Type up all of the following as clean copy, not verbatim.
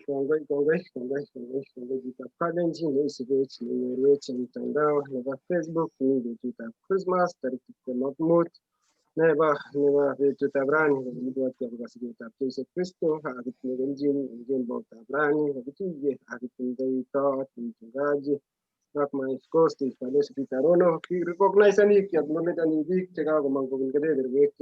Kongoi, kongoi, kongoi, kongoi, kongoi biikab Kalenjin neisubech nenyorwech en mtandao nebo Facebook. Mi betutab Christmas tarik 25 nebo betutab rani kakibwoti akobo siketab Jesu Kristo akitinye kelchin en kemboutab rani kakituye akitindoi tot mchungaji ak my host is Balozi Peter Rono. Kirecognisani kiacknowledgeani biik chekakomong kobun kebeberwek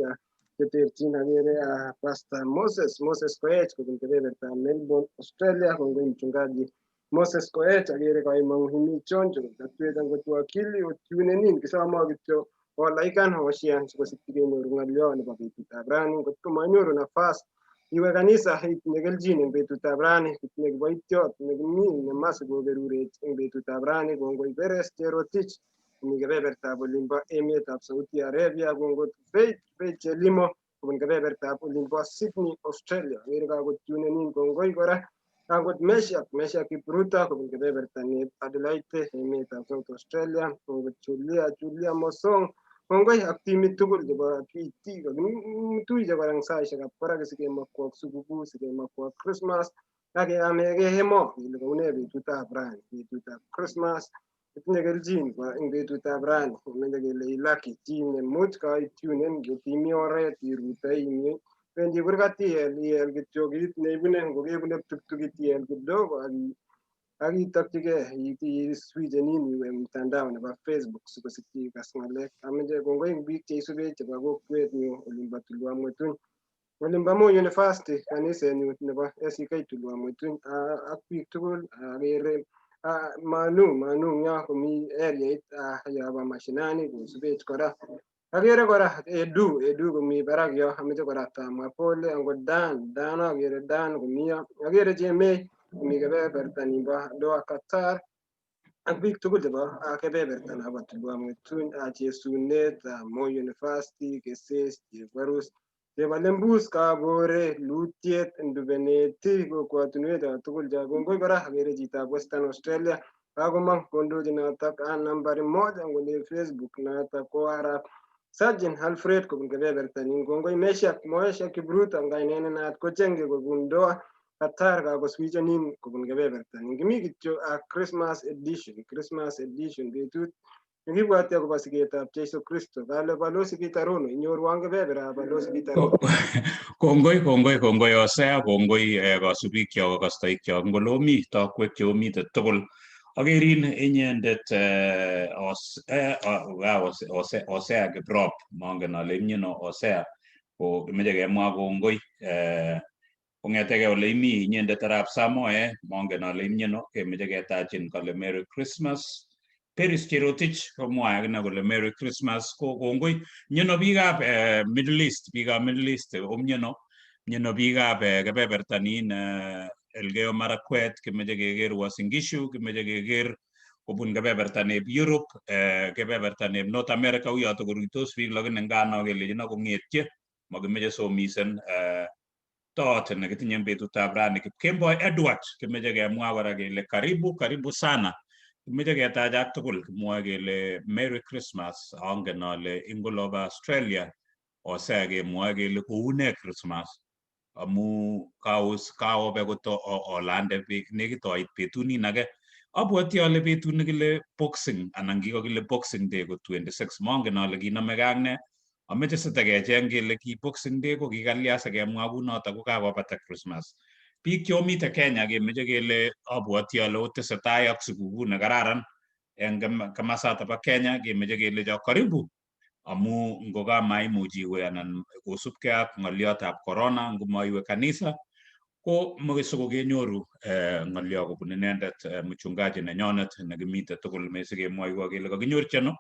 cheterchin. Akere Pastor Moses Koech kobun kebebertab Melbourne, Australia. Kongoi mchungaji Moses Koech, akere kaimong imi chonjo tatwech angot wakili otunenin kisomo kityo olaikan oshian sikosikyi kenyoru ng'olyo nebo betutab rani. Ngotko manyoru nafas iwe kanisa itinye kelchin eng betutab rani, itinye kiboitiot nekimi nemasi koberurech eng betutab rani. Kongoi Peres Cherotich komi kebebertab olimbo emetab Saudi Arabia. Kongoi Faith Chelimo kobun kebebertab olimbo Sydney, Australia. Akere kakotunenin, kongoi kora. Akot Meshack Kipruto kobun kebeberta neb Adelaide, emetab South Australia. Kongoi Julia Mosong, kongoi ak timit tugul chebo PT. Kakituiye kora eng saishekab barak sikemokwok sikukuu, sikemokwok Christmas ak keamekei emo kele koune betutab rani, betutab Christmas. Itinye kelchin eng betutab rani, kimeche kele ilaki chi nemuch kaitunen ngotimi oret irutoi imi wendi kurgat iel iel kityo kit neibune ngokebune ptuktukit iel kidogo ak itokchigei iswichenin iwe mtandao nebo Facebook sikosikyi ikas ng'alek. Ameche kongoi eng biik cheisubech chebo kokwetnyu olimbo Tulwa Mwetuny, olimbo Moi University, kanisenyu nebo ACK Tulwa Mwetuny ak biik tugul. Akere Manu ngyo komi areait yobo mashinani kosubech kora. Akere kora Edu komi barak yo, ameche kora tamwa pole angot Dan akere Dan komi yo. Akere Chemei komi kebeberta nimbo Doha, Qatar ak biik tugul chebo kebeberta nebo Tulwa Mwetuny, Chesunet, Moi University, Keses, Chepwarus, Chebalembus, Kabore, Lutiet, Ndubeneti, kokwotunwek cho tugul cho. Kongoi kora akere chitab Western Australia kakomong kondochi notok nambari moja ngole Facebook notok ko arap Sergeant Alfred kobun kebeberta nin. Kongoi Meshack Kipruto kainet nenaat ko Chenge kobun Doha, Qatar kakoswichenin kobun kebeberta nin. Kimi kityo Christmas edition betut nekibwoti akobo siketab Jesu Kristo. Kale Balozi Peter Rono, inyorwon kebeberab Balozi Peter Rono. Kongoi Hosea, kongoi kasubikyok ak kastoikyok ngolomi tokwek cheomite tugul. Akerin inyendet Hosea Kiprop, mongen ale imyeno Hosea, ko kimeche kemwa kongoi kong'etegei ole imi inyendet arap Samoe, mongen ale imyeno, kemeche ketachin kole Merry Christmas. Peris Cherotich komwae akine kole Merry Christmas ko kongoi. Myeno biikab Middle East, biikab Middle East omyeno, myeno biikab kebeberta nin Elgeyo Marakwet, kimeche keker Uasin Gishu, kimeche keker kobun kebeberta neb Europe, kebeberta neb North America, uyoto koruitos biik lakini ngano kelechino kong'etye, makimeche somisen. Tot nekitinye en betutab rani Kipkemboi Edward kimeche kemwa kora kele karibu karibu sana. Kimeche ketach ak tugul kimwoe kele Merry Christmas. Angen ale ingolobo Australia Hosea kemwoe kele koune Christmas amu kaos kaobe koto olande nekit oit betut nin age. Abwoti ale betut nekile Boxing anan kikokile Boxing Day ko 26, mongen ale kinomegei ak ne. Ameche sitakecheng kele ki Boxing Day ko kikalya sikemwa kunoto ko kakobata Christmas. Biik cheomite Kenya kemeche kele abwoti ale otesetai ak sikukuu nekararan eng komasato bo Kenya, kemeche kele cho karibu amu ngokamaimuch iwe anan kosubkei ak ng'oliotab corona ngomaiwe kanisa ko mokoi sikokenyoru ng'olio kobun inendet mchungaji nenyonet nekimite tugul mesikemwoiwo kele kakinyorchi ano.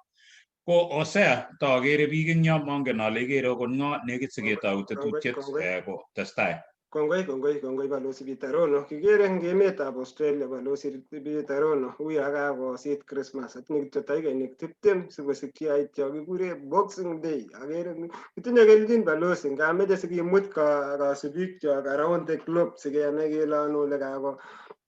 Ko Hosea tookere biik eng yo, mongen ale ikere okot ng'o nekit siketou tetutiet ko testai. Kongoi, kongoi, kongoi Balozi Peter Rono. Kikere eng emetab Australia Balozi Peter Rono uyo kakosit Christmas atinye kityo takikainik 20 sikosikyi ait yo kikure Boxing Day. Akere kitinye kelchin Balozi ngameche sikimut kasubikchok around the globe sikenai kele ano ole kako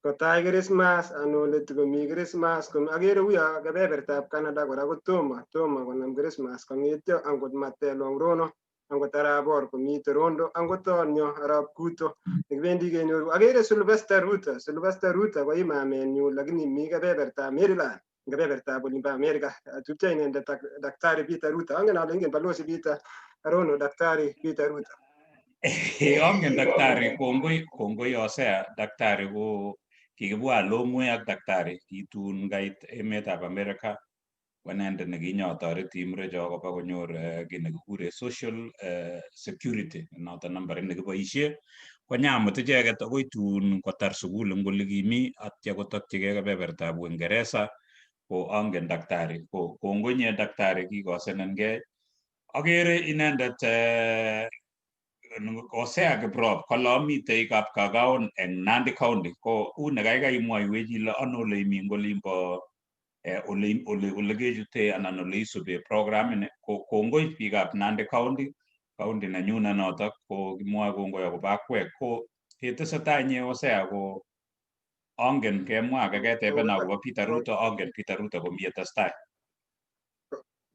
kotai Christmas ano ole tikomi Christmas. Akere uyo kebebertab Canada kora kotomo tomo konam Christmas kong'etyo angot Matelong Rono angot arap Or komi Toronto angot Onyo arap Kuto nekibendi kenyoru. Akere Sylvester Ruto. Sylvester Ruto ko imamenyu lakini mi kebebertab Maryland, kebebertab olimbo Amerika. Tupcho inendet Daktari Peter Ruto. Angen ale ingen Balozi Peter Rono Daktari Peter Ruto. Angen daktari, kongoi kongoi Hosea. Daktari ko kikibwa Longwe ak daktari kitun kait emetab Amerika ko inendet nekinyotoreti murecho koba konyor kiy nekikure social security noton nambarit nekiboisie konyamut icheket akoi tun kotar sukul eng ole kimi atya kotokchigei kebebertab Uingereza. Ko angen daktari, ko kongoi inye daktari kikosenengei. Akere inendet Hosea Kiprop kole amitei Kapkagaon eng Nandi County, ko u nekaikai imwoiwech ile ano ole imi eng olimbo ole kechute anan ole isube programini. Ko kongoi biikab Nandi County, county nenyune notok, ko kimwoe kongoi akobo akwek. Ko ketesetai inye Hosea ko angen kemwa ake ketebena akobo Peter Ruto, angen Peter Ruto komie testai.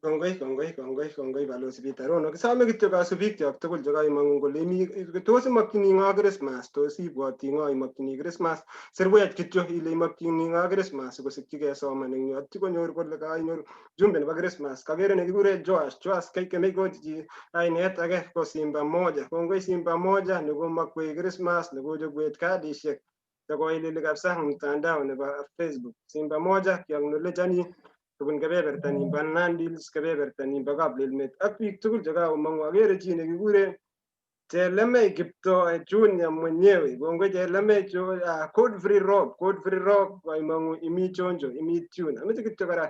Kongoi, kongoi, kongoi, kongoi Balozi Peter Rono. Kisome kityo kasubikchok tugul chekaimong'u kole imi tos imokyini ng'o Christmas, tos ibwoti ng'o imokyini Christmas, sirwech kityo ile imokyini ng'o Christmas sikosikyi kesoman eng yu atyo konyor kole kainyoru jumbe nebo Christmas. Kakere nekikure Joash, Joash kemekochi ainet age ko Simba Moja. Kongoi Simba Moja nekomakwech Christmas nekochobwech kadishek chekoilili kabisa mtandao nebo Facebook. Simba Moja kiacknowledgeani kobun kebeberta nimbo Nandi Hills, kebeberta nimbo Kaplelmet ak biik tugul chekakomong'u. Akere chi nekikure Chelemei Kiptoo Junior mwenyewe. Kongoi Chelemei, Godfrey Rob, Godfrey Rob koimong'u imi chonjo, imi tune. Ameche kityo kora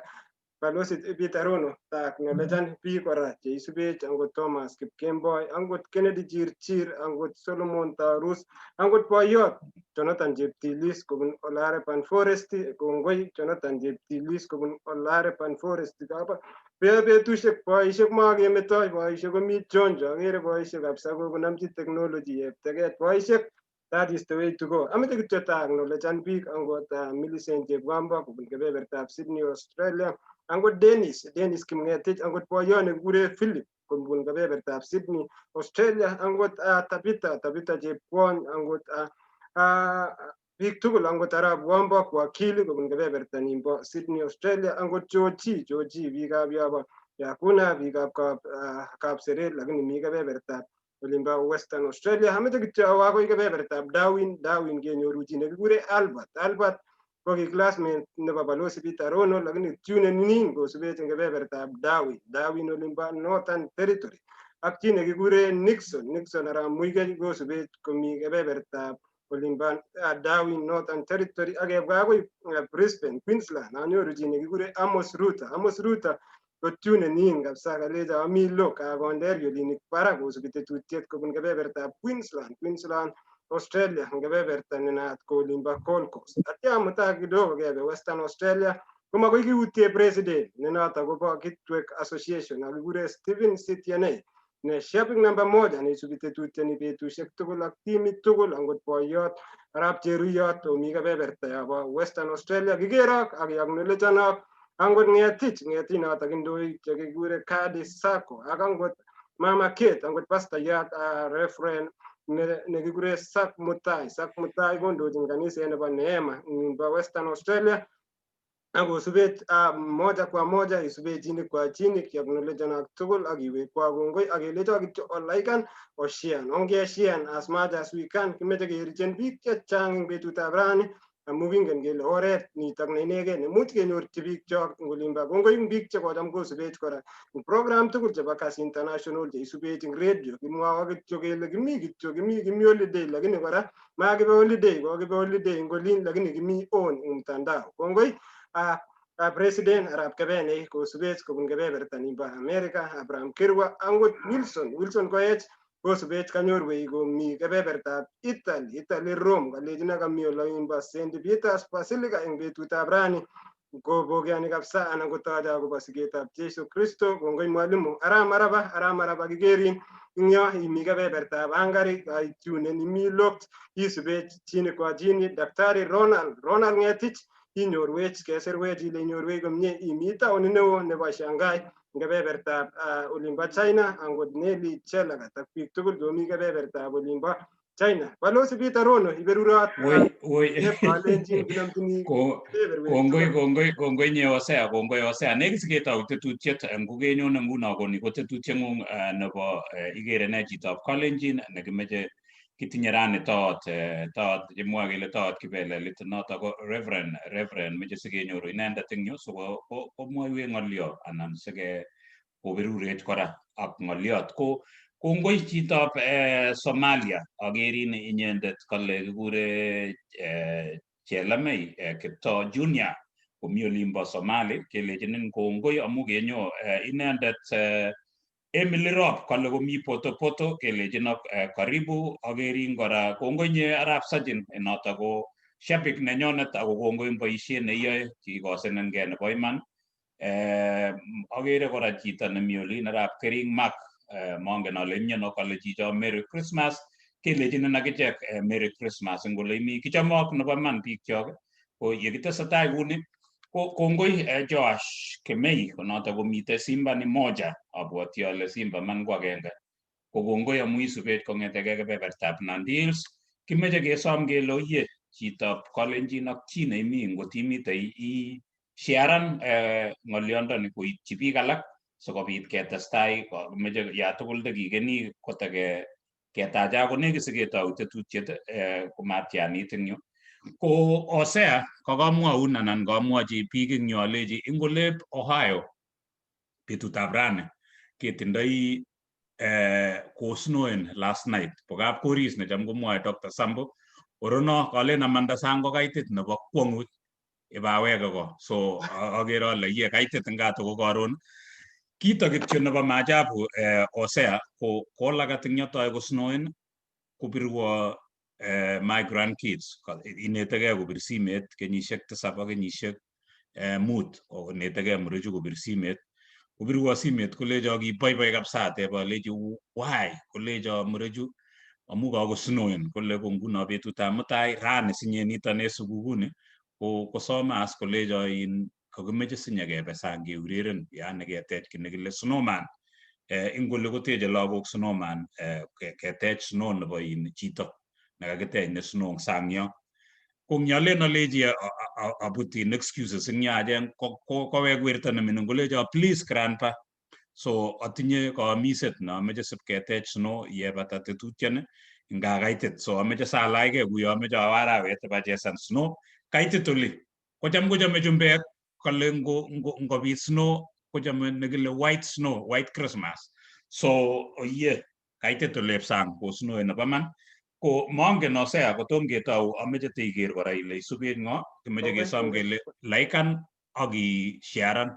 Balozi Peter Rono ta acknowledgean biik kora cheisubech angot Thomas Kipkemboi, angot Kennedy Chirchir, angot Solomon Tarus, angot boyot Jonathan Cheptilis kobun Olarepan Forest. Kongoi Jonathan Cheptilis kobun Olarepan Forest. Kaba betusiek boisiek makemetoi, boisiek komi chonjo. Akere boisiek kabisa kokonomchi technology yep teket boisiek. That is the way to go. Ameche kityo ta acknowledgean biik angot Millicent Chepkwamba kobun kebebertab Sydney, Australia, angot Dennis, Dennis Kimngetich, angot boyot nekikure Philip kobun kebebertab Sydney, Australia, angot Tabitha, Tabitha Chepkwony, angot biik tugul, angot arap Wambok wakili kobun kebeberta nimbo Sydney, Australia, angot Georgie, Georgie biikab yobo Yakuna, biikab Kapseret lakini mi kebebertab olimbo Western Australia. Ameche kityo awo akoi kebebertab Darwin. Darwin kenyoru chi nekikure Albert. Albert ko ki classmate nebo Balozi Peter Rono lakini tune nin kosubech eng kebebertab Darwin, Darwin olimbo Northern Territory. Ak chi nekikure Nixon, Nixon arap Muigai kosubech komi kebebertab olimbo Darwin, Northern Territory. Ak kebwa akoi Brisbane, Queensland, anyoru chi nekikure Amos Ruto. Amos Ruto ko tune nin kabisa kalecho ami lo kakonder yolinik barak kosubi tetutiet kobun kebebertab Queensland, Queensland Australia eng kebeberta nenaat ko olimbo Gold Coast. Atya mutai kidogo kebe Western Australia komakoi kiutie president ne noto kobo Kitwek Association akikure Stephen Sitienei. Ne shabik namba moja neisubi tetutioni betusiek tugul ak timit tugul angot boiyot arap Cheruyot omi kebeberta yobo Western Australia kikerok ak kiacknowledgenok angot Ng'etich Ng'etich notok indoi chekikure Kadi Sacco ak angot Mama Kate angot pastayat Reverend nekikure Sak Mutai. Sak Mutai kondochin kaniset nebo Neema nebo Western Australia akosubech moja kwa moja isubech chini kwa chini kiacknowledgenok tugul ak iwekwa kongoi ak kelecho kityo oliken oshean ongeshean as much as we can. Kimeche kerichen biik chechang eng betutab rani amu kingen kele oret nitok ne inegei nemuch kenyorchi biikchok eng olimbo. Kongoi eng biik chekocham kosubech kora eng program tugul chebo Kass International cheisubech eng radio. Kimwowo kityo kele kimi kityo kimi holiday, lakini kora makibe holiday, kokibe holiday eng olin lakini kimi on eng mtandao. Kongoi President arap Kebenei kosubech kobun kebeberta nimbo America, Abraham Kirwa, angot Wilson Wilson Koech kosubech kanyorwech komi kebebertab Italy, Italy Rome, kalechin kami oloimbo St. Peters Basilica eng betutab rani kobokeani kabisa anan kotoche akobo siketab Jesu Kristo. Kongoi mwalimu Aram Maraba, Aram Maraba kikerin ing yo imi kebebertab Hungary, kaitunen imi locked isubech chini kwa chini. Daktari Ronald Ronald Ngetich inyorwech kesirwech ile inyorwech komie imi taonit neo nebo Shanghai eng kebebertab olimbo China, angot Nelly Chelagat ak biik tugul chomi kebebertab olimbo China. Balozi Peter Rono iberurot. Woi woi. Kalenjin kinomchini kebeberwek. Kongoi kongoi kongoi nye Hosea, kongoi Hosea. Nekit siketou tetutiet eng kukenyone nguno koni ko tetutieng'ung nebo ikere ne chitab Kalenjin nekimeche kitinye rani toot toot chemwoe kele toot kibelelit noto ko Reverend meche sikenyoru inendet eng yu so komwoiwech ng'olio anan sike koberurech kora ak ng'oliot. Ko kongoi chitab Somalia akerin inyendet kale kikure Chelamei Kiptoo Junior komi olimbo Somali kelechinin kongoi amu kenyo inendet. Emily Rob kale komi Poto kelechinok karibu. Akerin kora. Kongoi nye arap Sajin noto ko shabik nenyonet ako kongoi eng boisiet neiyoe kikosenengei nebo iman. Akere kora chito nemi olin arap Kering Mark, mongen ale imyeno, kale chicho Merry Christmas kelechinin akichek Merry Christmas eng ole imi. Kichomok nebo iman biikchok ko yekitesetai kuni ko kongoi Joash Kemei ko noto komite Simba ni moja abwoti ale Simba man ko agenge ko kongoi amu isubech kong'etegei kebebertab Nandi Hills. Kimeche kesom kele oye chitab Kalenjin ak chi neimi ngot imitei i sharan ng'olyondoni koityi biik alak sikobit ketestai. Meche ya tugul tekikeni koteke ketacha konekit siketou tetutiet komatyanit eng yu. Ko Hosea kokamwoun anan kamwochi biik eng yu alechi ing olep Ohio betutab rani ketindoi kosnoen last night bo kapkoris necham komwoe Dr. Sambo orono kalen amanda sang ko kaitit nebo kwongut ibaweke ko so akere ale iye kaitit eng ko karon. Kito kityo nebo maajabu Hosea ko kolakat eng yotoi kosnoen kopirwo my grandkids inetegei kopir simet kenyisiek 7 ak kenyisiek 5 konetegei murechu kopir simet. Kopirwo simet kolecho kiboiboi kabisa. Ateb alechi why, kolecho murechu amu kakosnoen kole ko nguno betutab mutai rani sinye nito ne sikukuni ko kosome as kolecho in kokimeche sinyekebe sang keureren yani ketech kiy nekile snowman. Ing oli koteche lagok snowman, ketech snow nebo in chito nekakitech ne snow eng sang yo. Ko ngyolen alechi abut in excuses eng yo acheng kowek werto nemining kolecho please grandpa so atinye kaamiset neameche sipketech snow yebata tetutioni nga kaitit so ameche salachkei kuyo ameche awo arawet ipachesan snow kaitit oli. Kocham kochome chumbek kale ngobit snow kochome nekile white snow, white Christmas. So oye kaitit olep sang ko snow nebo man ko mongen. Hosea kotom ketou ameche teiker kora ile isubech ng'o kimeche kesom kele laikan ak isharan.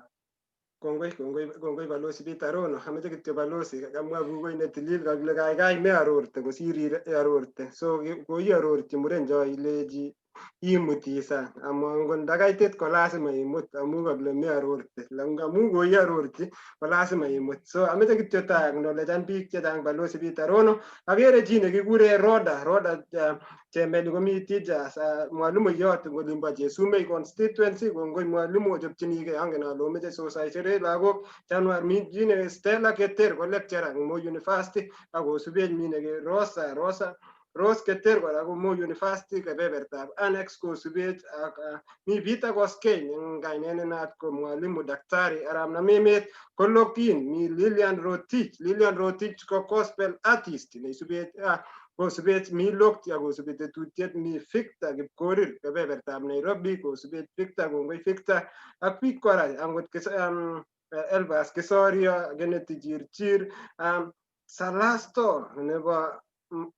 Kongoi kongoi kongoi Balozi Peter Rono. Ameche kityo balozi kamwa kukoi netilil kakile kaikai mearorte kosir iarorte so koiarorchi muren cho ilechi Imuti sang amu angot ndakaitit ko lazima imut amu kable mearorte amu koiarorchi ko lazima imut. So ameche kityo ta acknowledgean biik chechang. Balozi Peter Rono, akere chi nekikure Roda Roda Chemeli komi teachers, mwalimuyot eng olimbo Chesumei constituency. Kongoi mwalimu, ochopchinigei, angen ale omeche sosaisere lagok Januar. Mi chi ne Stella Keter ko lecturer eng Moi University akosubech. Mi neke Rosa Rosa Rose Keter kora ko Moi University kebebertab Annex kosubech. Ak mi Peter Koskei eng kainet ne naat ko mwalimu daktari arap Namemet Kolokin. Mi Lilian Rotich, Lilian Rotich ko gospel artist neisubech, kosubech. Mi Lokti akosubi tetutiet. Mi Victor Kipkorir kebebertab Nairobi kosubech. Victor, kongoi Victor. Ak biik kora angot Elvas Kisorio, Kennedy Chirchir, Salasto nebo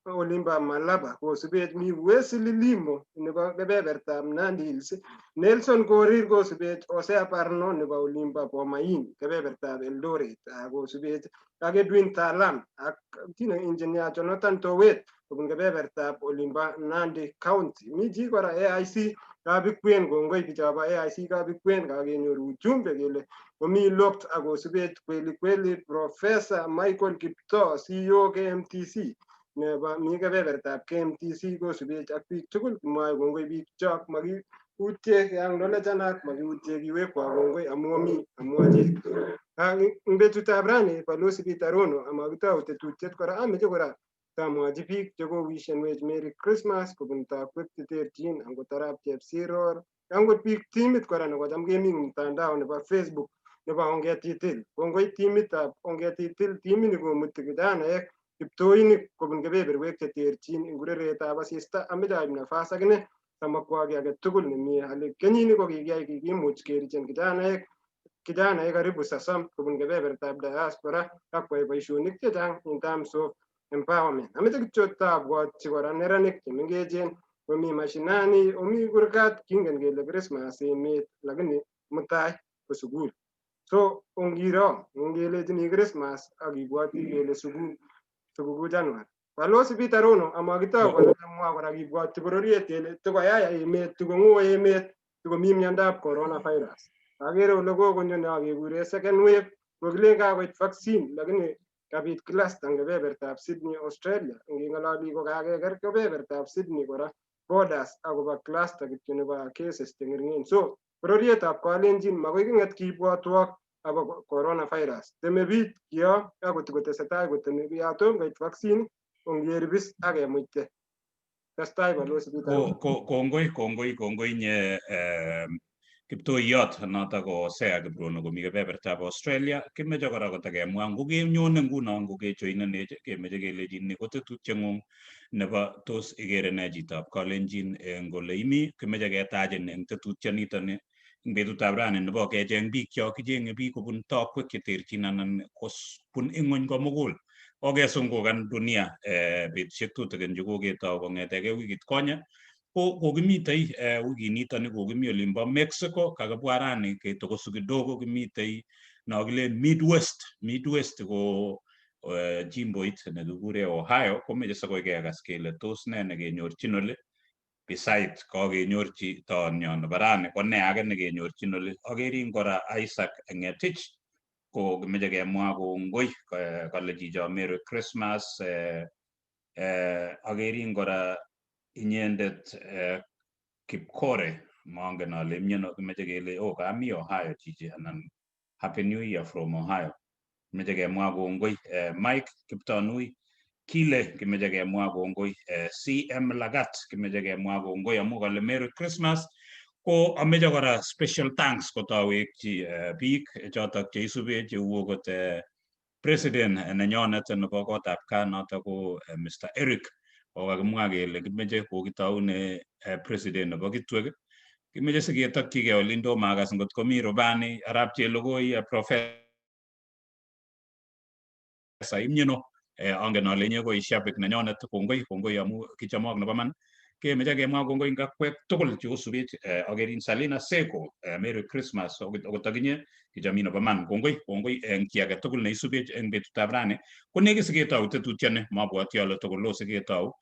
olimbo Malaba kosubech. Mi Wesley Limo nebo kebebertab Nandi Hills, Nelson Korir kosubech, Hosea Parno nebo olimbo Bomain kebebertab Eldoret kosubech, ak Edwin Talam ak tino engineer Jonathan Towet kobun kebebertab olimbo Nandi County. Mi chi kora AIC Kabikwen, kongoi bichobo AIC Kabikwen, kakenyor ujumbe kele komi locked akosubech kweli kweli. Professor Michael Kiptoo, CEO KMTC nebo mi kebebertab KMTC kosubech ak biik tugul. Kimwoe kongoi biik chok, makiutye keacknowledgeanak makiutye kiwekwa kongoi amu omi amu achek. Eng betutab rani, Balozi Peter Rono, amakitou tetutiet kora, ameche kora tamwochi biik chekowishenwech Merry Christmas kobun takwek cheterchin, angot arap Chepsiror, angot biik timit kora nekocham kemi mtandao nebo Facebook nebo Ongetitil. Kongoi timitab Ongetitil, timini komuti kijanaek kiptoinik kobun kebeberwek cheterchin eng ureretab asista. Ameche aib nafas akine samakwa kiy age tugul nemie ale kenyini ko kikiyai kikimuch kerichen kijanaek karibu 30 kobun kebebertab diaspora ak kwai boisionik chechang in terms of empowerment. Ameche kityo tabwotchi kora neranik chemengechen omi mashinani, omi kurgat, kingen kele Christmas emet, lakini mutai ko sukul. So ongiro ongelechini Christmas ak ibwoti kele sukul sikukuu January. Balozi Peter Rono, amakitou kora kamwa kora kibwotyi bororiet kele tikoyaya emet, tikong'oo emet, tikomi miondab coronavirus. Akere ole kokonyo ne akekure second wave, kokilen kakoit vaccine lakini kabit cluster eng kebebertab Sydney, Australia. Ngeng'ololi ko kakeker kebebertab Sydney kora borders akobo cluster kityo nebo cases cheng'ering'en. So bororietab Kalenjin makoi king'et kibwotwok abo coronavirus. Teme biik kio akot kotesetai koteme ya tom koit vaccine, ongeribis ak kemuite. Testai Balozi Peter. Kongoi kongoi kongoi nye kiptoiyot noto ko Hosea Kiprono komi kebebertab Australia. Kimeche kora kotakemwa ngokenyone nguno ngokejoinenech, kemeche kelechin ni ko tetutieng'ung nebo tos ikere ne chitab Kalenjin eng ole imi. Kimeche ketachin eng tetutionitoni eng betutab rani nebo kecheng biik kyok, kichenge biik kobun tokwek cheterchin anan kobun ing'wony komugul. Kokesungukan dunia betusiek tutikin chekoketou kong'etegei wikit konye ko kokimitei wikinitoni kokimi olimbo Mexico, kakibwa rani ketokosu kidogo, kimitei nokilen Midwest. Midwest ko jimboit nekikure Ohio, komeche sikoi kekas kele tos ne nekenyorchin oli beside kakenyorchi toonyo nebo rani, ko ne age nekenyorchin oli. Akerin kora Isaac Ngetich, ko kimeche kemwa kongoi, kale chicho Merry Christmas. Akerin kora inyendet Kipkore, mongen ale imyeno, kimeche kele oh kami Ohio chichi anan Happy New Year from Ohio. Kimeche kemwa kongoi Mike Kiptanui Kile, kimeche kemwa kongoi CM Lagat, kimeche kemwa kongoi amu kale Merry Christmas. Ko ameche kora special thanks kotawekchi biik chotok cheisube cheu okot president nenyonet nebo kotab gaa notok ko Mr Eric, kokakimwa kele kimeche kokitoune president nebo Kitwek, kimeche siketokchigei olin tomo akas ngot komi rubani arap Chelugui professor imyeno, angen ale inye ko ishabik nenyonet. Kongoi kongoi amu kichomok nebo man. Kemeche kemwa kongoi eng akwek tugul cheosubech. Akerin Salina Seko, Merry Christmas okot akinye kichomin nebo man. Kongoi kongoi eng chi age tugul neisubech eng betutab rani. Ko nekit siketou tetutioni, mabwoti ale tugul lo siketou.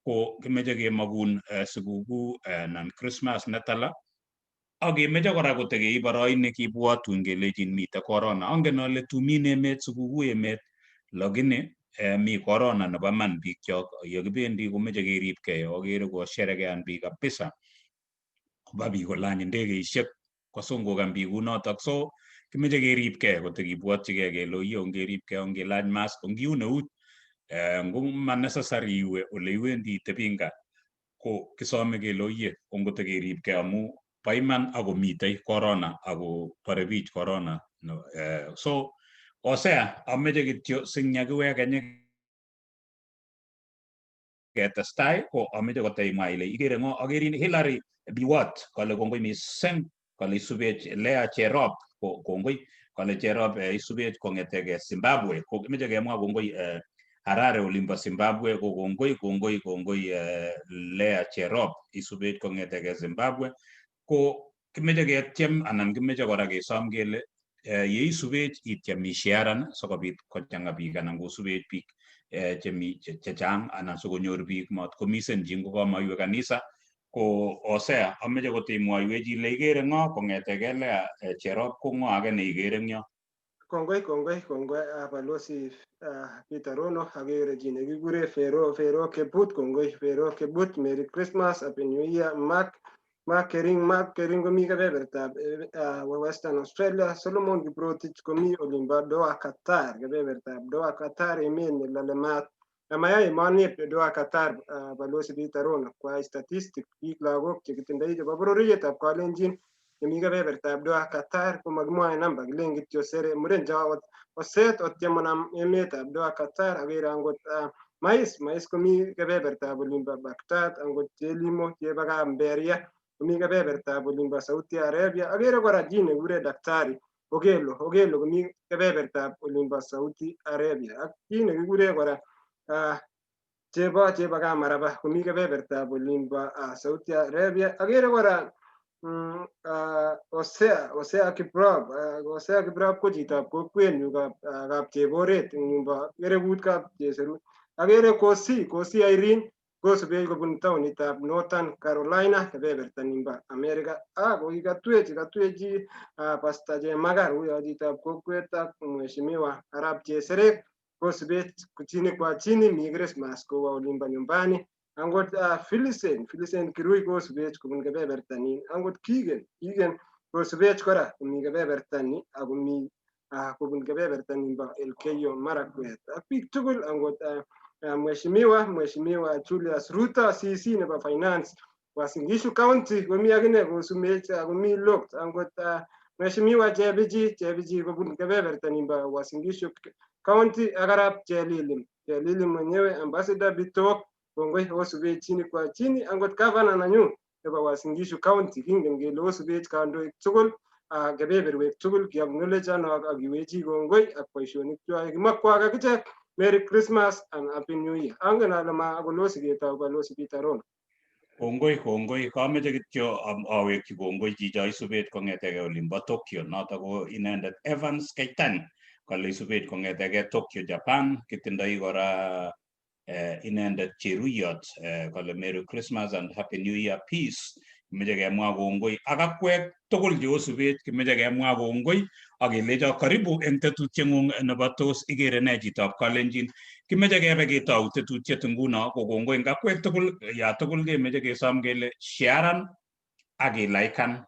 Ko kimeche kemakun sikukuu anan Christmas netala ak kemeche kora kotekeib boroini kibwotun kelechin mitei corona. Angen ale tumin emet, sikukuu emet, lakini mi corona nebo man biikchok. Yekibendi komeche keribkei. Akere kosherekean biik kabisa, koba biik kolany ndegeishek, kosungukan biik kunotok. So kimeche keribkei, kotekibwotchigei kele oye ongeribkei, ongelach mask, ongiun eut. Ngo ma necessary iwe ole iwendi itebi gaa, ko kisome kele oye ongotekeribkei amu bo iman akomitei corona ako bore biich corona. No, so Hosea, ameche kityo sinyakiweke ketestai, ko ameche koteimwa ile ikere ng'o. Akerin Hillary Biwott kale kongoi mising, kale isubech. Lea Cherop ko kongoi, kale Cherop isubech kong'etege Zimbabwe. Ko kimeche kemwa kongoi Harare olimbo Zimbabwe. Ko kongoi, kongoi, kongoi Lea Cherop, isubech kong'etege Zimbabwe. Ko kimeche ketyem anan kimeche kora kesom kele yeisubech ityem isharan sikobit kochang'a biik anan kosubech biik chemi chechang anan sikonyor biik mat komisen chi ngokamaiwe kanisa. Ko Hosea, ameche kotimwoiwech ile ikere ng'o kong'etege Lea Cherop, ko ng'o age neikere eng yo? Kongoi, kongoi, kongoi Balozi Peter Rono. Akere chi nekikure Fero, Fero Kebut. Kongoi Fero Kebut, Merry Christmas, Happy New Year. Mark, Mark Kering, Mark Kering komi kebebertab Western Australia. Solomon Kiprotich komi olimbo Doha, Qatar, kebebertab Doha, Qatar, emet nelole maat. Amaya emoni Doha, Qatar, Balozi Peter Rono, kwai statistic biik lagok chekitindoi chebo bororietab Kalenjin chemi kebebertab Doha, Qatar, komakimwoe namba, kilen kityo sere muren cho oset otyem onam emetab Doha, Qatar. Akere angot Mais, Mais komi kebebertab olimbo Baghdad, angot Chelimo chebo Mberia komi kebebertab olimbo Saudi Arabia. Akere kora chi nekikure Daktari Okelo, Okelo komi kebebertab olimbo Saudi Arabia, ak chi nekikure kora chebo Kamaraba komi kebebertab olimbo Saudi Arabia. Akere kora Hosea, Hosea Kiprop, Hosea Kiprop ko chitab kokwenyu kap Cheboret eng yumbo Kerekut kap Cheserut. Akere Kosi, Kosi Irene kosubech kobun taonitab Northern Carolina, kebeberta nimbo America. Ako kikatuech, katuech Pastor Chemagar, uyo chitab kokwet ak Mheshimiwa Arap Cheserek kosubech chini kwa chini, mi Christmas kowa olimbo nyumbani. Angot Philisen, Philisen Kirui kosubech kobun kebeberta nin. Angot Kigen, Kigen kosubech kora komi kebeberta ni akomi kobun kebeberta nimbo Elgeyo Marakwet. Ak biik tugul, angot Mheshimiwa, Mheshimiwa Julius Ruto, CC nebo Finance Uasin Gishu County komi akine kosubech akomi locked. Angot Mheshimiwa Chebiji, Chebiji kobun kebeberta nimbo Uasin Gishu County ak Arap Chelilim, Chelilim mwenyewe, Ambassador Bitok, kongoi osubech chini kwa chini. Angot gavana nanyu nebo Uasin Gishu County, kingen kele osubech kandoik tugul kebeberwek tugul, kiacknowledge ak kiwechi kongoi ak boisionik chwak. Kimokwak akichek Merry Christmas and Happy New Year. Angen ale ma kolosi ketou Balozi Peter Rono. Kongoi, kongoi. Kameche kityo awekchi kongoi chicho isubet kong'etege olimbo Tokyo, noto ko inendet Evans Keitan, kale isubet kong'etege Tokyo, Japan. Kitindoi kora inendet Cheruyot, kale Merry Christmas and Happy New Year, peace. Kimeche kemwa kongoi ak akwek tugul cheosubech, kimeche kemwa kongoi ak kelecho karibu eng tetutieng'ung nebo tos ikere nee chitab Kalenjin. Kimeche kebe ketou tetutiet nguno. Ko kongoi eng akwek tugul, ya tugul kemeche kesom kele sharan ak ilaikan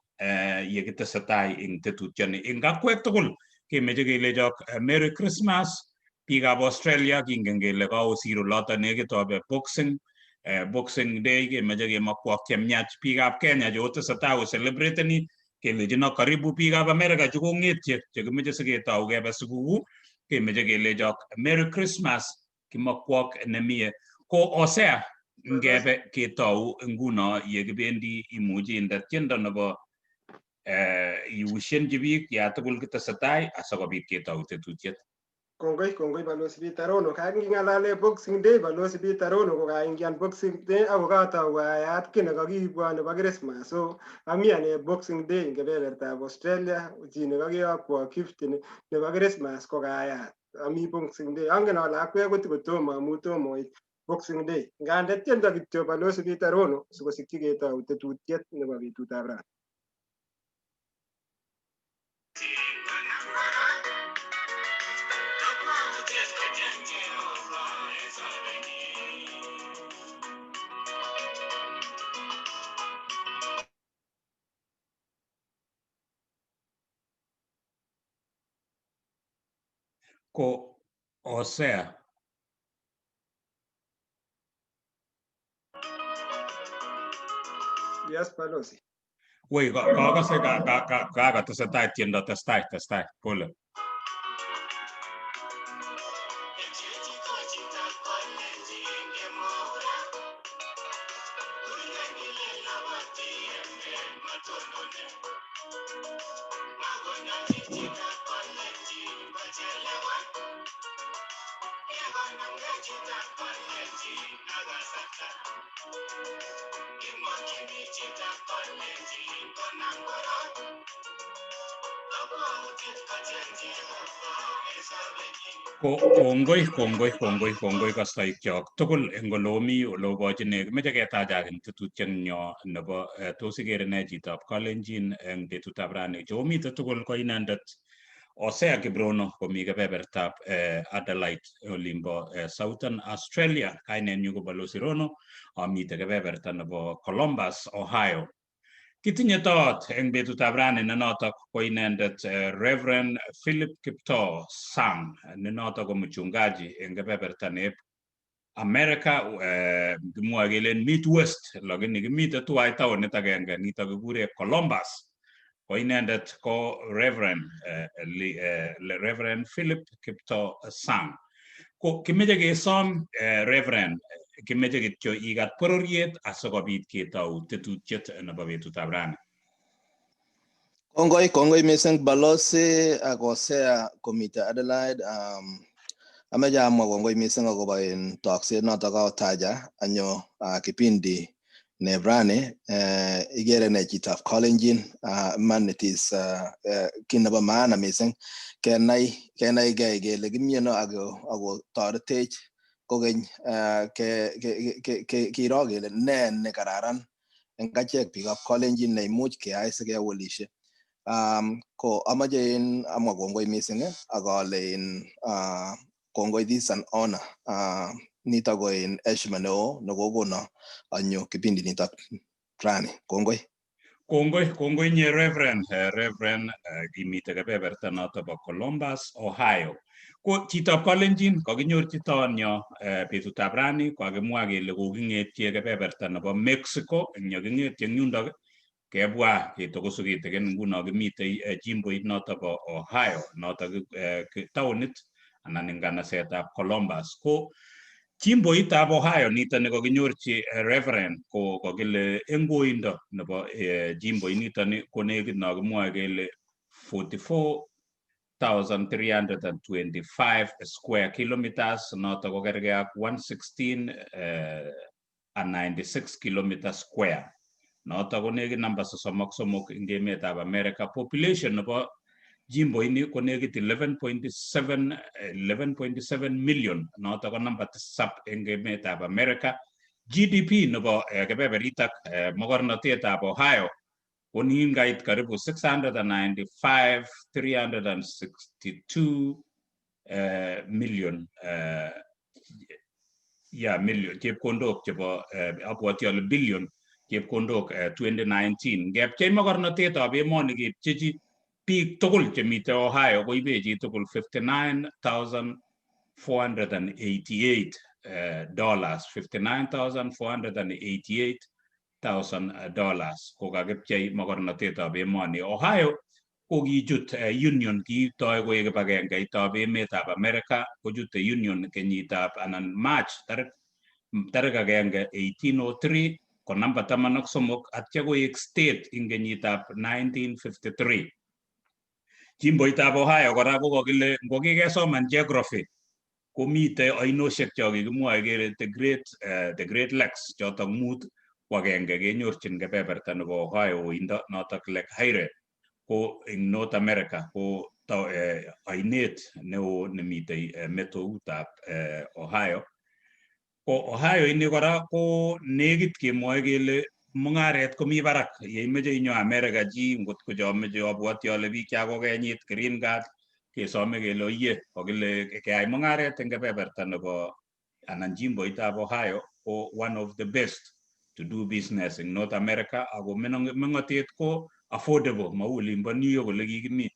yekitesetai eng tetutioni. Eng akwek tugul kemeche kelechok Merry Christmas. Biikab Australia kingen kele kaosir oloto nekit obe boxing, Boxing Day, kemeche kemokwok chemiach. Biikab Kenya cheotesetai kocelebrateni kelechino karibu. Biikab America chukong'etye chekimeche siketou kebe sikukuu kemeche kelechok Merry Christmas, kimokwok nemie. Ko Hosea, ngebe ketou nguno, yekibendi imuchi inde tiendo nebo iwishenji biik ya tugul kitesetai asikobit ketou tetutiet. Kongoi, kongoi Balozi Peter Rono. Kaking'alale Boxing Day, Balozi Peter Rono, ko kaingian Boxing Day ako katou ayat kiy nekakiibwo nebo Christmas. So ami ane Boxing Day eng kebebertab Australia, chi nekakiyokwo gift nebo Christmas ko kayat. Ami Boxing Day. Angen ale akwek kotikotomo amu tomo oit. Boxing Day. Ngande tiendo kityo Balozi Peter Rono sikosikyi ketou tetutiet nebo betutab rani. Ko Hosea. Yes, Balozi. Woi, kakase kakatesetai tiendo, testai, testai, pole. Kongoi, kongoi, kongoi, kongoi kastoikyok tugul eng ole omi, ole obochine. Kimeche ketachakin tetutienyo nebo tos ikere nee chitab Kalenjin eng betutab rani. Cheomite tugul ko inendet Hosea Kiprono komi kebebertab Adelaide olimbo Southern Australia. Kainenyu ko Balozi Rono, amite kebeberta nebo Columbus, Ohio. Kitinye toot eng betutab rani ne notok ko inendet Reverend Philip Kiptoo Sang ne notok ko mchungaji eng kebeberta neb America, kimwoe kelen Midwest, lakini kimite tuwai taonit agenge nitok kikure Columbus. Ko inendet ko Reverend, Reverend Philip Kiptoo Sang. Ko kimeche kesom Reverend, kimeche kityo ikat bororiet asikobit ketou tetutiet nebo betutab rani. Kongoi, kongoi missing Balozi ak Hosea komite Adelaide. Ameche amwa kongoi missing akobo in tokset notok kaotaja anyo kipindi neb rani. Ikere ne chitab Kalenjin. Iman it is kit nebo maana missing kenai kenaigei kele kimieno ako toretech kokeny kiro kele ne nekararan eng achek biikab Kalenjin neimuch keyai sikewelishe. Ko amache in amwa kongoi missing ak ale in kongoi, this is an honor. Nitok ko in heshima neo nekokono anyo kipindi nitok rani. Kongoi. Kongoi, kongoi nye Reverend, Reverend kimite kebeberta noto bo Columbus, Ohio. Ko chitab Kalenjin kakinyorchi toonyo betutab rani, kokakimwa kele koking'etye kebeberta nebo Mexico. Eng yo king'etye eng yundok kebwa ketokosu kitikin, nguno kimitei jimboit noto bo Ohio, noto taonit anan eng nganasetab Columbus. Ko jimboitab Ohio nito ni kokinyorchi Reverend ko kokile eng koindo nebo jimboit nito ni ko nekit no kimwoe kele 44,325 square kilometers, noto ko kergei ak 116 and 96 kilometer square. Noto ko nekit namba 33 eng emetab America. Population nebo jimboini ko nekit 11.7 million, noto ko namba 7 eng emetab America. GDP nebo kebeberitak mogornotetab Ohio ko kait karibu 695 362 million, ya million chepkondok chebo, abwoti ale billion chepkondok 2019. Ngepchei mogornotetab emoni kepchechi biik tugul chemite Ohio koibe chitugul 59,488 dollars, 59,488 thousand dollars kokakipchei mogornotetab emoni. Ohio ko kichut union, kitoi koek kibagengeitab emetab America, kochute union kenyitab anan March tarik 1 1803 ko namba 13, atya koek state ing kenyitab 1953. Jimboitab Ohio kora ko kokile ngokikesoman geography komite oinoshek cho kikimwoe kele the Great Lakes chotok mut, ko agenge kenyorchin kebeberta nebo Ohio oindo notok Lake Erie, ko eng North America ko ainet neo nemitei metoutab Ohio. Ko Ohio ini kora ko nekit kemwoe kele mung'aret komi barak yeimoche inyo America chi ngot ko chomeche abwoti ale biik chakokenyit green card kesome kele oye kokile keyai mung'aret eng kebeberta nebo anan jimboitab Ohio ko one of the best to do business in North America ako meng'otet ko affordable mau olimbo New York ole kikimi.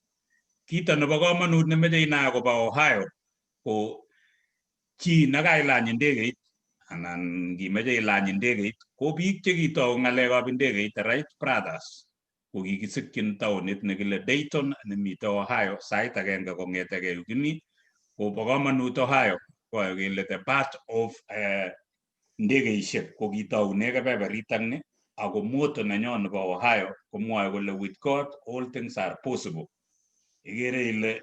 Kito nebo komonut nemeche inai akobo Ohio ko chi nekailany ndegeit anan ngimeche ilany ndegeit ko biik chekitou ng'alekab ndegeit, the Wright Brothers, ko kikisikyin taonit nekile Dayton nemite Ohio sait agenge kong'etegei yu kimi. Ko bo komonut Ohio ko kele the birth of ndegeishek ko kitoune kebeberitak ni ako motto nenyon nebo Ohio komwoe kole "With God all things are possible." Ikere ile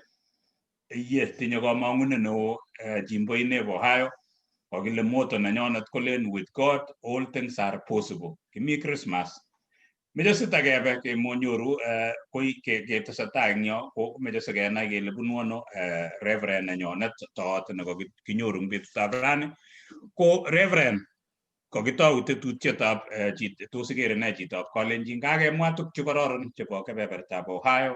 iye tinye komong'unet neo jimboineb Ohio. Kokile motto nenyonet kolen "With God all things are possible." Kimi Christmas, meche sitakebe kemonyoru koi ketesetai eng yo ko meche sikenai kele bunu ano reverend nenyonet toot nekokinyoru eng betutab rani. Ko reverend, kokitou tetutietab tos ikere nee chitab Kalenjin? Kakemwa tuk chekororon chebo kebebertab Ohio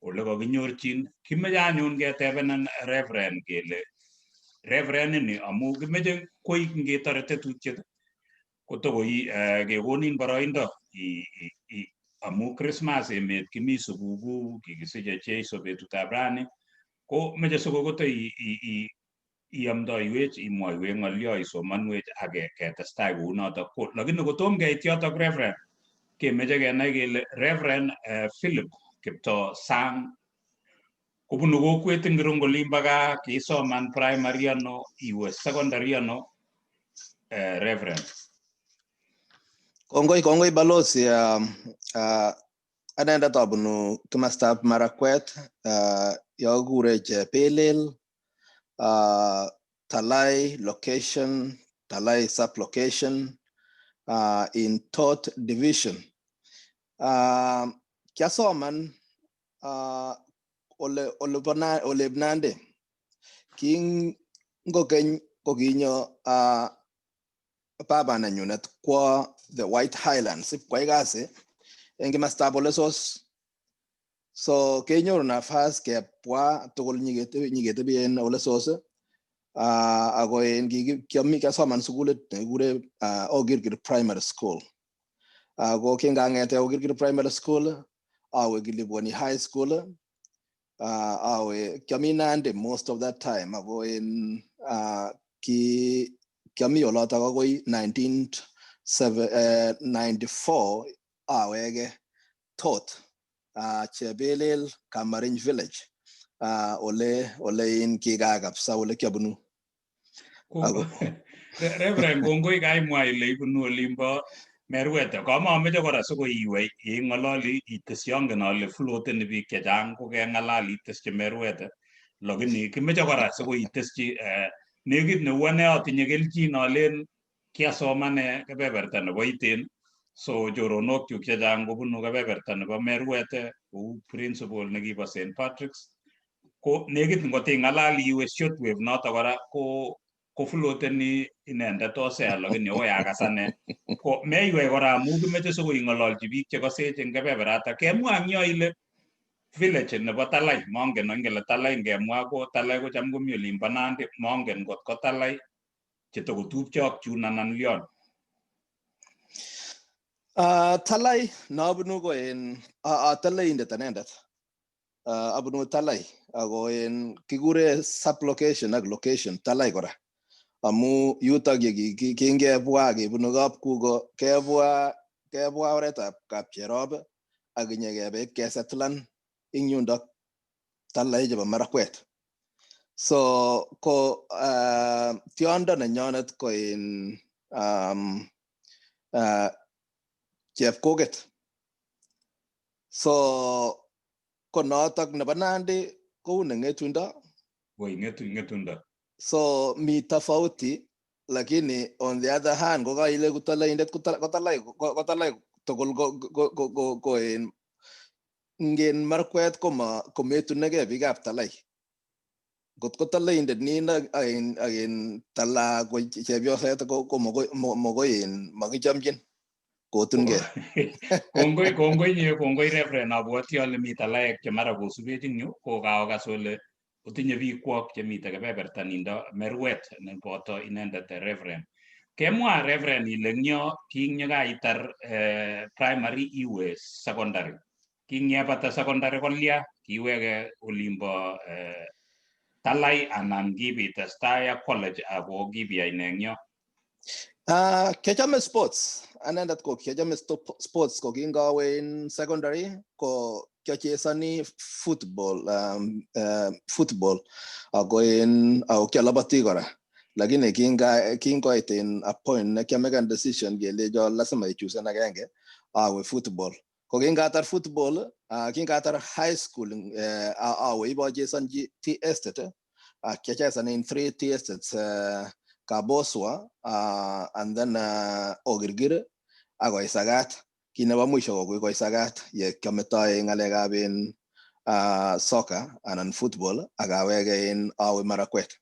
ole kokinyorchin. Kimeche anyun ketebenen reverend kele reverend ini amu kimeche koik ngetore tetutiet kotokoi kekonin boroindo amu Christmas emet kimi sukukuu kikisiche Jeiso betutab rani ko meche sikokoto iamdoiwech imwoiwech ng'olyo isomanwech ak ketestai kounotok. Ko lakini kotom keit yotok reverend, kemeche kenai kele Reverend Philip Kiptoo Sang kobunu kokwet ingiro eng olimbo gaa? Kiisoman primary ano, iwe secondary ano, reverend? Kongoi, kongoi balozi. Anendet abunu kimastab Marakwet yo kikure Chepelel, Talai location, Talai sub-location in Tot division. Kiasoman ole bo olep Nandi. King ngokeny kokinyo baba nenyunet kwo the White Highlands ipkwai kasi eng kimastab Olesos. So kenyoru nafas kebwa tugul nyiketebi en Olesos ako en kiami kiasoman sukulit nekikure Ogirgir Primary School. Ako kingang'ete Ogirgir Primary School awe Kilibwani High School. Awe kiami Nandi most of that time ako en ki kiami olotok akoi 1994 awege Tot, Chepelel, Kamariny village, ole in kigaa kabisa ole kiabunu. Reverend, kongoi kaimwa ile ibunu olimbo Merwete. Kamameche kora sikoiwei ing'ololi itesyi, angen ale floateni biik chechang kokeng'alal itesyi Merwete, lakini kimeche kora sikoitesyi nekit neu ane atinye kelchin alen kiasomane kebeberta nebo Iten, so choronokchuk chechang kobunu kebeberta nebo Merwete kou principal nekibo St Patrick's. Ko nekit ngot ing'alal iwe shortwave noto kora ko kofloteni inendet Hosea, lakini akoi akas ane ko meiwei kora amu kimeche sikoing'ololchi biik chekosech eng kebeberata. Kemwa eng yo ile village nebo Talai, mongen angele Talai ngemwa ko Talai ko cham komi olimbo Nandi, mongen ngot ko Talai chetokotupcho ak chun anan lion. Talai nobunu ko en Talaindet anendet. Abunu Talai ako en kikure sublocation ak location Talai kora. Amu yutok ye kingebwa kebunu kapkuko kebwa oretab Kapcherop ak kinyekebe kesettlan ing yundok Talai chebo Marakwet. So ko tiondo nenyonet ko in Chepkoket. So ko notok nebo Nandi kou ne Ng'etundo. Woi, Ng'etundo. So mi tofauti, lakini on the other hand ko kaile kutalaindet kotalai tugul ko en ingen Marakwet ko ma kometunegei biikab Talai. Ngot ko talaindet nin ak in tala ko chepyoset ko mokoi in makichomchin kotungei. Kongoi, kongoi nye, kongoi Reverend. Abwoti ale mi talaek che mara kosubech eng yu ko kaokas ole otinye biikwok chemite kebeberta nindo merwet neboto inendet Reverend. Kemwa Reverend ile ngyo kingekaitar primary iwe secondary. Kingyepata secondary kolya kiweke olimbo Talai anan kibitestai ak college ako kibiyai ne eng yo? Kiachame sports, anendet ko kiachame sports. Ko kingawe in secondary ko kiachesani football, football ako in ako kialabati kora, lakini kingoit in a point ne kiameken decision kelecho lazima ichusen agenge, awe football. Ko kingatar football, kingatar high school, awe ibochesonchi tea estate. Kiachesan in three tea estates, Kaboswa, and then Ogirgir ak Koisagat. Kit nebo mwisho ko Koisagat ye kiametoi ng'alekab in soccer anan football ak awege in awe Marakwet.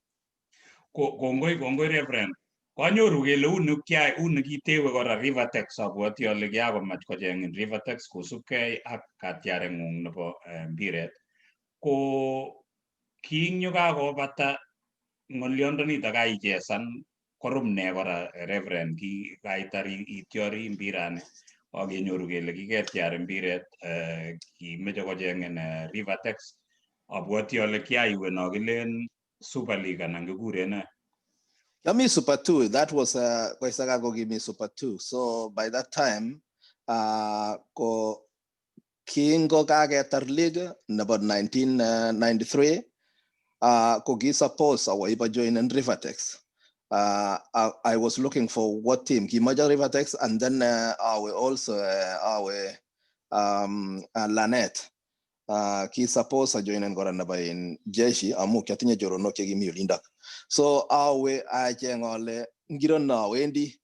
Kongoi, kongoi Reverend. Kanyoru kele unu kiai unu kitewe kora Rivertex. Abwoti ale kiakomach kocheng'in Rivertex kosubkei ak katyarengung nebo mbiret. Ko king kakobata ng'olyondonito kaichesan korum ne kora Reverend ki kaitar ityori mbirani ak kenyoru kele kiketyar mbiret, kimeche kocheng'in Rivertex. Abwoti ale kiaiwe no kilen Super League anan kikuren ne? Yami Super 2. That was Koisagat ko kimi Super 2. So by that time ko kingo kaketar league nebo 1993, ko ki suppose awo iba join in Rivertex. I was looking for what team. Kimoja Rivertex and then awe also awe Lanet. Ki suppose a join kora nebo in jeshi amu kiatinye choronok chekimi olindok. So awe acheng ale ngiro no awendi.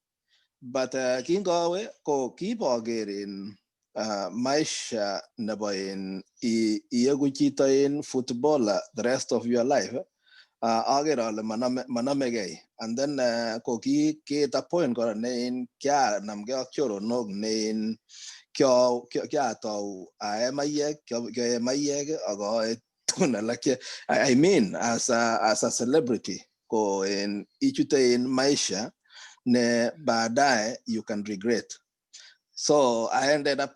But kingawe ko kiboker in maisha nebo in ieku chito in footballer the rest of your life, aker ale manomegei. And then ko ki ket a point kora ne in kianamgei ak choronok ne in kiatou ae maiyek, kioe maiyek ak aoe tugun alak che I mean as a celebrity ko in ichute in maisha ne baadaye you can regret. So I ended up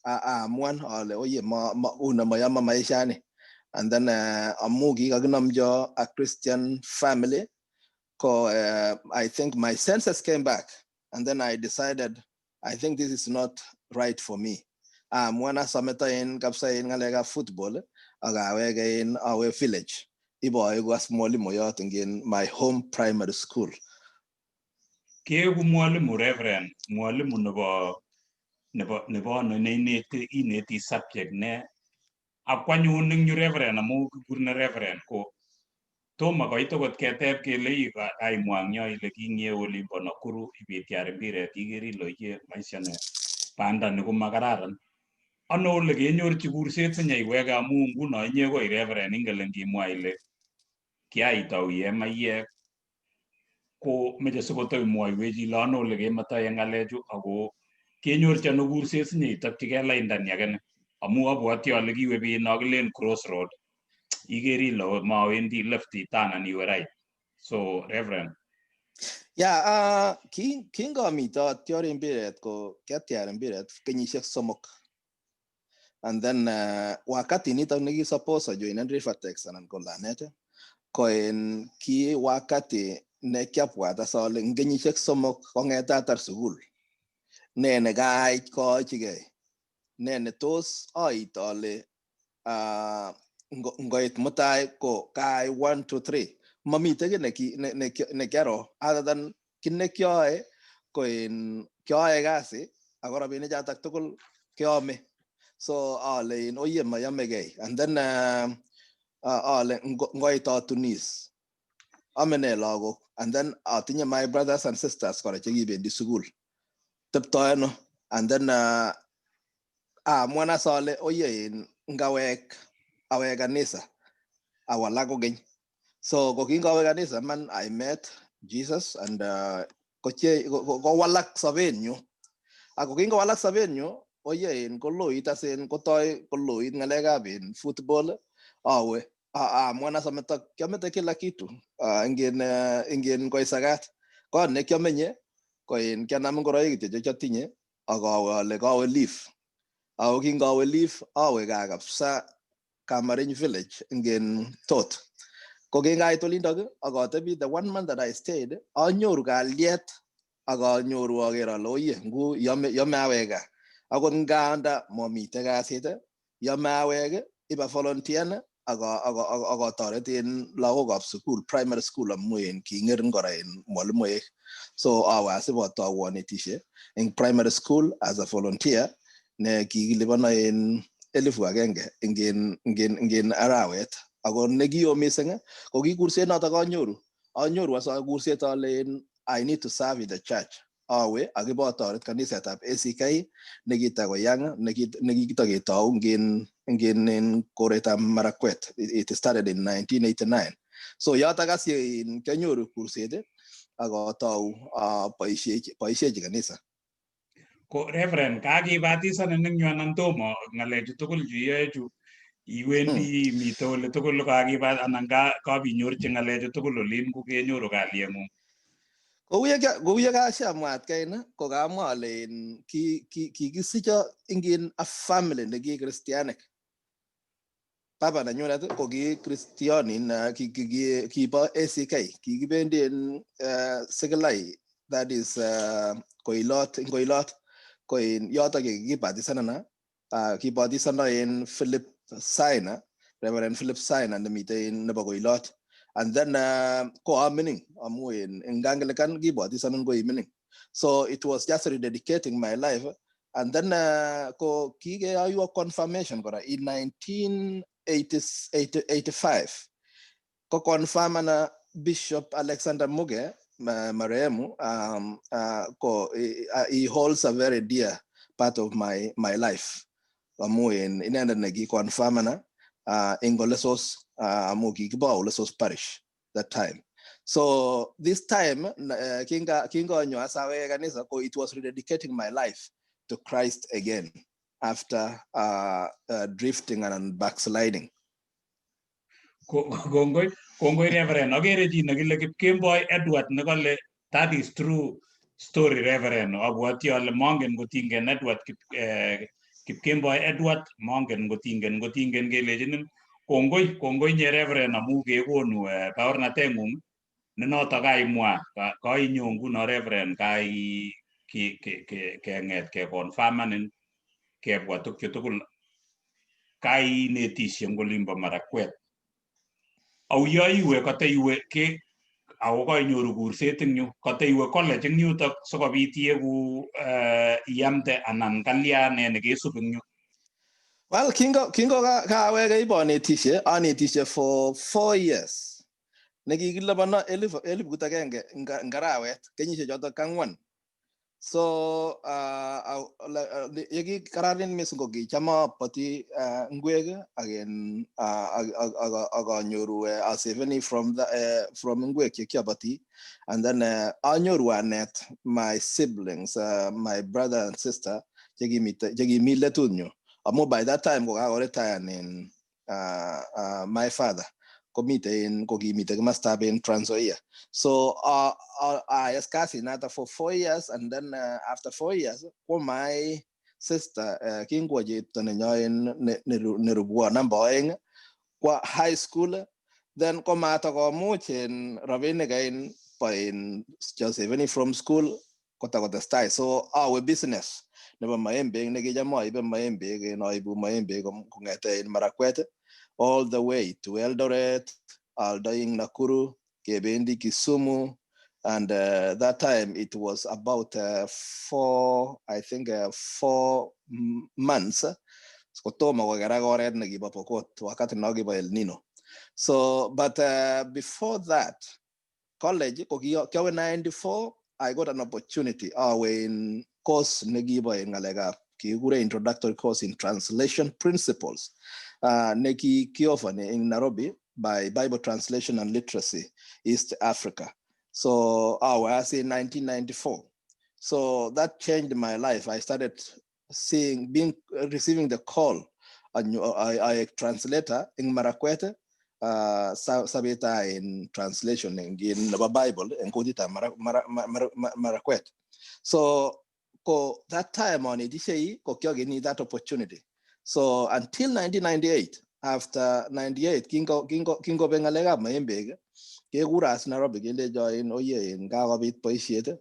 aamuan ale oye ma una mayama maishani. And then amu kikakinomcho a Christian family ko I think my senses came back and then I decided I think this is not right for me. Aamuan asameta in kabisa in ng'alekab football ak awege in awe village iboeku as mwalimu in my home primary school. Keeku mwalimu Reverend, mwalimu nebo ano neineti, ineti subject ne? Ak kwanyun eng yu Reverend, amu kikurne Reverend, ko tomo koit okot keteb kele ii kaimwa eng yo ile kingiewe olimbo Nakuru ibityar mbiret iker ile iye maisha ne banda ni komakararan. Ano ole kenyorchi kurset sinyaiweke amu nguno inye koi Reverend ingele ngimwa ile kiaitau iye maiyek ko meche sikotoimwoiwech ile ano ole kemetoi eng ng'alechu ako kenyorchi ano kurset sinyeitokchigei lainda ni ake ni amu abwoti ale kiwe bet no kilen crossroad iker ile mawendi left itanan iwe right. So Reverend. Yeah, kingamito atyori mbiret ko kiatyar mbiret kenyisiek 3. And then wakati nitok nekisuppose ajoinen Rivertex anan ko Lanet ko en ki wakati ne kiabwat as ale eng kenyisiek 3 kong'ete atar sukul ne nekait koachigei ne netos ait ale ngoit mutai ko kai 1 2 3 mamite kiy ne kiaro other than kit nekioe ko in kioe kasi ako rabinik chotok tugul keome. So ale in oye mayomegei. And then ale ngoit atunis amene lagok and then atinye my brothers and sisters kora chekibendi sukul teptoi ano. And then aamuan as ale oye in ngawek awek kanisa. Awalak kokeny. So ko kingowe kanisa man, I met Jesus and koche kowalak sobenyu. Ako kingowalak sobenyu, oye, en koloit asen kotoi koloit ng'alekab in football. Awe amuan asameta kiamete kila kitu, ingen koisakat kot ne kiomenye, ko in kianam ngoroik kityo che kiotinye ak awe ale kawe leave. Ako kingowe leave, awe gaa kabisa, Kamariny village ingen tot. Ko kingait olindok ak atebi, the one month that I stayed, anyoru kalyet ak anyoru aker ale oye, ngu yome yome awek gaa akot nganda momite kasit, yome awek iba volunteer ak atoret en lagokab sukul, primary school, amu en king'ering kora en mwalimuek. So awe asibotou anetishe en primary school as a volunteer ne kikilipona en 1000 ingen arawet. Ako nekio mising ko ki kurset notok anyoru asa kurset ale en I need to serve in the church. Awe akibotoret kanisetab ACK nekitakoyang, nekitaketou ingen en koretab Marakwet. It started in 1989. So yotok as kianyoru kurset ak atou boisiechi kanisa. Ko Reverend, kakibatisanin eng yu anan tomo? Ng'alechu tugul chu iyoe chu, iwendi mite ole tugul kakibat anan kabinyorchi ng'alechu tugul olin kokenyoru kalyeng'ung? Kou ye kashamwa atkain, ko kamwa ale kikisicho ingen a family neki Christianic. Baba nenyunet ko ki Christianin, kibo ACK, kikibendi en Sikilai, that is Koilot, in Koilot. Ko in yotok kikibatisanana, kibatisana en Philip Saina, Reverend Philip Saina nemiten nebo Koilot. And then ko amining amu in Anglican kibatisanin ko imining. So it was just rededicating my life. And then ko kikeyoiwo confirmation kora in 1985. Ko confirmana Bishop Alexander Muge, marehemu, ko he holds a very dear part of my life. Amu in inendet ne kiconfirmana in Olesos, amu kikibo Olesos Parish that time. So this time kinga kingonyo asawe kanisa, ko it was rededicating my life to Christ again after drifting and backsliding. Kongoi, kongoi Reverend. Akere chi nekile Kipkemboi Edward nekale, "That is true story, Reverend." Abwoti ale mongen kotingen Edward Kipkemboi Edward, mongen kotingen kelechinin kongoi, kongoi nye Reverend, amu kekonu baornateng'ung ne notok kaimwa kainyo nguno Reverend, kai keng'et keconfirmanin, kebwa tukchu tugul, kainetisye eng olimbo Marakwet. Au yo iwe kataiwe ke ako kainyoru kurset eng yu, kataiwe college eng yutok sikobit ieku iamde anan kalya ne nekesub eng yu? Well, kingo kaweke ibonetishe, anetishe for 4 years. Nekikilipana 1000 eng arawet, kenyisiek chotok ang'wan. So yekikararan mising ko kicham abati ngwek ak en ak anyoru asaveni from ngwek che kiabati, and then anyoru anet my siblings, my brother and sister chekimi letunyu, amu by that time ko kakoretire in my father komite kokimite komostab en Trans Nzoia. So ayas kasit noto for 4 years, and then after 4 years ko my sister, kingwo chepto nenyo en nerubwo namba 2 kwa high school, then komatakomuch en rabinik en bo en Josephine from school kotakotestai. So awe business nebo maembek nekicham aibe maembek en aibu maembek kong'ete en Marakwet all the way to Eldoret, aldoi ing Nakuru, kebendi Kisumu, and that time it was about four, I think 4 months kotomo kokerak oret nekibo Pokot wakati no kibo El Nino. So, but before that, college, ko kiawe 94, I got an opportunity awe in course nekibo en ng'alekab kikure introductory course in translation principles, neki kiofani in Nairobi. by Bible Translation and Literacy, East Africa. So I was in 1994. So that changed my life. I started seeing, being, receiving the call. I translator in Marakwet, sabeta in translation in the Bible in kutita Marakwet. So ko that time on idishei ko kyogini that opportunity. So until 1998, after 98, kingo bengalega maembeg, kekuras Nairobi kelecho in oye in kakobit boisiet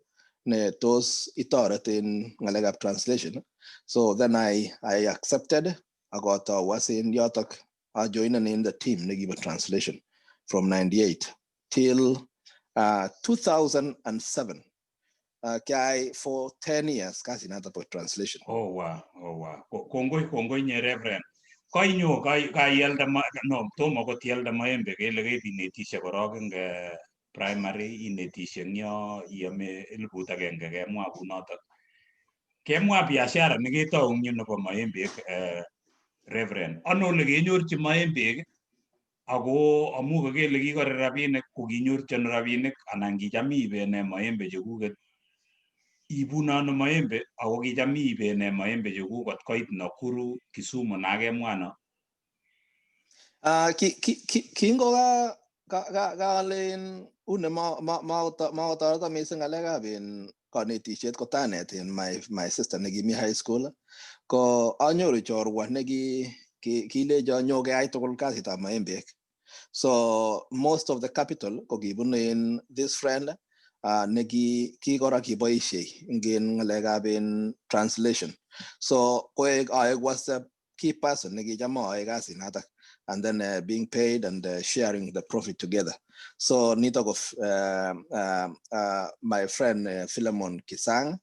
ne tos itoret in ngalekab translation. So then I accepted akotou as in yotok I joined in the team nekibo translation from 98 till 2007. Kiai for 10 years kasi noto bo translation. Oh wow, oh wow. Kongoi nye Reverend. Koinyo kaialda no tomo kot ialda maembe kele kebinetishe korok eng primary inetishe eng yo iame 1000 kemwa kunotok. Kemwa biashara neketou eng yu nebo maembek Reverend. Ano ole kenyorchi maembek ako amu kakele kikore rabinik ko kinyorchi ano rabinik anan kicham iibe ne maembe chekuket ibune ano maembe ako kicham iibe ne maembe chekuk kot koit Nakuru, Kisumu nakemwa no. Kingo ka alen une makotoreto mising ngalekab in konetisiet ko tanet in my sister nekimi high school ko anyoru chorwa neki kilecho nyo keyai tugul kasitab maembek. So most of the capital ko kibunu in this friend neki ki kora kiboisie ing ngalekab in translation. So koek I was the key person nekicham aoe kasinatak and then being paid and sharing the profit together. So nito ko my friend Philemon Kisang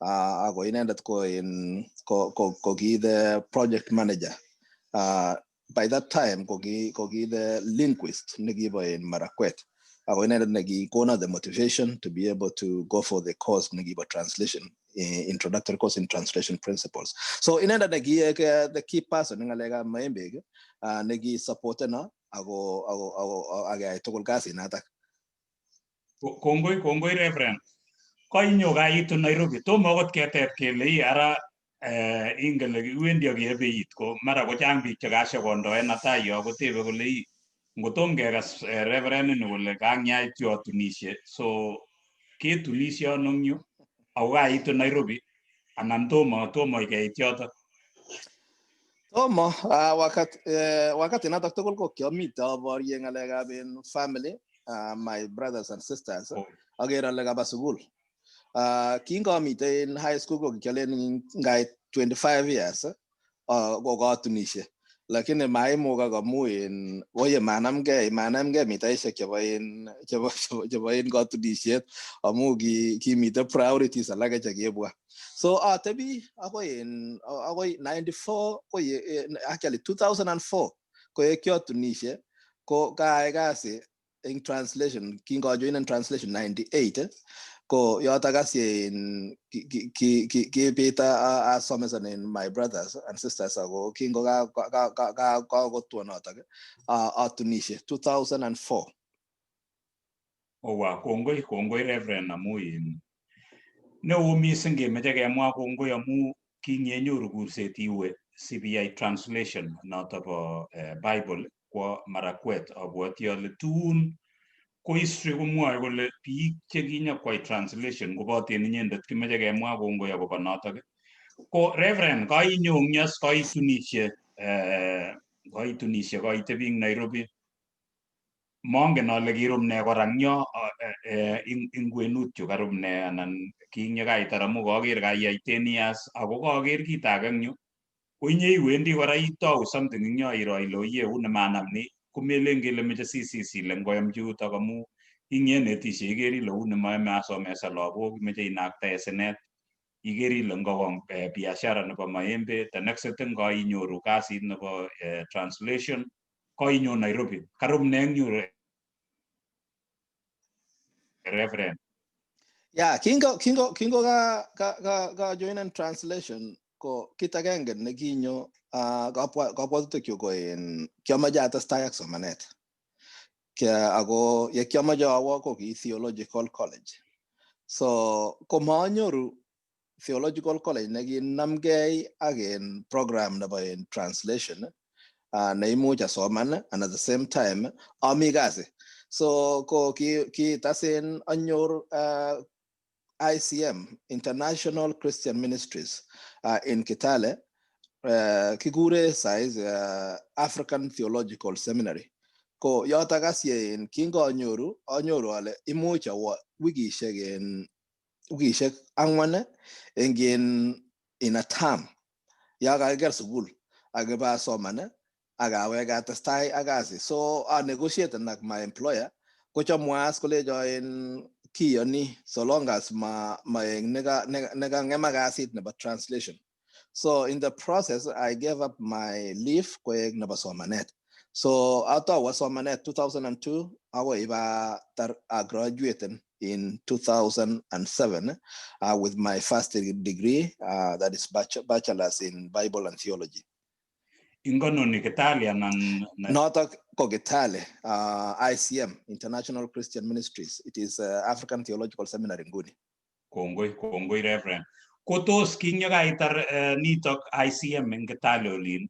ako inendet ko in ko ki the project manager. By that time ko ki the linguist nekibo in Marakwet. Ako inendet nekikona the motivation to be able to go for the course nekibo translation, introductory course in translation principles. So inendet nekiek the key person eng ngalekab maembek neki supportena ako akeyai tugul kasinatak. Kongoi Reverend. Koinyo kaitu Nairobi tomo akot keteb kele ii ara ingen le kiwendi ak kebeit ko mara kochang biik chekashakondoen netai yo kotebe kole ii ngotom kekas Reverend ini kole kangyait yu atunishe so ketunishe ano eng yu ako kaitu Nairobi anan tomo keit yotok. Tomo wakati notok tugul ko kiamite aborye ngalekab in family, my brothers and sisters. Oh. Aker ale kaba sukul. Kingamite in high school ko kikialen ngait 25 years ko katunishe lakini maimukak amu in oye manamgei mitaishek chebo in chebo in katunisiet amu kimite priorities alake chekibwa. So atebi akoi in akoi 94 ko actually 2004 ko ye kiotunishe ko kaai kasi eng translation kingojoinen translation 98 ko yotok as in kibit asomesan in my brothers and sisters ako kingo kakotwo notok atunishe 2004. Owa kongoi Reverend amu in neo mising kemeche kemwa kongoi amu kinyenyoru kurset iwe CBI translation noto bo Bible kwo Marakwet abwoti ale tun ko history komwoe kole biik chekinyokwai translation koboten inyendet kimeche kemwa kongoi akobo notok. Ko Reverend kainyo eng yos kaitunishe kaitebi eng Nairobi mongen ale kirum ne kora eng yo ing kwenut yu karum ne anan kinye kaitar amu kaker kaiyai 10 years ako kaker kit age eng yu ko inye iwendi kora itou something eng yo iro ile oye uni manam ni komelen kele meche CCC ile ngoyamchi yutok amu inyenetishe iker ile uni mayome asomesa lagok imeche inaktae sinet iker ile ngokong biashara nebo maembe the next thing kainyoru kasit nebo translation kainyo Nairobi karum ne eng yu Reverend? Yeah, kingo ka join in translation ko kit agenge nekinyo kabwatutik ko in kiomoche atestai ak somanet. Ako ye kiamache awo ko ki theological college. So komanyoru theological college nekinamgei ak en program nebo en translation neimuch asoman and at the same time ami kasi. So ko kitasen anyor ICM, International Christian Ministries, in Kitale, kikure saizi African Theological Seminary. Ko yotok as en kinganyoru anyoru ale imuch awo wikishek en wikishek 4 eng in a term ya kakiker sukul akiba asoman ak awek atestai ak kasi. So a negotiate ak my employer kochomwo as kolecho en kiyoni so long as ma neka ngema kasit nebo translation. So in the process I gave up my leave koek nebo somanet. So atawa somanet 2002 akoi iba tar a graduated in 2007 with my first degree, that is bachelor's in Bible and Theology. Ingono ni Kitale anan? Notok ko Kitale, ICM, International Christian Ministries. It is African Theological Seminary nguni. Kongoi, kongoi Reverend. Kotos kinyokaitar nitok ICM eng Kitale olin,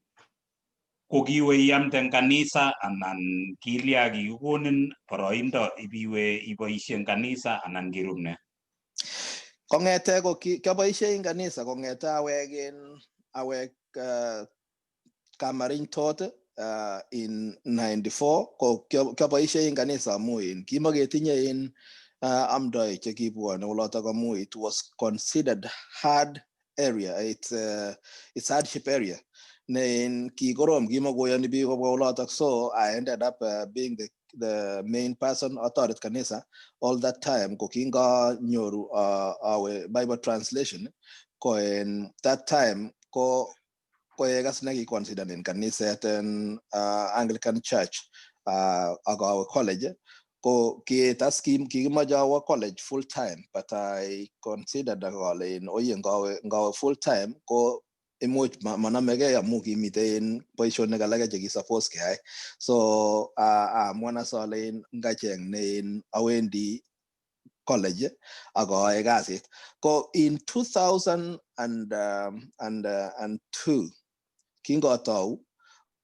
ko kiwe iamde eng kanisa anan kilya kikikonin boroindo ibiwe iboisie eng kanisa anan kirub ne? Kong'ete ko kiaboisie eng kanisa kong'ete awek Kamariny tot in 94 ko kiaboisie eng kanisa amu in kimaketinye in amdoik chekibwone olotok amu it was considered hard area. It's hardship area. Ne in kikorom kimakoyoni biik kobwa olotok, so I ended up being the main person atoret kanisa all that time. Ko kinganyoru awe Bible translation ko in that time ko koekas nekiconsider in kaniset en Anglican Church ak awe college ko kitas kikimoche awo college full time, but I considered akole in oye ngawe full time ko imuch manamegei amu kimitei en boisionik alake chekisuppose keyai. So aamuan as ale in ngacheng ne in awendi college ak aae kasit. Ko in 2002 kingotou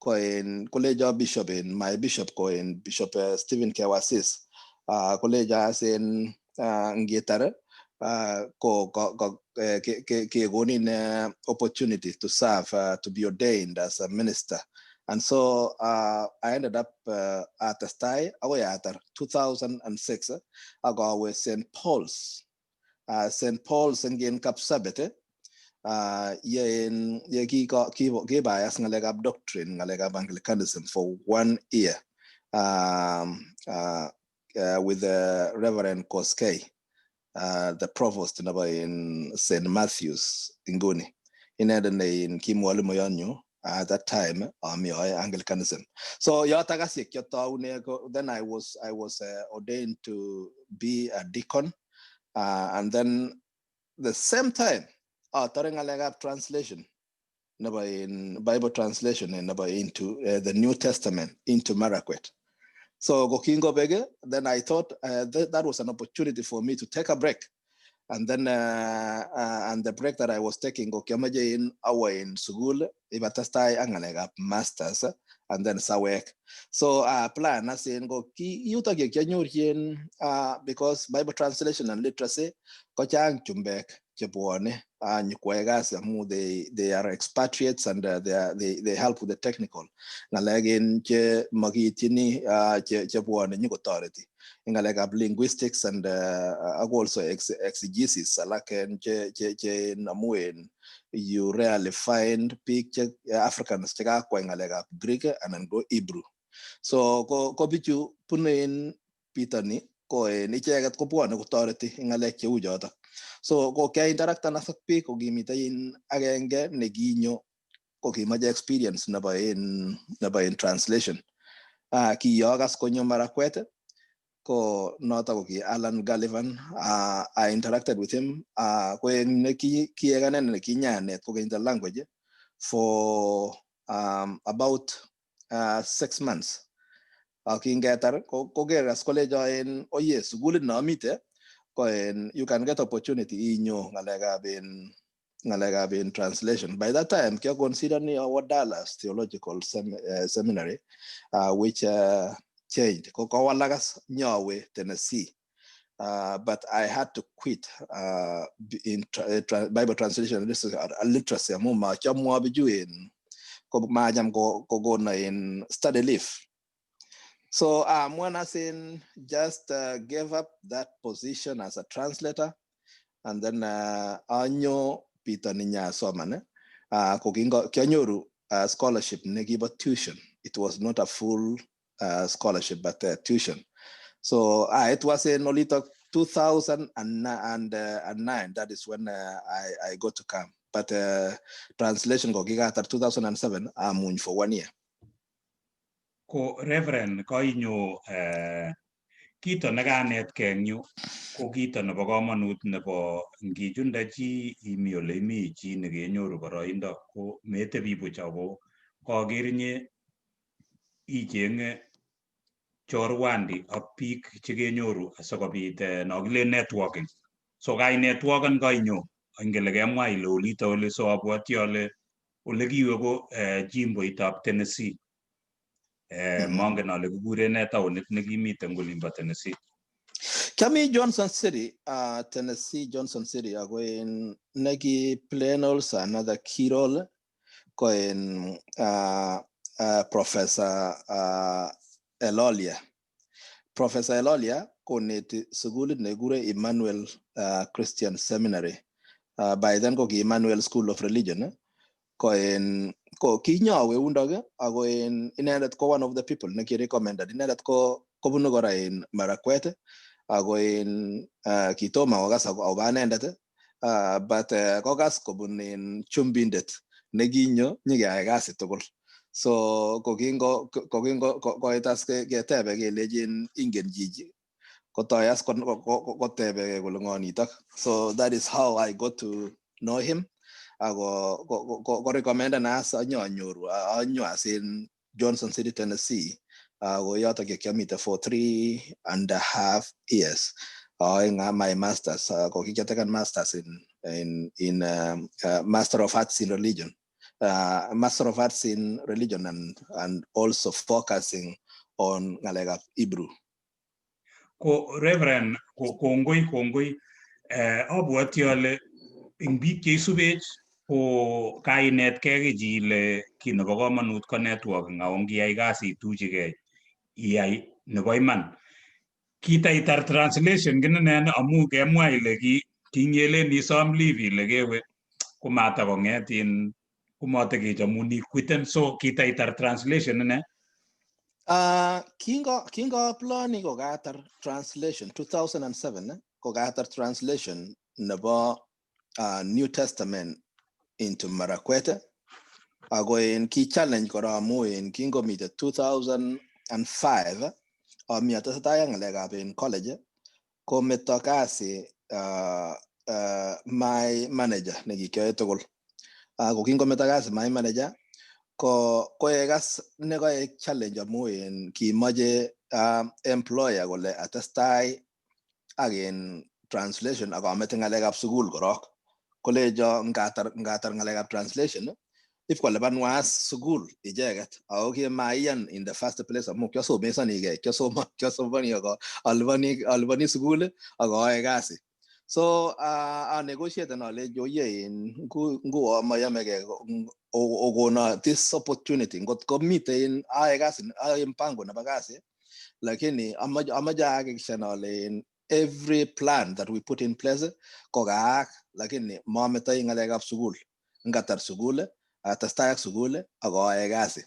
ko in kolecho bishop in my bishop ko in Bishop Stephen Kewasis kolecho as in ngitar ko kekonin opportunity to serve, to be ordained as a minister. And so I ended up atestai akoi atar 2006 ak awe St. Paul's. St. Paul's eng Kapsabet ye kibayas ngalekab doctrine, ngalekab Anglicanism for 1 year with the Reverend Koskei, the provost nebo in St. Matthews inguni. Inendet ne in ki mwalimu at that time ami ayoe Anglicanism. So yotok as ye then I was ordained to be a deacon, and then the same time atore ngalekab translation nebo in Bible translation and nebo into the New Testament into Marakwet. So ko kingobek, then I thought that was an opportunity for me to take a break. And then and the break that I was taking ko kiamache in awo in sukul ibatestai ak ngalekab masters and then sawek. So plan as in ko ki yutok ye kianyorchi because Bible translation and literacy ko chang chumbek chebwone nyikwoe kasi amu they are expatriates and they help with the technical ngalek in che makiityini chebwone nyikotoreti ngalekab linguistics and also exegesis alak en che amu en you rarely find biik che Africans chekakwai ngalekab Greek anan ko Hebrew. So ko bichu bunu en bitoni ko en icheket kobwone kotoreti eng ngalek cheu chotok. So ko kiainteractan ak biik ko kimitei in agenge nekinyo ko kimoche experience nebo in translation. Kiyokas konyo Marakwet ko notok ko ki Alan Gallivan. I interacted with him. Ko eng kiek ane nekinyanet kokeny the language for about 6 months. Ak kingetar koker as kolejo en oye sukulit nomite ko en you can get opportunity inyo ngalekab in translation. By that time kyo consider ni our Dallas Theological Seminary, which changed ko kowalakas nyowe Tennessee. But I had to quit in Bible translation literacy amu machamwa bichu in ko macham ko kokono in study leave. So Mwanasin just gave up that position as a translator, and then anyo bitonin nyasoman ko kingo kianyoru scholarship nekibo tuition. It was not a full scholarship, but tuition. So it was in Olito 2009. That is when I got to come. But translation ko kikatar 2007, amuny for 1 year. Ko Reverend koinyo kito nekanetkei eng yu ko kito nebo komonut nebo ngichunde chi imi ole imi chi nekenyoru boroindo ko metebi buch ako koker inye ichenge chorwandi ak biik chekenyoru asikobit no kilen networking. So kai networken koinyo ingele kemwa ile olito ole, so abwoti ale ole kiwe ko jimboitab Tennessee. Mongen ale kikuren nee taonit nekimiten olimbo Tennessee. Kiami Johnson City, Tennessee, Johnson City, ako en neki playing also another key role ko en Professor Elolia. Professor Elolia koneti sukulit nekikure Emmanuel Christian Seminary. By then ko ki Emmanuel School of Religion. Ko en ko kinyowe yundok ako en inendet ko one of the people neki recommended. Inendet ko kobunu kora en Marakwet ako en kitoma kokas akobo inendet, but kokas kobun en chumbindet nekinyo nyikeyai kasi tugul. So ko kingo koit as ketebe kelechin ingen chichi kotoi as kotebe kole ng'o nitok. So that is how I got to know him. Ako ko recommenden as anyo anyoru anyo as in Johnson City, Tennessee. Ako yotok ye kiamite for 3.5 years. Aeng my masters, ko kikiatakan masters in Master of Arts in Religion. Master of Arts in Religion and also focusing on ngalekab Hebrew. Ko Reverend, ko kongoi kongoi, abwoti ale eng biik cheisubech ko kainetkei ki chi ile kit nebo komonut ko networking ako ngiyai kasit ituchigei iyai nebo iman. Kitaitar translation kininen amu kemwa ile ki kingelen isom leave ile kewe komatakonget in komatekechomun iquiten, so kitaitar translation ine? Kingo aploni kokatar translation 2007, kokatar translation nebo New Testament into Marakwete. Ako en ki challenge kora amu en kingomite 2005 ami atesetai ak ng'alekab en college kometo kasi my manager nekikyoe tugul. Ko kingometo kasi my manager ko koek as nekoek challenge amu en kimoche employer kole atestai ak en translation ak amete ng'alekab sukul korok. Kolecho ngatar ng'alekab translation if kolipanwa as sukul icheket ako kimaiyan in the first place amu kiosomesonikei kiosomoni ako alipani sukul ak aae kasi. So a negotiate alechi oye in nguo mayomekei okono this opportunity ngot komite aae kasi aae mpango nebo kasi lakini amache ahakikishan ale in every plan that we put in place kokaak lakini mametoi ng'alekab sukul ngatar sukul atestai ak sukul ak aae kasi.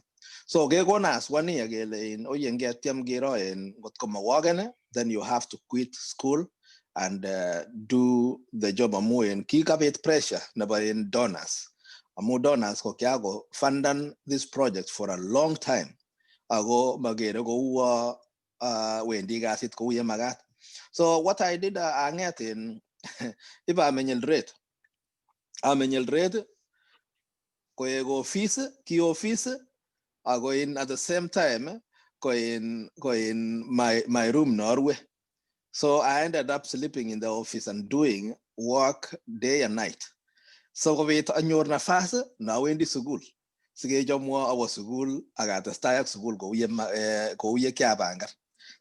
So kekona as 1 year kele in oye ngetyem kiro in ngot komawoken then you have to quit school and do the job amu in kikabit pressure nebo in donors amu donors ko kiako fundan this project for a long time ako makere kouo wendi kasit kou ye makat. So what I did, anget in ibameny Eldoret ameny Eldoret koek office ki office ako in at the same time Ko in my room norwe. So I ended up sleeping in the office and doing work day and night. So kobit anyor nafas nawendi sukul. Sikechomwo awo sukul ak atestai ak sukul kou ye kiapangan.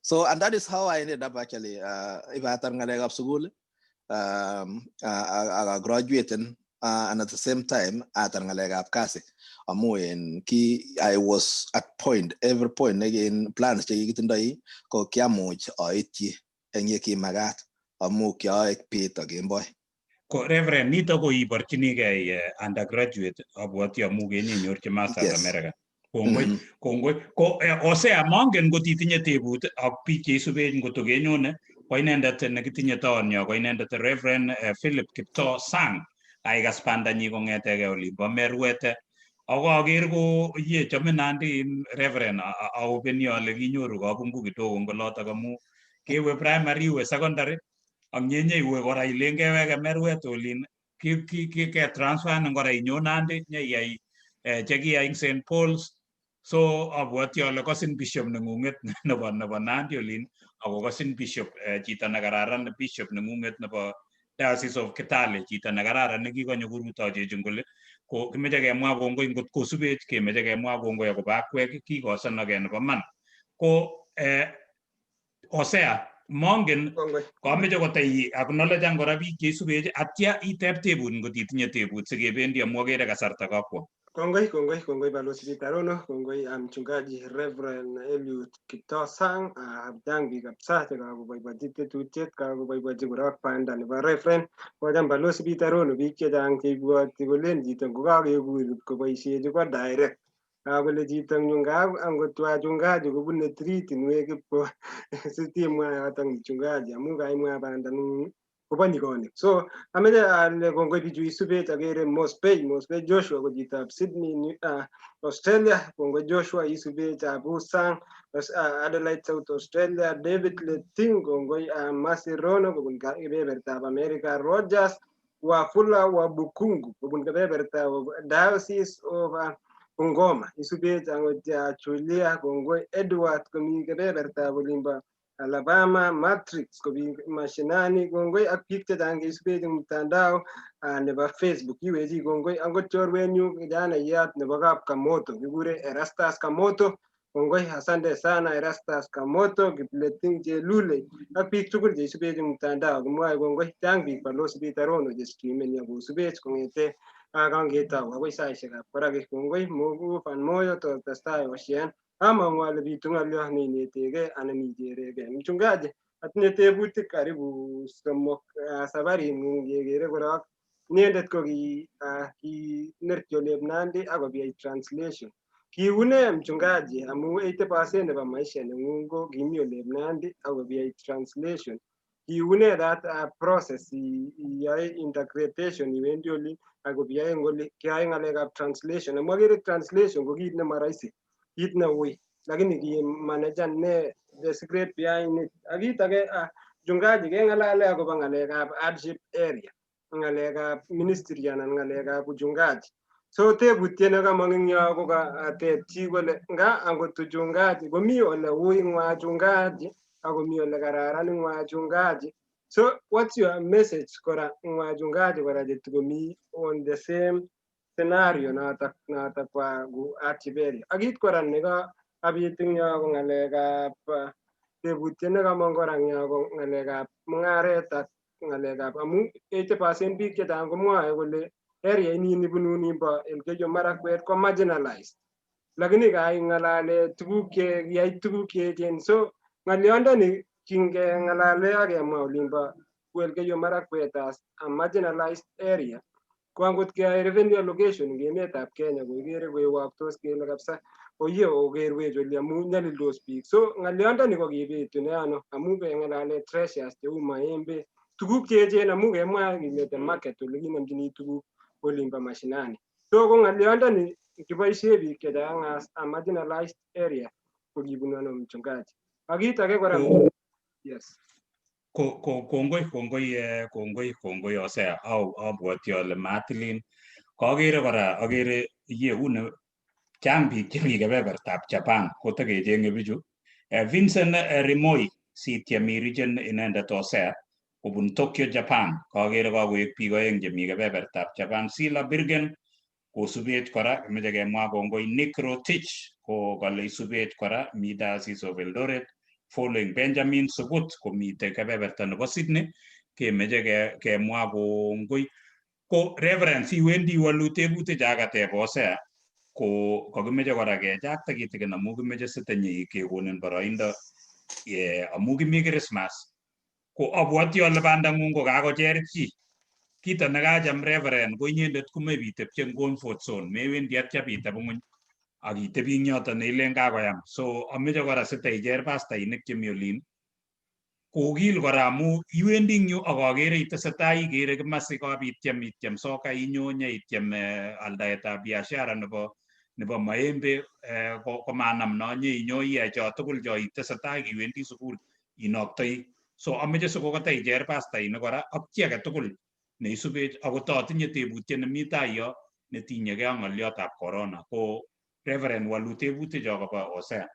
So and that is how I ended up actually ibatar ngalekab sukul ak graduating and at the same time atar ngalekab kasi amu en ki I was at point every point nekin plans chekikitindoi ko kiamuch aityi eng ye kimakat amu kiaek bet ak kemboi. Ko Reverend, nito ko iborchinigei undergraduate abwoti amu kenyenyorchi masters. Yes. America. Kongoi. Kongoi. Ko Hosea, mongen ngot itinye tebut ak biik cheisubech ngot kenyone ko inendet nekitinye toon yo ko inendet Reverend Philip Kiptoo Sang aikas bandanyi kong'etegei olimbo Merwete ako aker ko ye chome Nandi Reverend aopeni ale kinyoru kabungu kidogo eng olotok amu kewe primary, iwe secondary ak nyenye iwe kora ilen keweke Merwet olin ke transfernin kora inyo Nandi nyeiyai chekiyai eng St Paul's. So abwoti ale kosin bishop neng'ung'et nebo Nandi olin ako kosin bishop chito nekararan, bishop neng'ung'et nebo Diocese of Kitale, chito nekararan nekikonyo korutochechin kole ko kimeche kemwa kongoi ngot kosubech kemeche kemwa kongoi akobo akwek kikosanake nebo man ko Hosea, mongen Kongoi. Kameche kotai acknowledge kora biik cheisubech atya iteb tebut ngot itinye tebut sikebendi amu akere kasarta kakwo. Kongoi, kongoi, kongoi Balozi Peter Rono, kongoi mchungaji Reverend Eliud Kiptoo Sang, chang biik kabisa chekakoboiboichi tetutiet, kakoboiboichi korok banda nebo Reverend. Kocham Balozi Peter Rono biik chechang cheibwoti kolen chito ngokakekur koboisiechi ko direct. Kakole chito eng yu ngap angot wachungaji kobune tritinwek ipko sitimwa yotok mchungaji amu kaimwa banda ngung kobo nyikonik. So ameche ale kongoi bichu isubech akere Mospei, Mospei Joshua ko chitab Sydney, Australia. Kongoi Joshua isubech Abu Sang, Adelaide, South Australia. David Leting, kongoi Masi Rono kobun kebebertab America. Rogers Wafula wa Bukungu kobun kebebertab Diocese of Bungoma. Isubech angot Julia, kongoi Edward komi kebebertab olimbo Alabama, Matrix komi mashinani, kongoi ak biik chechang cheisubech eng mtandao nebo Facebook. Kiwechi kongoi angot chorwenyu kijanaiyat nebo kap Kamoto kikure Erastus Kamoto. Kongoi, asante sana Erastus Kamoto, Kipleting Chelule ak biik tugul cheisubech eng mtandao kimwoe kongoi. Chang biik Balozi Peter Rono chestreameni ak kosubech kong'ete kangetou akoi saisiekab koraki. Kongoi Mungu fan moyo totestai osien among'u ale bitu ng'olyo neinetegei anan icheregei. Mchungaji, atinye tebutik karibu somok. Sabaring'ung kekere korok inyendet ko kinerchi olep Nandi akobiyai translation. Kiune mchungaji amu 80% nebo maisha neng'ung ko kimi olep Nandi akobiyai translation. Kiune that process iyoe integration iwendi oli akobiyai eng oli kiyoe ng'alekab translation amu akere translation ko kit nemoroisi, kit neui, lakini kimanajan ne the secret behind it? Ak kit age mchungaji, keng'alale akobo ng'alekab hardship area, ng'alekab ministry anan ng'alekab uchungaji. So tebutiet nekamong eng yo ko kateb chi kole nga angot uchungaji komi ole ui eng wachungaji akomi ole kararan eng wachungaji. So what's your message kora eng wachungaji kora chetikomi on the same scenario notok kwa ku hardship area? Ak kit kora neka abit eng yo ko ng'alekab tebutiet nekamong kora eng yo ko ng'alekab mung'aret ak ng'alekab amu 80% biik chechang komwoe kole area inin ibunu nimbo Elgeyo Marakwet ko marginalized, lakini kaing'alale tuguk che kiyai tuguk cheechen. So ng'olyondoni kingeng'alale ak kemwa olimbo Elgeyo Marakwet as a marginalized area ko angot keyoe revenue allocation eng emetab Kenya ko ikere koiwoktos kele kabisa oye okerwech oli amu nyalildos biik. So ng'olyondoni ko kibitune ano amu keng'alale treasures cheu maembe, tuguk cheechen amu kemwa kile the market ole kinemchini tuguk olimbo mashinani. So ko ng'olyondoni kiboisie biik chechang as a marginalized area ko kibunu ano mchungaji? Ak kit age kora, yes. Ko kongoi, kongoi, kongoi, kongoi Hosea. Au abwoti ale matilin kakere kora akere ye une chang biik chemi kebebertab Japan kotekechenge bichu. Vincent Rimoi sitiem irichen inendet Hosea kobun Tokyo, Japan. Kakere kakoek biik oeng chemi kebebertab Japan. Sila Birgen kosubech kora, kimeche kemwa kongoi Nick Rotich ko kale isubech kora, mi Diocese of Eldoret following Benjamin Sugut komite kebeberta nebo Sydney, kemeche kemwa kongoi. Ko Reverend, iwendi iwolu tebutik chakateb Hosea, ko kakimeche kora kechakta kitikin amu kimeche sitenye kekonin boroindo amu kimi Christmas. Ko abwoti ale bandang'ung ko kakocher chi. Kito nekacham Reverend ko inyendet komoe bitepche eng comfort zone, mewendi atya biteb ng'uny ak itebi eng yoton neilen kakoyam. So ameche kora sitaicher pastainik chemi olin kokil kora amu iwendi eng yu ak akere itesetai ikere kimasi kabitiem ityem soka inyo nyeityem aldaetab biashara nebo maembe komanam no nyeinyo iyai cho tugul cho itesetai kiwendi sukul inoktoi. So ameche sikokotaicher pastainik kora ak chi age tugul neisubech akot atinye tebutiet nemi tai yo netinyegei ak ng'oliotab corona. Ko Reverend, walu tebutik cho kobo Hosea.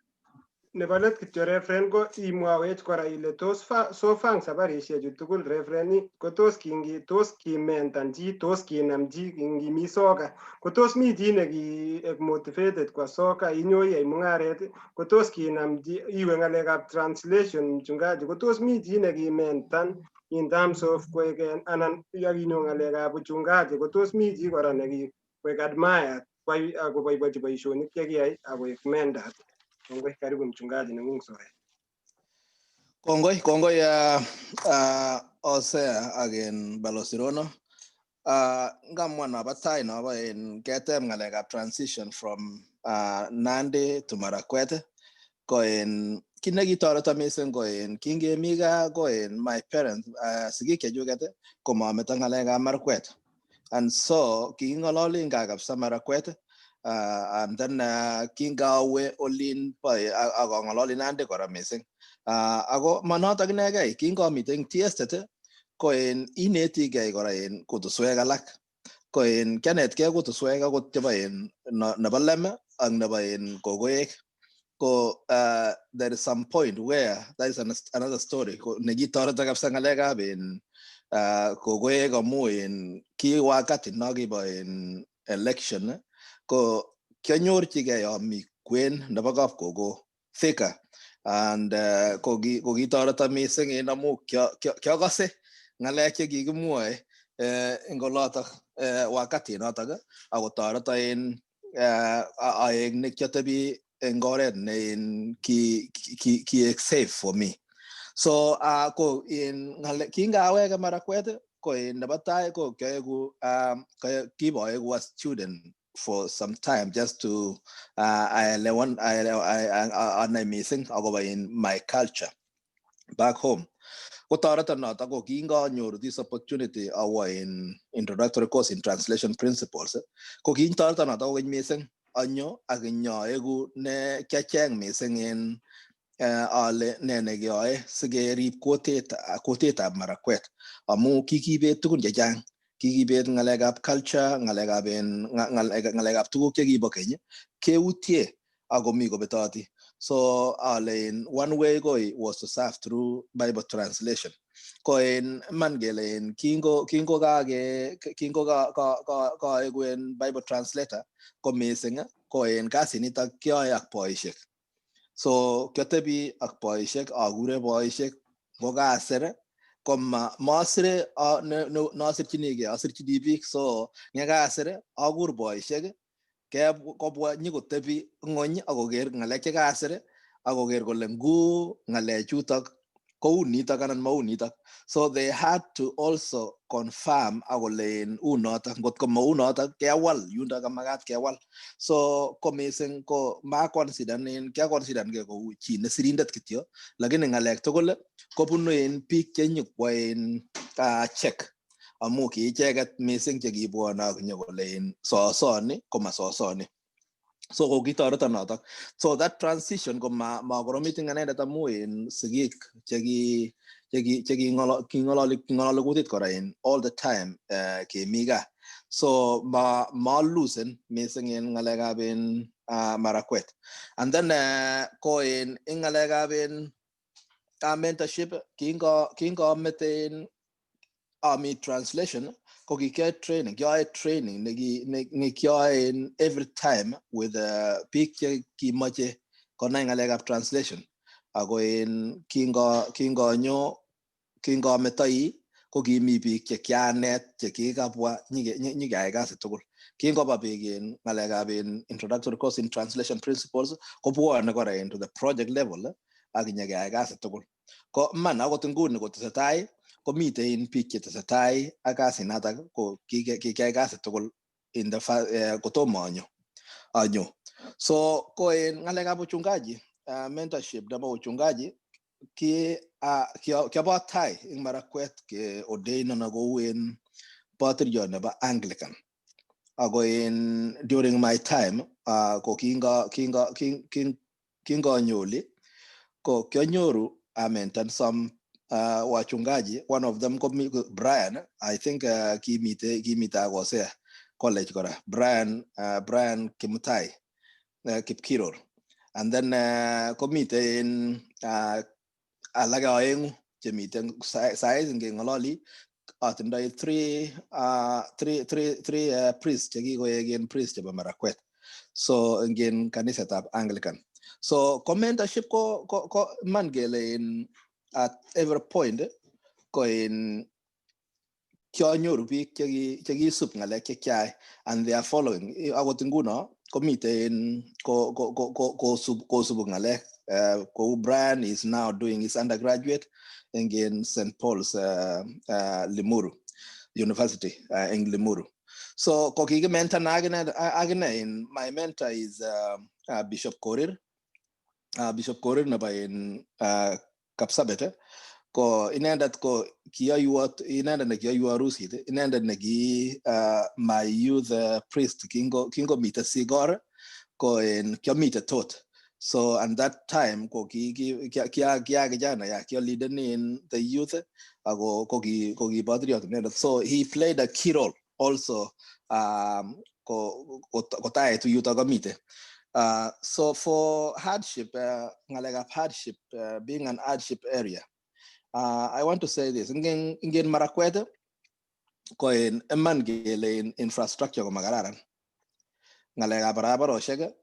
Nebo let kityo Reverend, ko imwawech kora ile tos so far sabarishechu tugul Reverend, ko tos kingi tos kimentan chi, tos kinam chi kingimi soka, ko tos mi chi neki motivated kwa soka inyo iyai mung'aret, ko tos kinam chi iwe ng'alekab translation mchungaji, ko tos mi chi nekimentan in terms of koek anan yakinyo ng'alekab uchungaji, ko tos mi chi kora neki koek admired akoboibochi boisionik chekiyai akoek mentor? Kongoi, karibu mchungaji, neng'ung soet. Kongoi, kongoi Hosea ak en Balozi Rono. Ngamwa nobo tai nobo en keteb ng'alekab transition from Nandi to Marakwet, ko en kit nekitoreto missing ko en kingemi gaa ko en my parents, sigik chechuket komameto ng'alekab Marakwet, and so kiking'ololi gaa kabisa Marakwet, and then kingawe olin bo akong'ololi Nandi kora missing, ako manotok inegei, kingamiten eng tea estate ko en inetigei kora en kutuswek alak, ko en kianetkei kutuswek akot chebo en nebo lem ak nebo en kokoek. Ko there is some point where that is another story nekitoreto kabisa ng'alekab en kokoek amu en ki wakati nokibo en election ko kianyorchigei ami kwen nebo kapkoko Thika, and kokitoreto missing en amu kiakose ng'alek chekikimwoe eng olotok wakati notok akotoreto en aek nekiotebi eng oret ne en kiek safe for me. So ko in kingaweke Marakwet ko in nebo tai ko kioeku kiboeku a student for some time just to aelewan anai missing akobo in my culture back home. Kotoreto notok ko kinganyoru this opportunity awo in introductory course in translation principles, ko kintoreto notok kokeny missing anyo ak inyoeku ne kiacheng missing en ale ne nekeyoe sikerib kutetab Marakwet amu kikibet tugun chechang, kikibet ng'alekab culture, ng'alekab en ng'alekab tuguk chekibo keny keutie akomi kobetoti. So ale in one way ko was to serve through Bible translation. Ko en man kele en kingo kake kingo ka ka ka kaeku en Bible translator ko missing ko en kasinitok kiyoe ak boisiek. So kiotebi ak boisiek, akure boisiek ngokasir koma masire nosirchinigei, asirchini biik. So ngekasir akur boisiek kobwa nyikotebi ng'ony akoker ng'alek chekasir akoker kole ngu ng'alechutok kou nitok anan mau nitok. So they had to also confirm akolen u notok, ngot ko mau notok kewal yundo kamakat kewal. So ko missing ko makonsidan en kiakonsidan ke kou chi nesirindet kityo, lakini ng'alek tugul kobunu en biik chenyikwo en check amu ki icheket missing chekibwone ak nyokolen sosoni komasosoni. So ko kitoreto notok. So that transition ko makoromit eng anendet amu en sigik cheki king'ololi kutit kora en all the time kemi gaa. So ma malusen missing en ng'alekab en Marakwet. And then ko in eng ngalekab in mentorship, kingo mete ami translation, ko kikiyoe training, kiyoe training ne kiyoe in every time with biik che kimoche konai ngalekab translation. Ako in kingo kingometoi, ko kimi biik che kianet che kikabwa nyikeyai kasit tugul. Kingoba biik en ngalekab in introductory course in translation principles, kobwone kora into the project level ak nyekeyai kasit tugul. Ko man akot nguni kotesetai, komiten biik chetesetai ak kasinatak, ko kikiyai kasit tugul in the kotomo anyo. So ko en ngalekab uchungaji, mentorship nebo uchungaji, ki kiabo tai eng Marakwet ke ordain kou en patiriot nebo Anglican. Ako in during my time, ko kingo nyoli, ko kionyoru amentor some wachungaji. One of them ko Brian, I think kimite ak Hosea College kora, Brian Kimutai Kipkiror. And then komite in alake oengu chemiten saizi ngeng'ololi. Atindoi three priests chekikoek en priest chebo Marakwet, so ingen kanisetab Anglican. So ko mentorship ko man kele in at every point ko in kionyoru biik chekisub ng'alek chekiai and they are following. Akot nguno komiten ko kosubu ng'alek. Kou Brian is now doing his undergraduate in St. Paul's Limuru University in Limuru. So ko kikimentor akine in my mentor is Bishop Korir, Bishop Korir nebo in Kapsabet. Ko inendet ko kiyoiwo, inendet ne kiyoiwo harusit, inendet ne ki my youth priest kingo mite Sigor, ko en kiomite tot. So and that time ko ki ki kia kia kijana ya kio leader in the youth, ako ko ki patriot inendet. So he played a key role also ko taetu yuto komite. So for hardship, ngalekab hardship, being an hardship area, I want to say this. Ingen Marakwet, ko en iman kele in infrastructure ko makararan. Ngalekab barabarosiek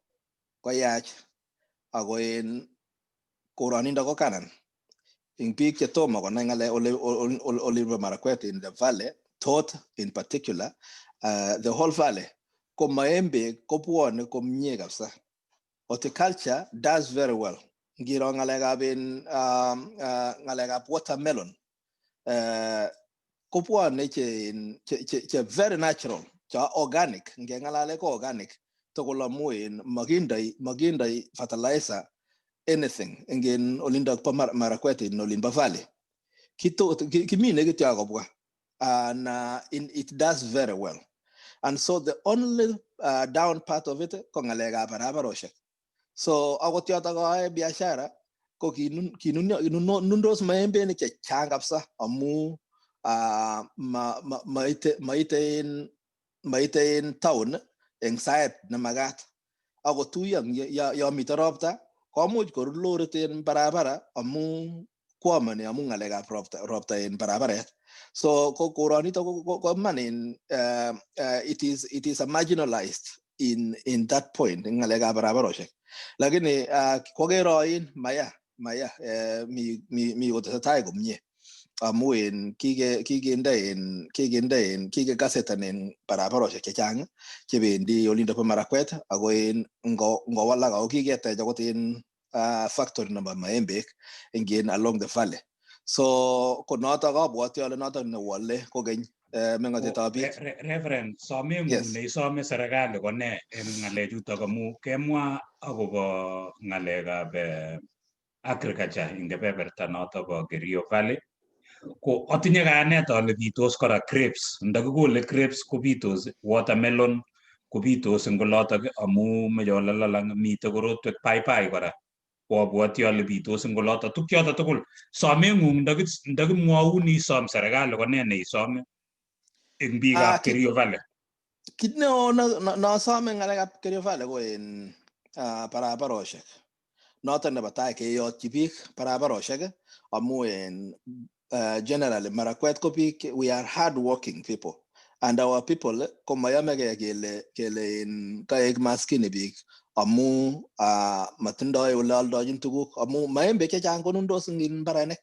ko yach, ako en koronindo ko karan. Ing biik che tomo konai ngalek ole Marakwet in the valley, Tot in particular, the whole valley, ko maembe kobwone komie kabisa. Horticulture does very well. Ngiro ngalekab in ngalekab watermelon, kobwone che very natural, che organic. Ngeng'alale ko organic tugul amu in makindoi fertilizer anything ingen olindok bo Marakwet in olimbo valley. Kimine kityo akobwa, and it does very well. And so the only down part of it ko ngalekab barabarosiek. So akot yotok aoe biashara, ko kinundos maembenik chechang kabisa amu maite in town eng sait nemakat. Akotuiyo yo miten ropta, komuch korut lorit en barabara amu kwamoni amu ngalekab ropta en barabaret. So ko koronito ko man in it is a marginalized in that point en ngalekab barabarosiek. Lakini kwokero in maya mi kotesetai komie amu en kikinde en kikekasetan en barabarosiek chechang chebendi olindo bo Marakwet. Ako en ngowalak, ako kiketech akot en factory nebo maembek ingen along the valley. So ko notok abwoti ale notok newole kokeny meng'otetab biik. Reverend, someng'ung neisome serikali ko ne en ng'alechutok? Amu kemwa akobo ng'alekab agriculture eng kebeberta notok bo Kerio Valley, ko atinye kayanet ale bitos kora grapes. Ndakikole grapes kobitos, watermelon kobitos eng olotok amu meche ole lalang. Mitei korotwek, paipai kora ko abwoti ale bitos eng olotok. Tukchoto tugul, someng'ung ndakimwoun isom serikali, ko ne neisome eng biikab Kerio Valley? Kit neo nosome ngalekab Kerio Valley ko en barabaroshek. Noton nebo tai keyotyi biik barabaroshek amu en generally Marakwet ko biik, we are hard working people and our people komayomegei kele in kaek maskini biik amu matindoi ole aldochin tuguk amu maembek chechang konundos eng mbarenik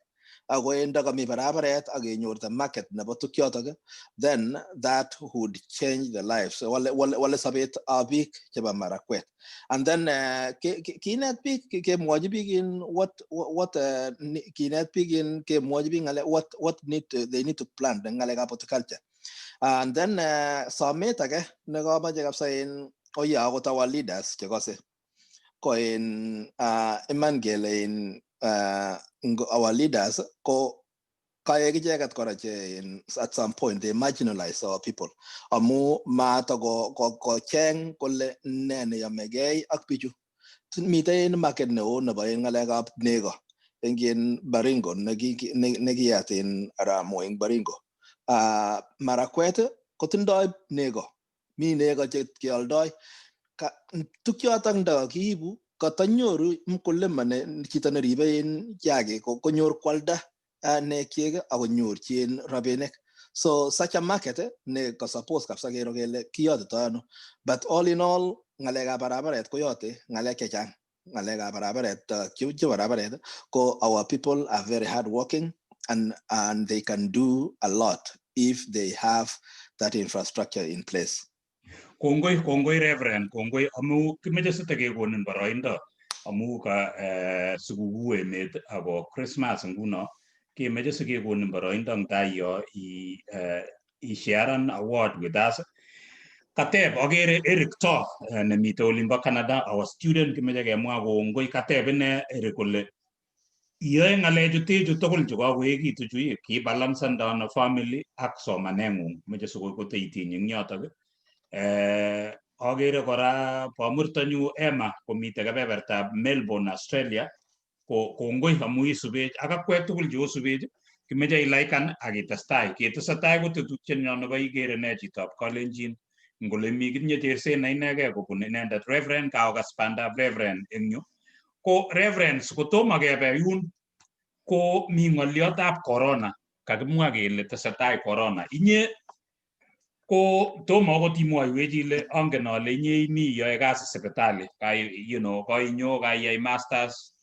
ako ndakami barabaret ak kenyor the market nebo tukyotok, then that would change the lives, wale sobet ab biik chebo Marakwet. And then kinet biik, kemwochi biik in what kinet biik in kemwochi biik ng'alek what need to, they need to plant eng ng'alekab horticulture. And then somet age nekomoche kabisa en oye akot our leaders chekose ko en iman kele in our leaders ko kaek icheket kora che in at some point they marginalize our people amu mato kocheng kole ne neyomegei ak bichu. Mitei en market neo nebo en ng'alekab nego eng en Baringo nekiyat en Aramo eng Baringo. Marakwet kotindoi nego, mi nego che keoldoi tukyotok ndakakiibu katanyoru mkulima ne chito neribe en kiagik konyor kwalda nekyik akonyorchi en rabinik. So such a market ne ka suppose kabisa kero kele kiyotito ano. But all in all, ng'alekab barabaret koyote ng'alek chechang. Ng'alekab barabaret, che barabaret ko our people are very hard working and they can do a lot if they have that infrastructure in place. Kongoi, kongoi Reverend, kongoi amu kimeche sitekekonin boroindo amu ka sikukuu emet ako Christmas nguno kemeche sikekonin boroindo eng tai yo i sharean a word with us. Kateb akere Eric To nemite olimbo Canada, our student, kimeche kemwa kongoi. Kateb ine Eric kole iyoe ng'alechu techu tugul chu kakoekitu chu kibalansanda ano family ak somaneng'ung? Meche sikoi koteitiny eng yotok. Akere kora bamurtonyu Emma komite kebebertab Melbourne, Australia, ko kongoi amu isubech ak akwek tugul cheosubech. Kimeche ilaikan ak itestai ketesetai ko tetutienyo nebo ikere ne chitab Kalenjin ngole mi kitinye cherset ne inegei kobun inendet Reverend. Kaokas bandab Reverend eng yu. Ko Reverend, kotomo kebe yun ko mi ng'oliotab corona. Kakimwa kele tesetai corona. Inye ko tomo akot imwoiwech ile angen ale inye imi iyoe kasi sipitali kai kainyo kaiyai masters,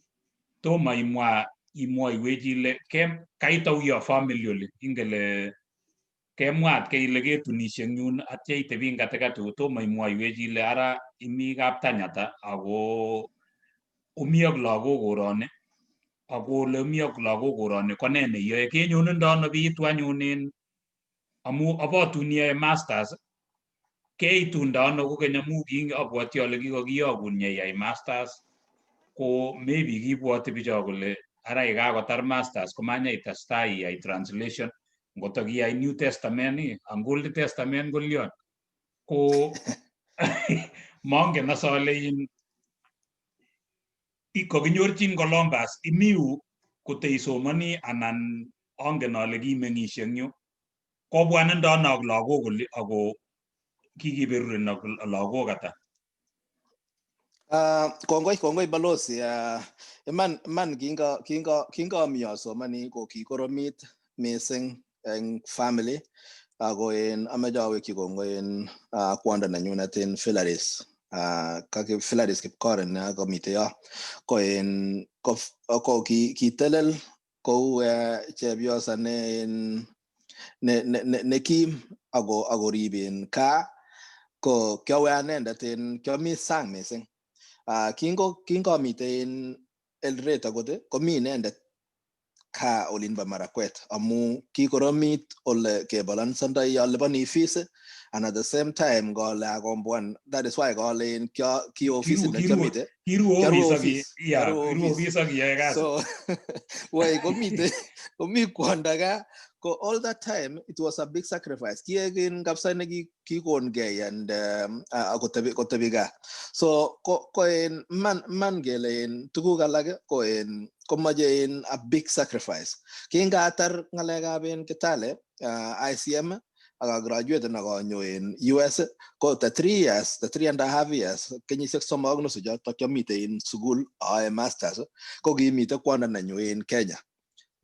tomo imwa imwoiwech ile kait auyo family oli ingele kemwaat ke ile ketunishe eng yun atya itebi eng katikati. Tomo imwoiwech ile ara imi kaptanyata ako omi ak lagok koroni ako ole omi ak lagok koroni ko nee neiyoe kenyonindo ano biitu anyun en amu abotun iyoe masters keitundo ano kokeny amu abwoti ale kikakiyokun yeiyai masters ko maybe kibwoti bicho kole ara yekakotar masters komanya itestai iyai translation ngoto kiyai New Testament ang Old Testament kolion ko mongen as ale in kokinyorchin Columbus imiu koteisomoni anan angen ale kimeng'ishe eng yu kobwanindo ano ak lagok oli ako kikiberurin ak lagok ata? Kongoi, kongoi balozi. Iman kinga ami asomani ko kikoromit missing eng family ako en ameche awekyi kongoi en kwondo nenyunet en Philaris, kaki Philaris Kipkorir akomite yo ko en ko kitelel kou chepyosa ne en ne kim ako akorib en gaa ko kiawe anendet en kiami sang missing. Kingo mite en Eldoret akot komi inendet kaa olin bo Marakwet amu kikoromit ole kebalansandoi alipani fees and at the same time kole akomboan. That is why kole ki ofisit nekiamite Kiru ofis ak iyoe kasi. So woi komite komi kwondo gaa ko all that time it was a big sacrifice. Kiek in kabisa ne kikongei and kotebi gaa. So ko en man kele en tuguk alak ko en komoche en a big sacrifice. Kingatar ng'alekab en Kitale ICM. ak agraduaten ak anyo en US, ko the 3 years, the 3.5 years, kenyisiek 3.5 chotok kiamite en sukul aae masters, ko kimite kwanda nenyu en Kenya.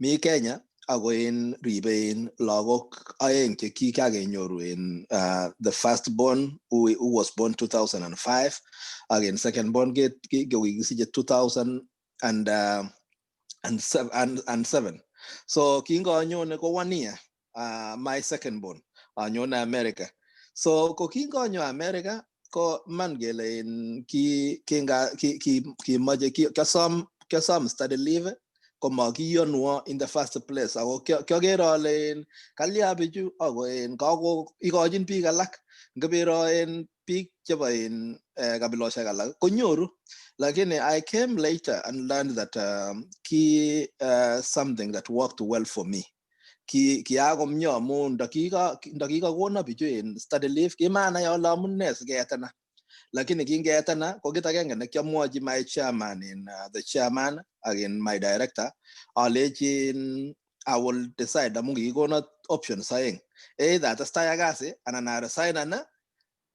Mi Kenya ako en ribe en lagok aeng che kikakenyoru en the first born who was born 2005 ak en second born ke kikisiche 2000 and, seven, and seven. So kinganyone ko one year, my second born, anyone America. So ko kinganyo America, ko man kele en ki kinga ki ki kimoche kiasom study leave, komakiyonwo in the first place. Ako kiaker ale en kalya bichu ako en kako ikochin biik alak, ngibiro en biik chebo en kabilosiek alak konyoru. Lakini I came later and learned that ki something that worked well for me, ki kiakomnye amu ndakikakono bichu en study leave, kimanai ale amune siketena. Lakini kingetena ko kit agenge nekiamwochi my chairman in the chairman ak in my director, alechin I will decide, amu kikikono options aeng: either atestai ak kasi anan aresignan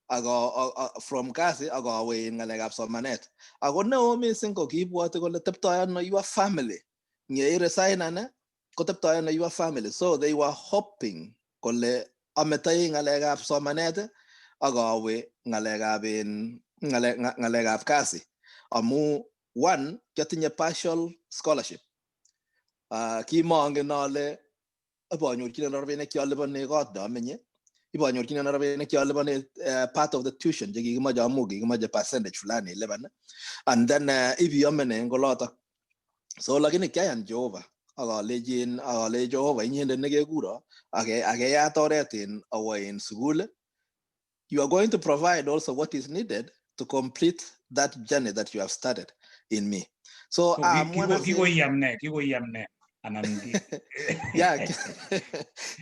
ako from kasi ak awe en ng'alekab somanet. Ako neo missing ko kiibwoti kole teptoi ano your family ngeiresignan, koteptoi ano your family. So they were hoping kole ametoi ng'alekab somanet ak awe ng'alekab en ng'alekab kasi, amu one, kiatinye partial scholarship. Kimongen ale ibonyorchinen rabinik cheoliponi kot neamenye, ibonyorchinen rabinik cheoliponi part of the tuition chekikimoche, amu kikimoche percentage fulani ilipan, and then ibiyomene en kolotok. So lakini kiayan Jehova ak alechin, ak alechi Jehova, inyendet nekekuro akeyat oret en awo en sukul, you are going to provide also what is needed to complete that journey that you have started in me. So kikoiyam ne? Kikoiyam ne anan? Yeah,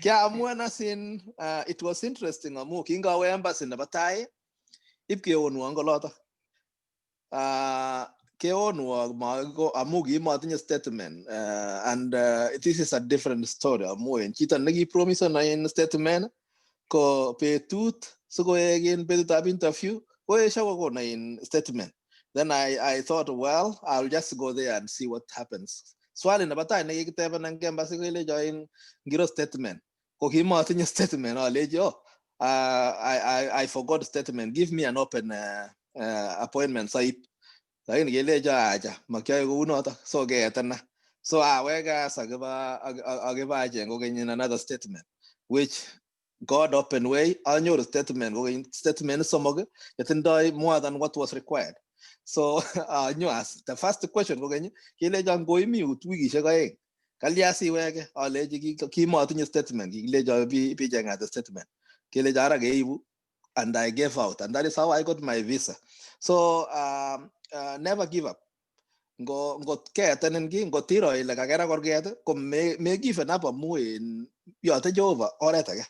kiamuan asin it was interesting amu kingawe embassy nebo tai, ipkeonwon kolotok. Keonwo amu kimotinye statement, and this is a different story, amu en chito nekipromisona en statement ko betut sikoek en betutab interview koesho kokona in statement. Then I thought, well, I'll just go there and see what happens. Swali nebo tai nekikitebena eng embassy kelecho in ngiro statement? Ko kimotinye statement. Alechi, "Oh, I forgot statement, give me an open appointment saip." Lakini kelecho acha, makyoe kounotok. So keetena. So awek as akiba acheng kokeny another statement, which God open way, anyoru statement kokeny, statement somok chetindoi more than what was required. So anyo as the first question kokeny kelecho ngoimi ut wikishek 2, kalya siweke? Alechi kimotinye statement. Kikilecho bicheng'ate statement, kelecho ara keibu, and I gave out, and that is how I got my visa. So never give up. Ngo ketenin ki, ngotiro ile kakerak korket, ko me given up, amu en yote Jehova oret age.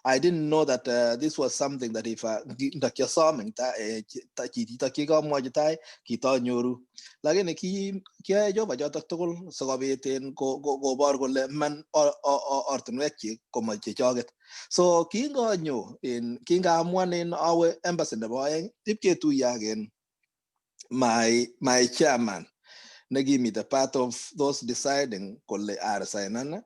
I didn't know that this was something that if ndakiosom eng chito kikamwochi tai kitonyoru, lakini ki kiyoe Jehova chotok tugul sikobit en kobor kole man ortinwekyik komo chechoket. So kinganyo en kingaamuan en awe embassy nebo aeng, ipketuiye ak en my chairman nekimite part of those deciding kole aresignan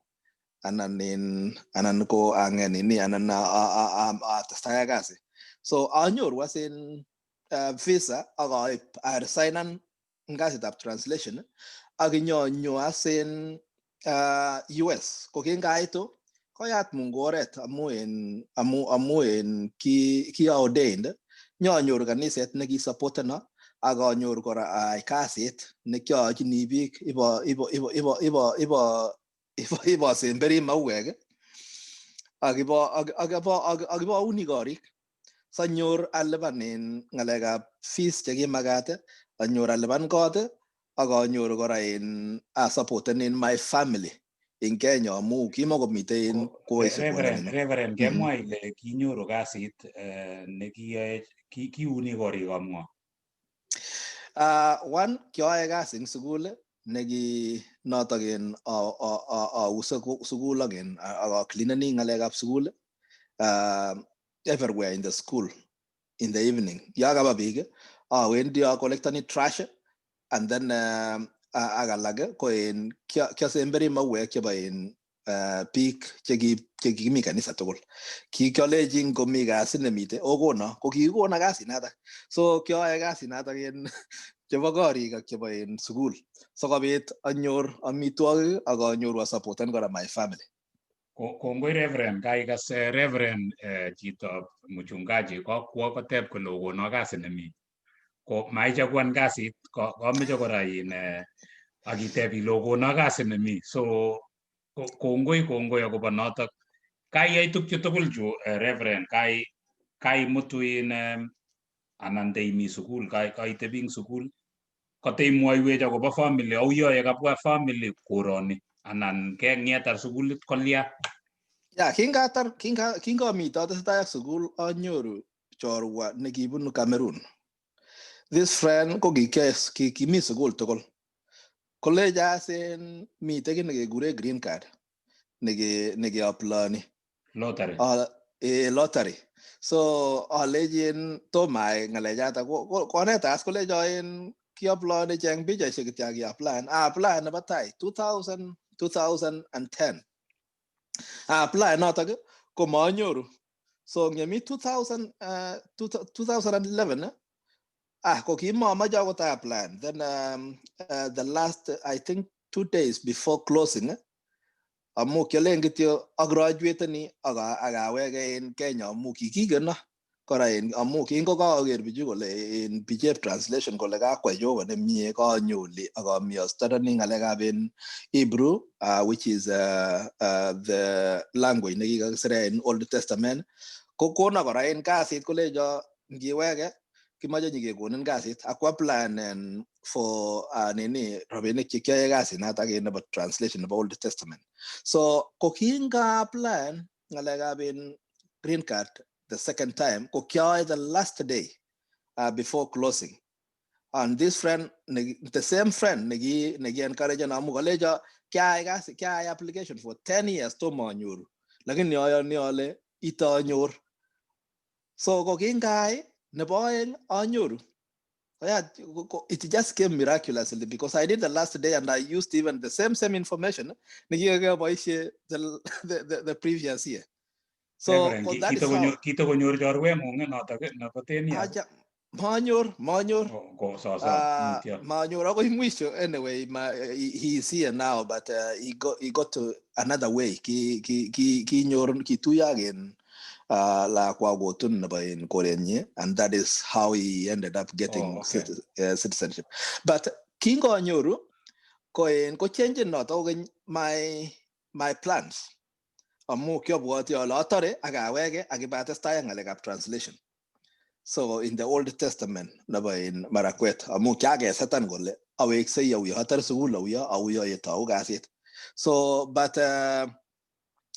anan in anan ko angen nini anan atestai ak kasi. So anyoru as in visa ak aib aresignan eng kasitab translation ak inyonyo as in US. Ko kingaitu koyat Mungu oret, amu en amu en ki ordained, nyonyoru kaniset nekisupporteno ak anyoru kora ai kasit nekiochini biik ibo semberi mauek ak ibo ak ibo auni korik, sanyor alipan en ng'alekab fees chekimakat, anyor alipan kot ak anyoru kora en asupporten in my family in Kenya, amu kimakomiten en Reverend, Reverend, kemwa ile kinyoru kasit nekiyoe kiuni korik amwa. One, kioe kasi eng sukul neki notok en ause sukul ak en ak acleaneni ng'alekab sukul. everywhere in the school in the evening. Ya kaba biik awendi acollectani trash and then ak alak ko en kiasemberi mauek chebo en biik chekimi kanisa tugul. Kikiolechin komi kasit nemite okono, ko kikikono kasinatak. So kioyoe kasinatak en chebo korik ak chebo en sukul sikobit anyor amitwogik ak anyoru asupporten kora my family. Kongoi Reverend, kaikas Reverend chito mchungaji kokwo koteb kole okono kasi nemi. Ko maichaguan kasit, komeche kora in ak iteb ile okono kasi nemi. So kongoi kongoi akobo notok. Kaiyai tukchu tugul chu Reverend, kai kaimutu in anan teimi sukul, kaitebi eng sukul, koteimwoiwech akobo family, auyo ye kabwa family koroni anan keng'etar sukulit kolya? Ya, kingatar kingamite atesetai ak sukul anyoru chorwa nekibunu Cameroon. This friend ko kimi sukul tugul. Kolecho as en miten kiy nekekure green card neke applyoni. Lottery. Lottery. So alechin tomo ayai ng'alechato koneta as kolecho en kiapplyoni cheng pichaishek kityo ak iapply. Aapply nebo tai 2000 2010. Aapply notok komanyoru. So ngemi 2000 2011 ko kimamoche akot aapply. Then the last, I think, 2 days before closing, amu kiolen kityo agraduateni ak aweke en Kenya amu kikikeno kora en amu kingokaker bichu kole en bichep translation kole kakwai Jehova nemie kanyo oli ak ami astudeni ng'alekab en Hebrew, which is the language nekikakisire en Old Testament. Ko kono kora en kasit kolecho ngiweke kimoche nyikekonin kasit ak applyanen for nini rabinik chekiyoe kasit notok en nebo translation nebo Old Testament. So ko kinga applyan ng'alekab en green card the second time, ko kiaoe the last day before closing. And this friend, the same friend neki encourage amu kolecho kiayai kasi, kiayai application for 10 years tomo anyoru, lakini ayoni ale ite anyor. So ko kingaai nebo oeng anyoru. Yeah, it just came miraculously because I did the last day and I used even the same information nekikakeboishe the previous year. So that is how Kitokonyor chorweng'ung notok nebo 10 years? Manyor, manyor. Ko soso. Manyor akoi mwisho. Anyway, he is here now, but he got to another way. Ki ki ki kinyor kituyo ak en lakwa kotun nebo en korenyi, and that is how he ended up getting citizenship. But kingonyoru ko en ko change noto kokeny my plans amu kiobwoti ale atore ak aweke ak ibatestai ak ng'alekab translation, so in the Old Testament nebo in Marakwet, amu kiakesetan kole aweksei auyo atar sukul auyo auyo yetou kasit. So but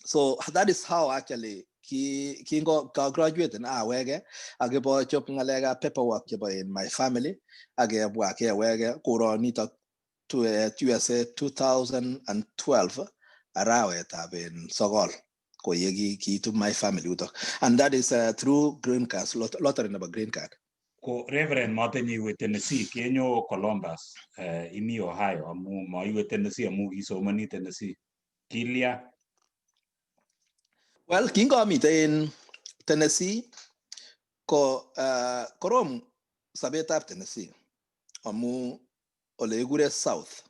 so that is how actually ki kingo ka graduate aweke ak ibochop ng'alekab paperwork chebo in my family ak kebwa keweke koronitok to USA 2012 arawetab en sokol ko ye kiitu my family yutok, and that is through green card lottery nebo green card. Ko Reverend motinye iwe Tennessee, kenyo Columbus, imi Ohio, amu maiwe Tennessee amu kisomoni Tennessee, kilya? Well, kingamite en Tennessee ko korom sobetab Tennessee amu ole kikure South,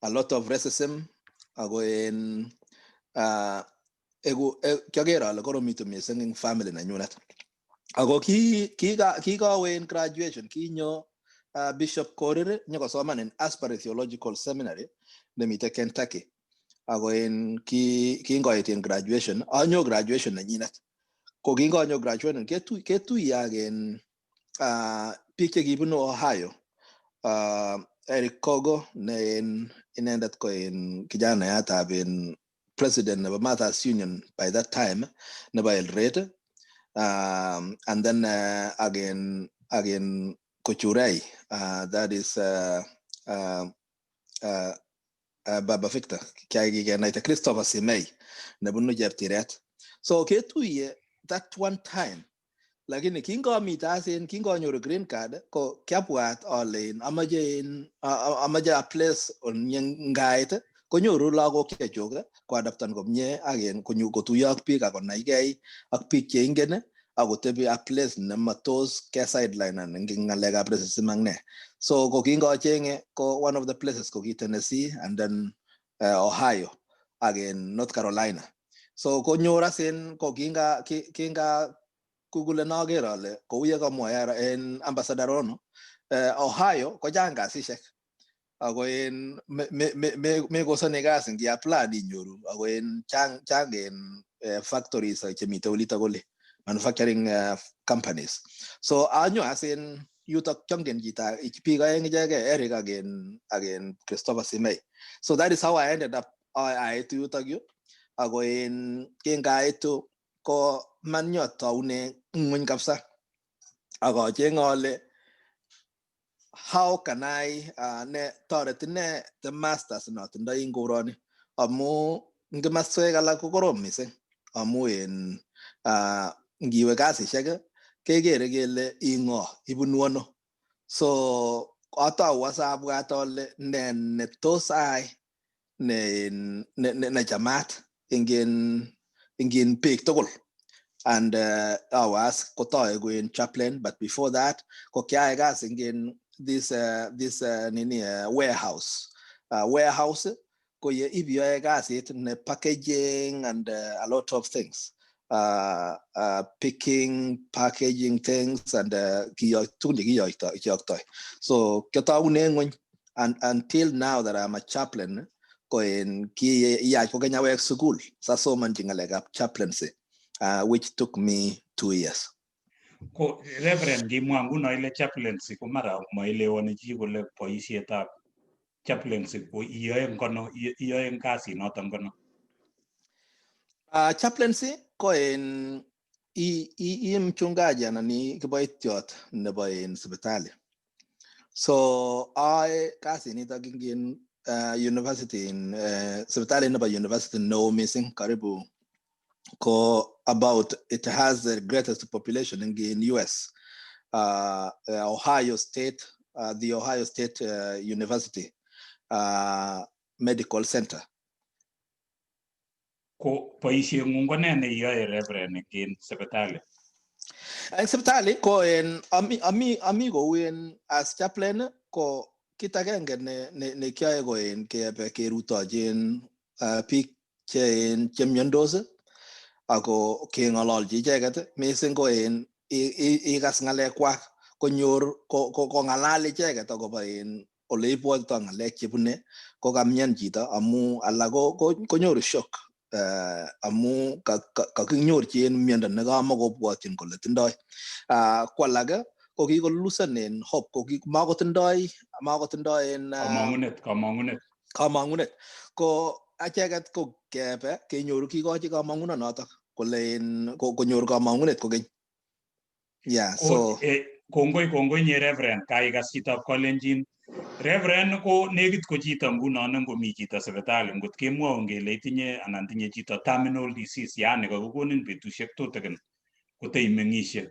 a lot of racism, ako en egu kiaker ale koromitu missing eng family nenyunet. Ako kikawe en graduation kinyo Bishop Korir nyokosoman en Asbury Theological Seminary nemite Kentucky. Ako en kingoit en graduation anyo graduation nenyinet. Ko kingonyo graduation ketuiye ak en biik chekibunu Ohio, Eric Kogo ne en inendet ko en kijanayatab en president nebo Mothers Union by that time nebo Eldoret, and then again Kochurei, that is Baba Victor, kikenaita Christopher Simei nebunu Cheptiret. So ketuye that one time, lakini kingamite as in kinganyoru green card ko kiabwat ale amache a place ngait konyoru lagok chechuk koadaptan komie ak kotuiyo ak biik ak konaigei ak biik cheingen ak kotebi a place nematos ke sideline eng ng'alekab racism ak ne. So ko kingochenge ko one of the places ko ki Tennessee and then Ohio ak in North Carolina. So konyor asin ko kinga googlen aker ale kou ye kamwa en ambassador ono, Ohio ko chang kasisiek ako en mekosoni kasi ngiapply inyoru, ako en chang en factories chemite olitok kole manufacturing companies. So anyo asin yutok chongen chito biik aeng ichegei, Eric ak en Christopher Simei. So that is how I ended up aitu yutok yu. Ako en kingaitu ko man nyotoune ng'weny kabisa ak achenge ale how can I ne toreti ne the masters notindoi eng koroni, amu eng kimaswek alak ko korom mising amu en ngiwe kasisiek kekere kele ing'o ibunu ano. So atou asabwat ale ne netos ai ne chamat eng biik tugul. And awas kotoe en chaplain, but before that ko kiae kasi eng this this nini warehouse. Warehouse ko ye ibiyoe kasit ne packaging and a lot of things, picking, packaging things and tugun chekiyoktoi. So kiotoune ng'weny, and until now that I'm a chaplain ko en kiyach kokeny awek sukul sasomonchi ng'alekab chaplaincy, which took me 2 years. Ko Reverend, ngimwa nguno ile chaplaincy ko mara maelewani chi kole boisietab chaplaincy ko iyoe ngono, iyoe kasit noton ngono? Chaplaincy ko en i mchungaji anan i kiboitiot nebo en sipitali. So ae kasit nitok ingen university in sipitali nebo university neo missing, karibu ko about it has the greatest population in US, Ohio State, the Ohio State University Medical Center. Ko boisieng'ung ko nee neiyoe Reverend en sipitali? Eng sipitali ko en ami kou en as chaplain ko kit agenge ne kiyoe ko en kebe kerutochi en biik che en chemiondos ako keng'ololchi icheket missing ko en ikas ng'alekwak konyor kong'alal icheket akobo en oleibwotito ng'alek chebune ko kamian chito amu alak konyoru shock amu kakinyorchi en miondo nekamakobwotyin kole tindoi. Ko alak ko kikolusen en hope, ko makotindoi en kamang'unet ko acheket ko kebe kenyoru kikochi kamang'unonotok kole en konyor kamang'unet kokeny. Yeah, so kongoi nye Reverend, kaikas chitab Kalenjin. Reverend ko nekit ko chito ngunon ngomi chito sipitali ngot kemwoun kele itinye anan tinye chito terminal disease, yani kakikonin betusiek tutikin koteimeng'ishe.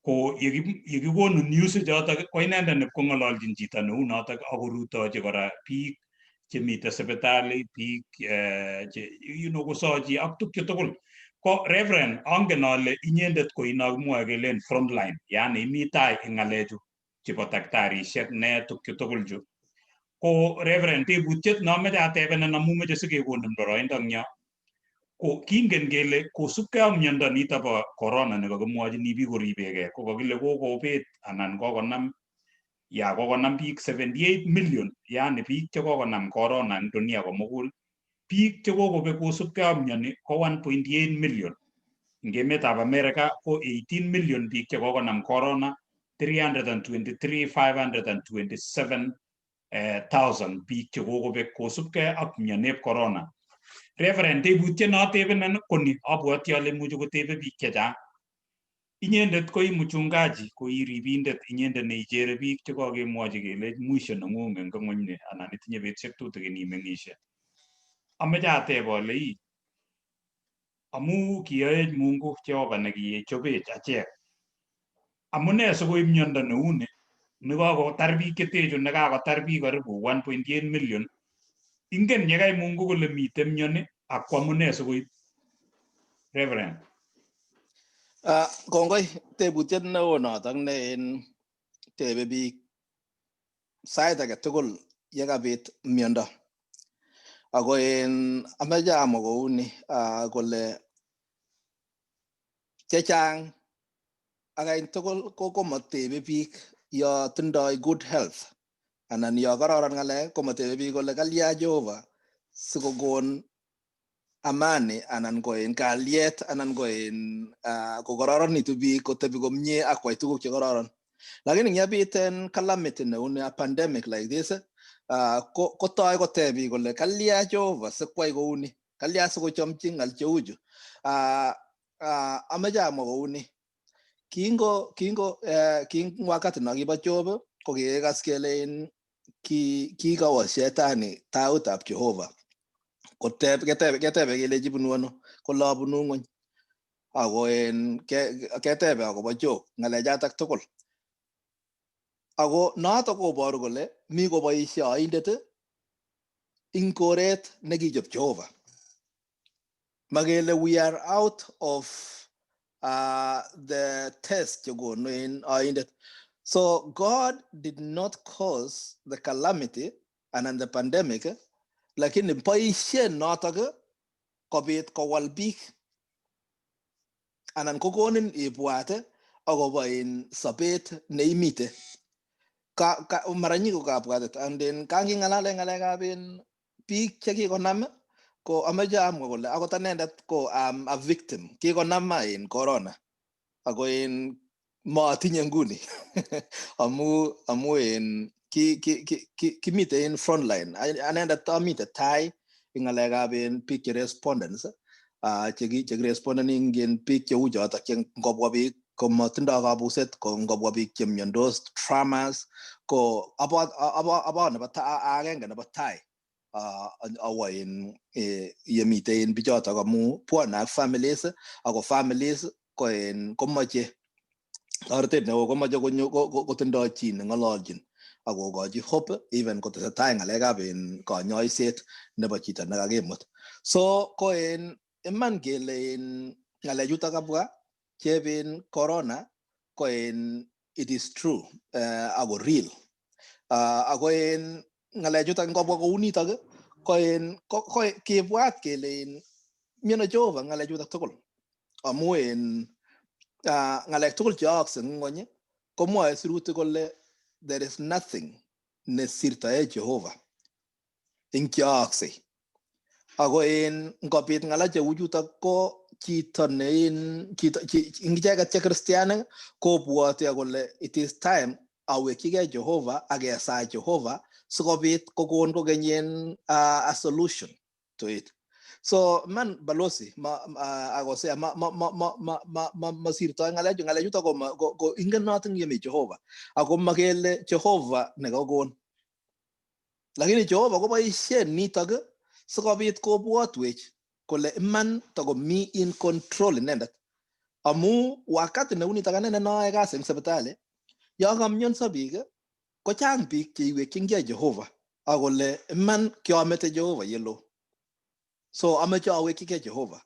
Ko yekikonu news chotok ko inendet nipkong'ololjin chito neu notok ak korutochi kora biik chemite sipitali, biik che you know kosochi ak tukchu tugul. Ko Reverend, angen ale inyendet ko inokimwoe kelen frontline, yani imi tai eng ng'alechu chebo taktarisiek ne tukchu tugul chu. Ko Reverend, tebutiet nomeche atebenen amu meche sikekonin boroindo eng yo. Ko kingen kele kosubkei ak miondo nito bo corona nekakimwochini biik koribegei ko kakile kokobet anan kokonam ya kokonam biik 78 million, yani biik chekokonam corona eng dunia komugul. Biik chekokobek kosubkei ak mioni ko 1.8 million. Eng emetab America ko 18 million biik chekokonam corona, 323,527 thousand biik chekokobek kosubkei ak mioneb corona. Reverend, tebutiet notebenen ko ni, abwoti ale imuchi kotebe biik chechang. Inyendet ko i mchungaji, ko i ribindet inyendet neichere biik chekokemwochi kele mwisho neng'ung eng ng'weny ni anan itinye betusiek tutikin imeng'ishe. Ameche ateb ale ii Amu kiyoech Mungu Jehova nekichobech achek. Amune sikoib miondo neuni nekakotar biik chetechu nekakotar biik karibu 1.8 million. Ingen yekai Mungu kole miten mioni ak ko amune sikoib Reverend. Kongoi tebutiet neo notok ne en tebe biik sait age tugul yekabit miondo. Ako en ameche amwa kouni kole chechang akany tugul ko komatebe biik yo tindoi good health anan yo kororon ng'alek komatebe biik kole kalya Jehova sikokon amani anan ko en kalyet anan ko en kokororonitu biik kotebi komie ak kwai tuguk chekororon. Lakini ngyabit en calamity neuni a pandemic like this kotoi koteb biik kole kalya Jehova sikwai kouni, kalya sikochomchi ng'al cheuchu. Ameche amwa kouni kingo kingo king wakati no kibo Job ko kikas kele in ki kikawo shetani tautab Jehova koteb ketebe kelechi bunu ano kole abunu ng'ony ako en ketebe akobo Job ng'alechatak tugul ako notok koboru kole mi koboisie oindet ing koret nekichob Jehova. Makele we are out of the test chekonu en oindet. So God did not cause the calamity and the pandemic, lakini boisien notok kobit kowal biik anan kokonin ibwat akobo in sobet neimite. Mara nyingi ko kabwatet and then kanging'alale ng'alekab in biik chekikonam ko ameche amwa kole akot anendet ko a victim kikonama in corona ako in motinye nguni amu in kimite in frontline anendet amite tai ing ng'alekab in biik che respondents chekirespondeni ing biik cheu chotok che ngobwa biik komotindoi kabuset ko ngobwa biik chemiondos traumas ko abo nebo agenge nebo tai awo in yemite in bichotok amu bwone ak families ako families ko in komoche toretet neo komoche konyo kotindoi chi neng'ololjin akokochi hope even kotesetai ng'alekab in konyoiset nebo chito nekakimut. So ko en iman kele in ng'alechutok kabwa chebin corona ko en it is true ako real ako en ng'alechutok ngobwa kounitok ko en ko kibwat kele en miano Jehova ng'alechutok tugul amu en ng'alek tugul cheyookse eng ng'ony komwoe sirutik kole there is nothing nesirtoe Jehova eng cheyookse. Ako en ngobit ng'ala cheu chutok ko chito nein chito ing icheket che kristianik kobwoti kole it is time awekchigei Jehova ak kesaa Jehova sikobit kokon kokeny en a solution to it. So man balosi ma akosea ma ma ma ma ma ma ma masirtoi ng'alechu ng'alechutok ko ko ingen noton yemi Jehova ako makele Jehova nekokon lakini Jehova koboisien nitok sikobit kobwotwech kole iman takomi in control inendet amu wakati neunitok anene noe kasi eng sipitali yon kamionso biik kochang biik cheiwekchingei Jehova akole iman kiamete Jehova yelo so ameche awekchigei Jehova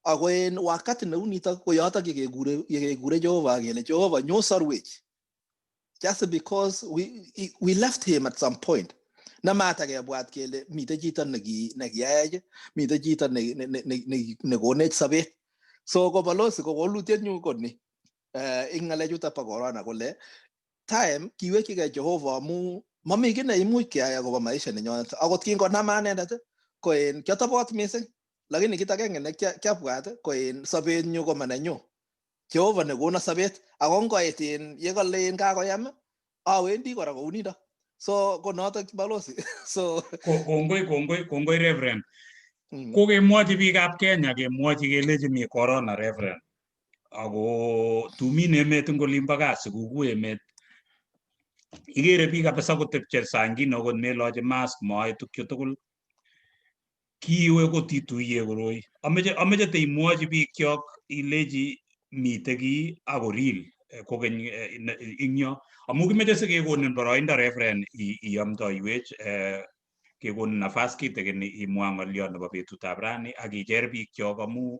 ako en wakati neunitok ko yotok yekekure Jehova kele Jehova nyo sorwech just because we left him at some point namata kebwat kele mite chito nekiyaech mite chito nekonech sobet. So ko balosi ko wolutiet nyu ko ni ing ng'alechutok bo corona kole time kiwekchigei Jehova amu mami kiy neimuch keyai akobo maisha nenyonet akot kingonama anendet ko en kiatobot missing lakini kit agenge ne kiabwat ko en sobenyu ko manenyu Jehova nekono sobet ako ngoit en yekale en kakoyam awendi kora kounindo. So ko notok balosi. So kongoi Reverend. Kokemwochi biikab Kenya kemwochi kelechi mi corona Reverend. Ako tumin emet eng olimbo gaa sikukuu emet. Ikere biik kabisa kotepche saa ingine okot melochi mask moe tukchu tugul. Kiiwe kotituiye koroi. Ameche teimwochi biikyok ilechi mite kii ako real kokeny ing yo amu kimeche sikekonin boroindo, Reverend, iamdoiwech, kekonin nafas kitikin imwa ng'oliot nebo betutab rani ak icher biikyok amu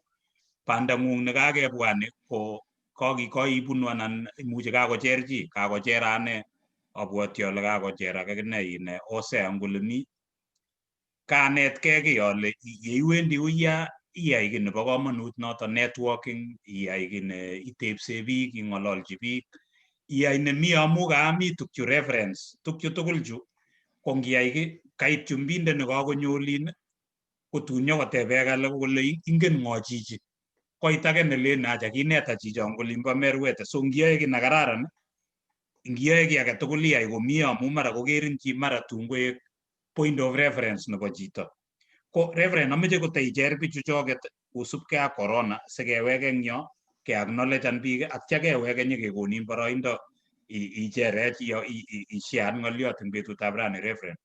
bandang'ung nekakebwa ni ko koibunu anan imuchi kakocher chi, kakocher ane, abwoti ale kakocher akine ine Hosea ngole mi kanetkei kiy ale yeiwendi uya iyai kiy nebo komonut, noton networking, iyai kiy ne itepse biik, ing'ololchi biik, iyai nemi amu kaami tukchu reference tukchu tugul chu ko ngiyai kiy kait chumbinde nekakonyo olin kotun nyokotebek alak kole ingen ng'o chichi, koit ake nelen acha kineta chichon kolimbo Merwete. So ngiyoe kiy nekararan, ngiyoe kiy agetugul iyai komie amu mara kokerin chi mara tun koek point of reference nebo chito. Ko Reverend, ameche kotaicher bichu choket kosubkei ak corona sikewek eng yo keacknowledgean biik atya kewek nyekekonin boroindo icherech isharean ng'oliot eng betutab rani, Reverend.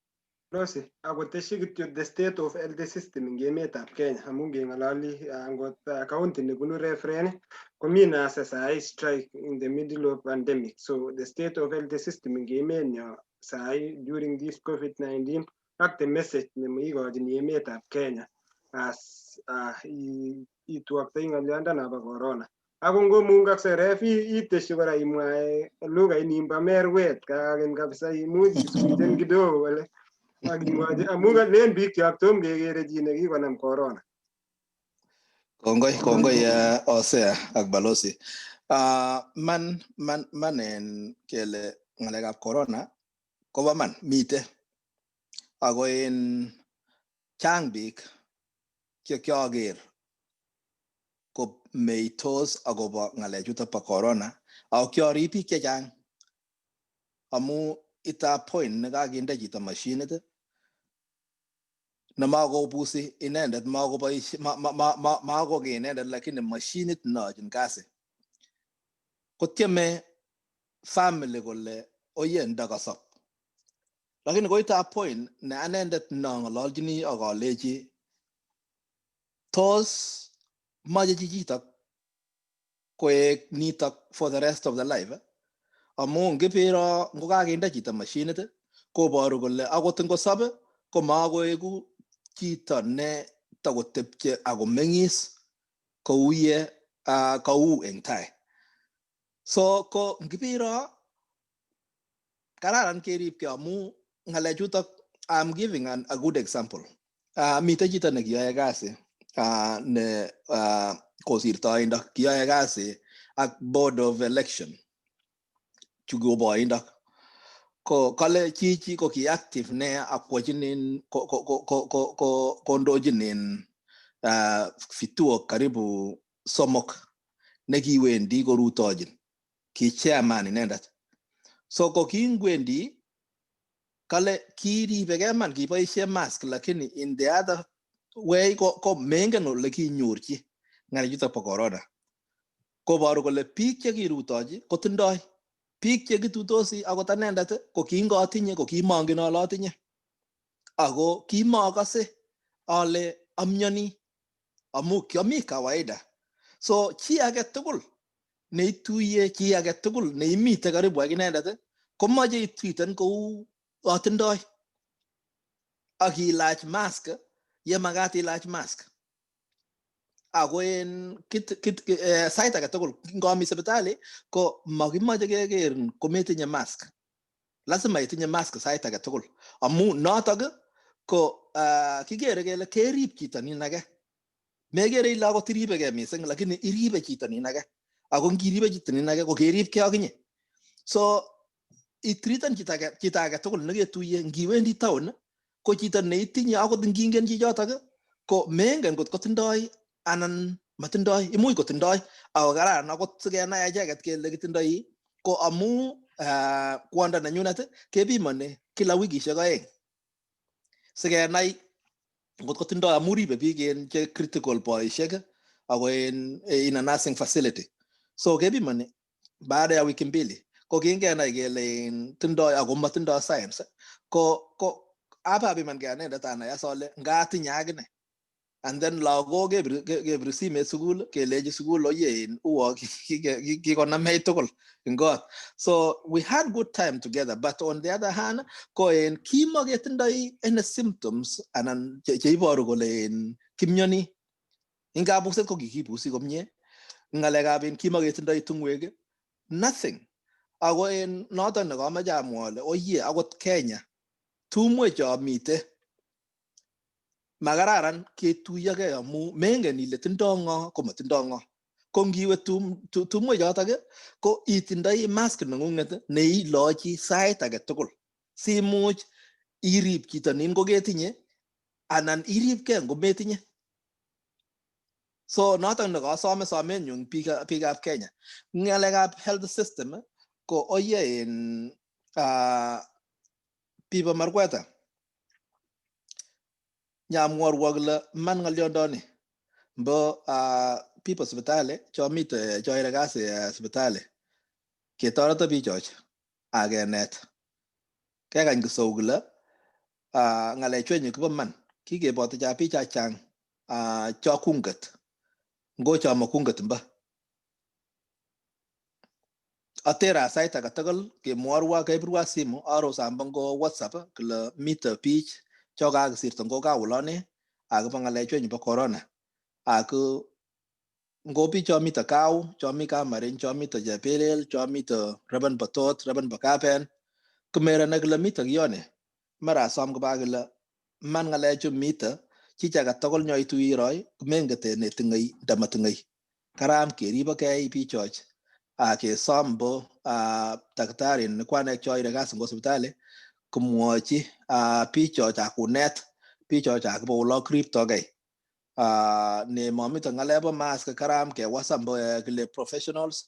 Rosi, akoteshi kityo the state of health system eng emetab Kenya amu ngeng'ololi angot county nebunu Reverend komi nurses sahi strike in the middle of pandemic. So the state of health system eng emenyo sahi during this COVID-19 ak the message neikochin emetab Kenya as itwoktoi ng'oliondo corona. Ako ngomungakse ref iteshi kora imwae lugait nimbo Merwet kaken kabisa, imuch iswiten kidogo kole ak imwochi amu len biik kyok tom kekere chi nekikonam corona. Kongoi, kongoi Hosea ak Balosi. Man en kele ng'alekab corona kobo man mite ako en chang biik che kioker ko meitos akobo ng'alechuto bo corona ako kiorib biik chechang amu ita point nekakinde chito mashinit nemakobusi inendet, makoboisie, makoke inendet, lakini mashinit neochin kasi kotieme family kole oye ndakasop, lakini koite a point ne anendet nong'ololchini ak alechi tos moche chichitok koek nitok for the rest of the life, amu ngipiro ngokakinde chito mashinit koboru kole akot ngosop komakoeku chito ne takotepche akomeng'is kou ye kou eng tai. So ko ngipiro kararan keripkei amu ng'alechutok. I'm giving a good example. Mite chito nekiyoe kasi ne kosirtoindo kiyoe kasi ak Board of Election chu koboindo ko kale chichi ko ki active ne akwachinin ko kondochin in vituo karibu somok nekiwendi korutochin, ki chairman inendet. So ko kingwendi kale kiribeke man, kiboisie mask, lakini in the other way ko mengen ole kinyorchi ng'alechutok bo corona. Koboru kole biik chekirutochi kotindoi, biik chekitutosi akot anendet ko kingotinye ko kimongen ale atinye ako kimokose ale amyoni amu kiami kawaida. So chi age tugul neituye, chi age tugul neimite karibu ak inendet komoche itweeten kou atindoi ak ilach mask ye makat ilach mask. Ako en kit sait age tugul ngomi sipitali ko makimoche kekerin kometinye mask, lazima itinye mask sait age tugul amu notok ko kikere kele kerib chito nin age. Mekere ile akot iribekee missing, lakini iribe chito nin age, ako ngiribe chito nin age ko keribkee akinye. So itreaten chito age tugul neketuiye ngiwendi town ko chito neitinye akot ngingen chichotok ko mengen kot kotindoi anan matindoi, imuch kotindoi ako kararan akot sikenai acheket kele kitindoi ko amu kwondo nenyunet kepimoni kila wikishek 2 sikenai ngot kotindoi amu ribe biik en che critical boisiek ako en in a nursing facility. So kepimoni baada ya wiki mbili ko kingenai kele tindoi ako matindoi signs ko apapimankei anendet anai as ale ngatinye akine. And then lagok kebir simet sukul kelechi sukul oye in uo kikonamech tugul eng kot. So we had good time together, but on the other hand ko en kimaketindoi any symptoms anan cheiboru kole en kimioni. Eng kabuset ko kikibusi komie, ngalekab en kimaketindoi tungwek, nothing. Ako en noton nekamoche amwa ale oye akot Kenya tumwek chomite makararan ketuyokee amu mengen ile tindoo ng'o komatindoo ng'o. Ko ngiwe tumwek chotok ko itindoi mask neng'ung'et neilochi sait age tugul simuch irib chito nin koketinye anan iribkee ngometinye. So noton nekasome somenyun biikab Kenya. Ng'alekab health system ko oye en Pipo Markweta nyamworwo kole man ng'olyondoni mbo pipo sipitali chomite choire kasi sipitali ketoreto bichoch akenet kekany kisou kole ng'alechu anyun kobo man kikeboto cha biik chechang cho kunget ngo cho makunget mbo atera sait age tugul kemworwa kepirwa simu aro sambo ngo WhatsApp kole mito biik cho kakisirto ngo kawulone akobo ng'alechu anyun bo corona ako ngo biik cho mito kau cho mi Kamariny cho mito Chepelel cho mito Reben Botot Reben Bokapen komerane kole mito kiyone mara asom koba kole man ng'alechu mito chich age tugul nyoitu iroi komenget neting'ei ndamating'ei karam keribokei bichoch kesom bo daktari nekwanek choire kasi ngo sipitali komwochi bichoch akunet bichoch akobo olo kiriptokei ne momito ng'alek bo mask karam kewasan bo kile professionals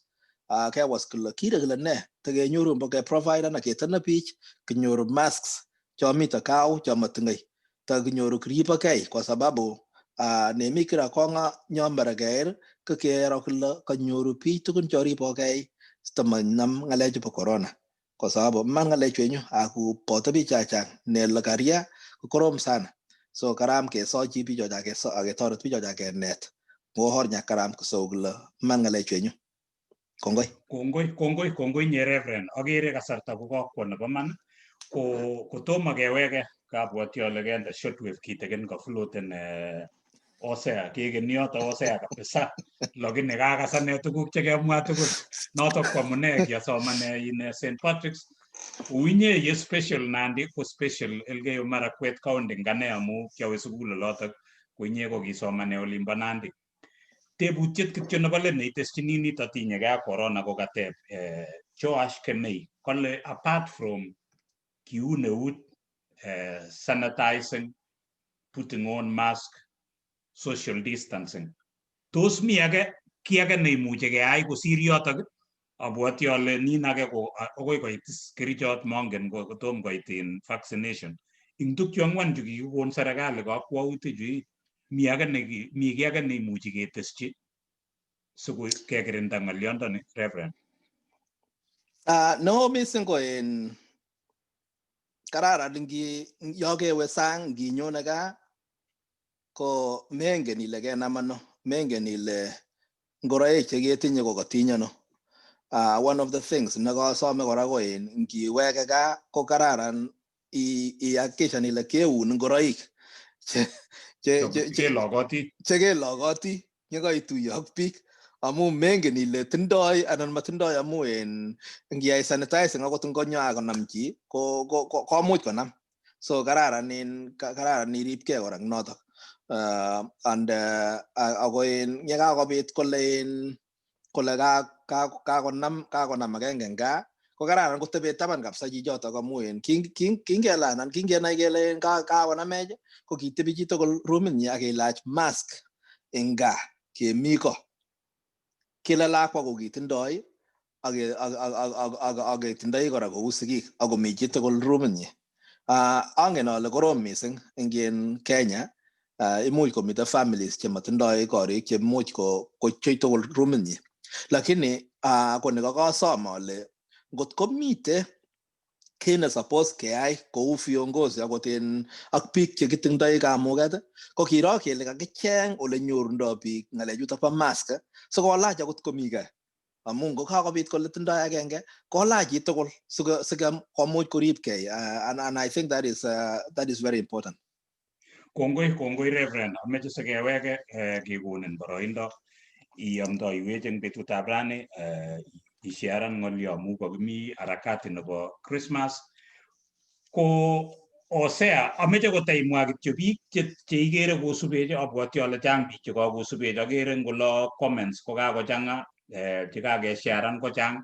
kewas kole kire kile ne tekenyoru mbo keprovide ana ketene biik kinyoru masks chomito kau chomoting'ei takinyoru kiribokei kwa sababu nemi kira konga nyombere ko kero kole kanyoru biik tukun choribokei sitamanam ng'alechu bo corona kwa sababu man ng'alechu enyu aku boto biik chechang ne lakaria ko korom sana. So karam kesochi bichoch aketoret bichoch akenet ngo hor karam kosou kole man ng'alechu enyu. Kongoi. Kongoi, kongoi, kongoi nye Reverend. Akere kasarta ko kokwo nebo man ko kotomo keweke kabwoti ale kende shortwave kitikin kafloaten Osea kekeni yoto Osea kabisa lakini kakas ane tuguk chekemwa tugul notok ko amune kiasomane in St. Patrick's kou inye ye special Nandi ko special Elgeyo Marakwet County ngane amu kiawe sukul olotok ko inye ko kisomane olimbo Nandi. Tebutiet kityo nebo let neiteschini nito tinyegei ak corona ko kateb Joash Kemei kole apart from kiun eut, sanitizing, putting on mask, social distancing, tos mi age ki age neimuche keyai kosir yotok? Abwoti ale nin age ko akoi koit kerichot mongen kotom koit in vaccination. Ing tukchu ang'wan chu kikikon serikali kakwautik chu mi age ne mi kiy age neimuchi keteschi siko kekirinda ng'olyondoni Reverend? No missing ko en kararan ngi yo kewe sang nginyone gaa ko mengen ile kenam ano, mengen ile ngoroik cheketinye ko katiny ano. One of the things nekasome kora ko en ngiweke gaa ko kararan ihakikishan ile keun ngoroik Chelokoti chekelokoti yekaituye ak biik amu mengen ile tindoi anan matindoi amu en ngiyai sanitizing akot ngonyo akonam chi ko komuch konam. So kararan in kararan iripkei kora eng notok. And ako en yekakobit kole en kole kakonam kakonam agenge eng gaa ko kararan kotebe taban kabisa chichotok amu en kingele anan kingenai kele kakonamech ko kitebi chitugul rumitnyi ak kelach mask eng gaa kemi ko. Kila lakwa ko kitindoi ak ketindoi kora kou sigik akomi chitugul rumitnyi. Angen ale korom missing eng Kenya imuch komiten families chematindoi korik chemuch kochei tugul rumitnyi. Lakini ko nekakosom ale ngot komite Kit ne suppose keyai kou viongozi akot en ak biik chekitingdoi kamuget ko kiro kele kakicheng ole nyorundo biik ng'alechuto bo mask sikolach akot komi gaa. Amun ngo kakobit kole tindoi agenge kolach chitugul sikomuch koribkei, and I think that is very important. Kongoi, kongoi Reverend. Ameche sikeweke kekonin boroindo iamdoiwech eng betutab rani, isharan ng'olyo amu kokimi harakati nebo Christmas. Ko Hosea, ameche kotaimwa kityo biik cheikere kosubech. Abwoti ale chang biik chekakosubech, akere ngolo comments kokakochang'a, chekakesharan kochang.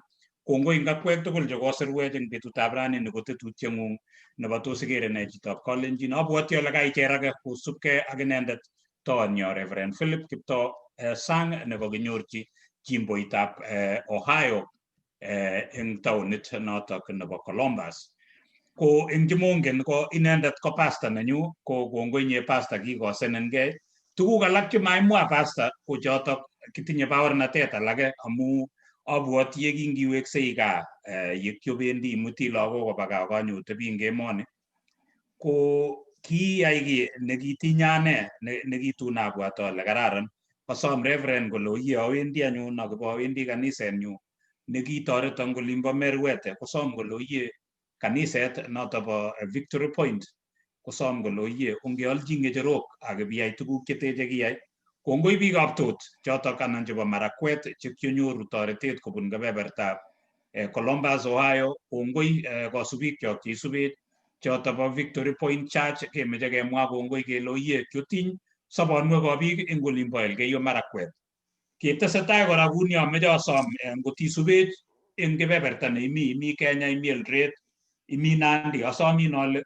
Kongoi eng akwek tugul chekosirwech eng betutab rani. Ni ko tetutieng'ung nebo tos ikere ne chitab Kalenjin. Abwoti ale kaicherake kosubkei ak inendet toonyo Reverend Philip Kiptoo Sang nekokinyorchi jimboitab Ohio, eng taonit notok nebo Columbus. Ko eng chemongen, ko inendet ko pastor nenyu. Ko kongoi nye pastor, kikosenengei tuguk alak chemaimwa pastor. Ko chotok kitinye baornatet alake, amu abwoti ye kingiweksei gaa, ye kiobendi imuti lagok koba gaa, kanyotebi eng emoni, ko kiyai ki nekitinye ane nekitun abwat ale kararan. Kosom Reverend kole oye, awendi anyun akobo awendi kanisenyu nekitoreton kolimbo Merwete. Kosom kole oye, kaniset noto bo Victory Point, kosom kole oye, ongeolchi ng'echerok ak ibiyai tuguk cheteche kiyai. Kongoi biikab Tot chotok anan chebo Marakwet chekionyoru toretet kobun kebebertab Columbus, Ohio. Kongoi kosubikyok cheisubech choto bo Victory Point Church. Kemeche kemwa kongoi kele oye, kiotiny sobonwekab biik eng olimbo Elgeyo Marakwet. Ketesetai kora kuni, ameche asom ngotisubech eng kebeberta neimi, imi Kenya, imi Eldoret, imi Nandi, asomin ale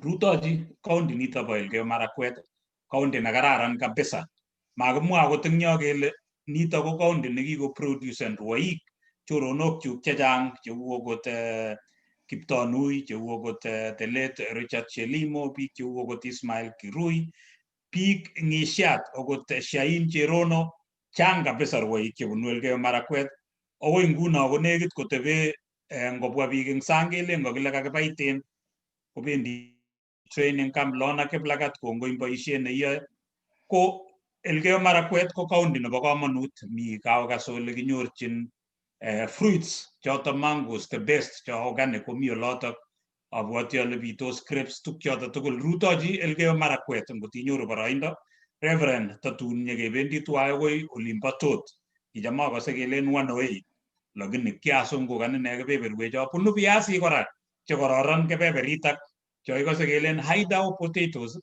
rutochi county nito bo Elgeyo Marakwet, county nekararan kabisa. Makimwa akot eng yo kele nito ko county nekikoproducen rwoik, choronokchuk chechang cheu okot Kiptonui, cheu okot the late Richard Chelimo, biik cheu okot Ismail Kirui, biik Ng'ishat, okot Shain Cherono. Chang kabisa rwoik chebunu Elgeyo Marakwet. Akoi nguno konekit kotebe ngobwa biik eng sang kelen kakile kakibaiten kobendi training camp. Lona Kiplagat, kongoi eng boisiet neiyoe. Ko Elgeyo Marakwet ko county nebo komonut. Mi Kaukas ole kinyorchin fruits choto mangoes, the best cho organic komi olotok. Abwoti ale bitos grapes, tuk choto tugul. Rutochi Elgeyo Marakwet ngot inyoru boroindo. Reverend, tatun nyekebendi tuwai akoi olimbo Tot. Kicham akose kelen 108, lakini kiasungukan ine kebeberwecho. Bunu piasik kora chekororon kebeberitak, cho ikose kelen Idaho potatoes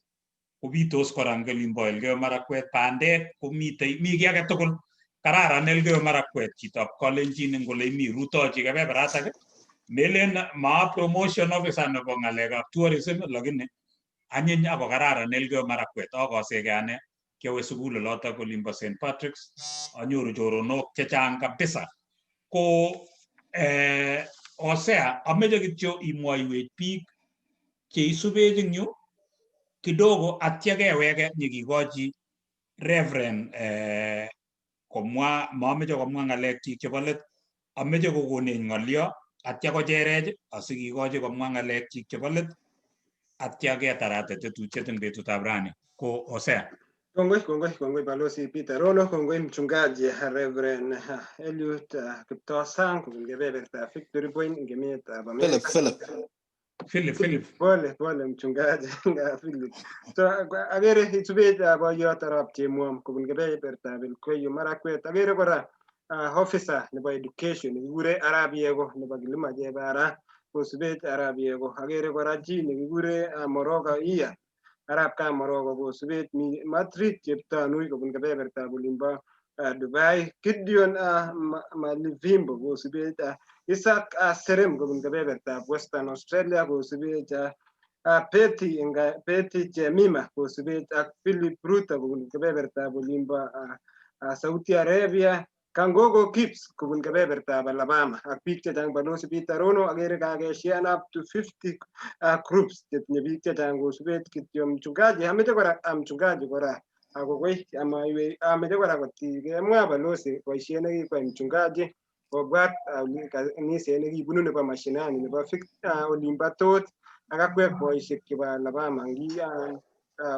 kobitos kora eng olimbo Elgeyo Marakwet. Bandek komitei, mi kiy age tugul kararan Elgeyo Marakwet. Chitab Kalenjin eng ole imi, rutochi kebeberatak. Melen ma promotion officer nebo ng'alekab tourism, lakini anyiny ako kararan Elgeyo Marakwet. Akoseke ane kiawe sukul olotok olimbo St Patrick's, anyoru choronok chechang kabisa. Ko Hosea, ameche kityo imwoiwech biik cheisubech eng yu kidogo, atya keweke nyikikochi Reverend komwa. Mameche komwa ng'alek chik chebo let, ameche kokonech ng'olyo atya kocherech asikikochi komwa ng'alek chik chebo let, atya ketarate tetutiet eng betutab rani. Ko Hosea. Kongoi, kongoi, kongoi Balozi Peter Rono, kongoi Mchungaji Reverend Eliud Kiptoo Sang kobun kebebertab Victory Point eng emetab Philip, Philip. Philip, Philip. Pole pole, mchungaji Philip. So akere isubech boyot arap Chemwom kobun kebebertab Elgeyo Marakwet. Akere kora officer nebo education nekikure Arap Yego nebo Kilima Chebara, kosubech Arap Yego. Akere kora chi nekikure Moroka Iya, Arap Kamoroko kosubech. Mi Madrid Cheptanui kobun kebebertab olimbo Dubai. Gideon Malivimbo kosubech. Isaac Serem kobun kebebertab Western Australia kosubech. Betty Betty Jemima kosubech ak Philip Ruto kobun kebebertab olimbo Saudi Arabia. Kangogo Gibbs kobun kebebertab Alabama ak biik chechang. Balozi Peter Rono, akere kakeshian up to 50 groups chetinye biik chechang kosubech kityo. Mchungaji, ameche kora mchungaji kora akokoi amaiwe, ameche kora kotikemwa balozi boisiet nekikwai mchungaji. Kobwat kaniset nekibunu nebo mashinani nebo olimbo Tot ak akwek boisiek chebo Alabama ngi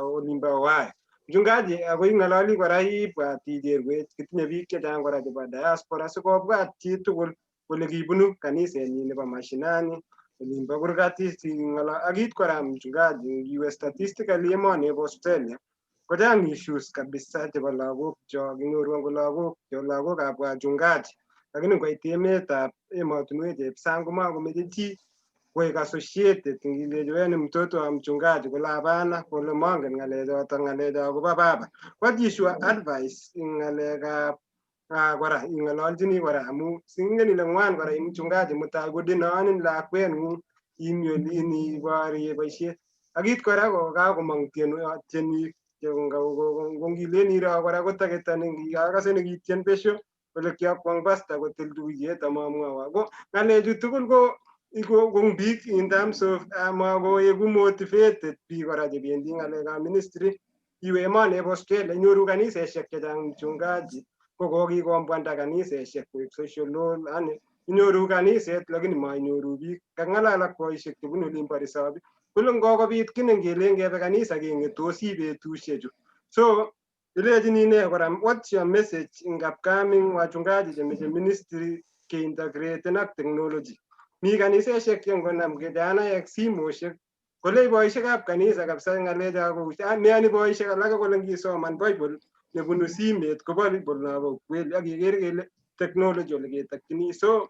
olimbo Ohio. Mchungaji, ako ing'ololi kora ibwat ikerwech kitinye biik chechang kora chebo diaspora sikobwat chitugul kole kibunu kanisenyin nebo mashinani olimbo kurgat ak it kora mchungaji ngiwe statistically emoni bo Australia kochang issues kabisa chebo lagok chok inyoru angot lagok cho lagokab wachungaji lakini ngoit emetab emotinwek chebo sang komakomeche chi koek associated ngilechi wewe ni mtoto wa mchungaji kole hapana kole mongen ng'alechoto ng'alecho akobo baba. What is your advice eng ng'alekab kora ing'ololchini kora amu singen ile ng'wan kora mchungaji mutai kodenonin lakweng'ung imi olin iborie boisiet ak it kora kokakomong tienik kongilen iro kora kotaketani akase nekitien besho kole kiakwong pasta kotil tuyet amamwowo ko ng'alechu tugul ko kong biik in terms of makoeku motivated biik kora chebendi ng'alekab ministry. Iwe emoni bo Australia inyoru kaniseshek chechang mchungaji ko kokikombwanda kaniseshek koek social hall yani inyoru kaniset lakini mainyoru biik. Kang'alal ak boisiek chebunu olimbo resop kole ngokobit kiy nengelen kebe kanisa keng'etosi betusiechu. So ilechini nee kora, what's your message in upcoming wachungaji chemeche ministry keintegraten ak technology? Mi kaniseshek che ngonam kijanaek simoshek kole boisiekab kanisa kabisa ng'alecho kou meyoni boisiek alake kole ngisoman Bible nebunu simet ko Bible nobo ukweli ak iker kele technology ole ketokchini. So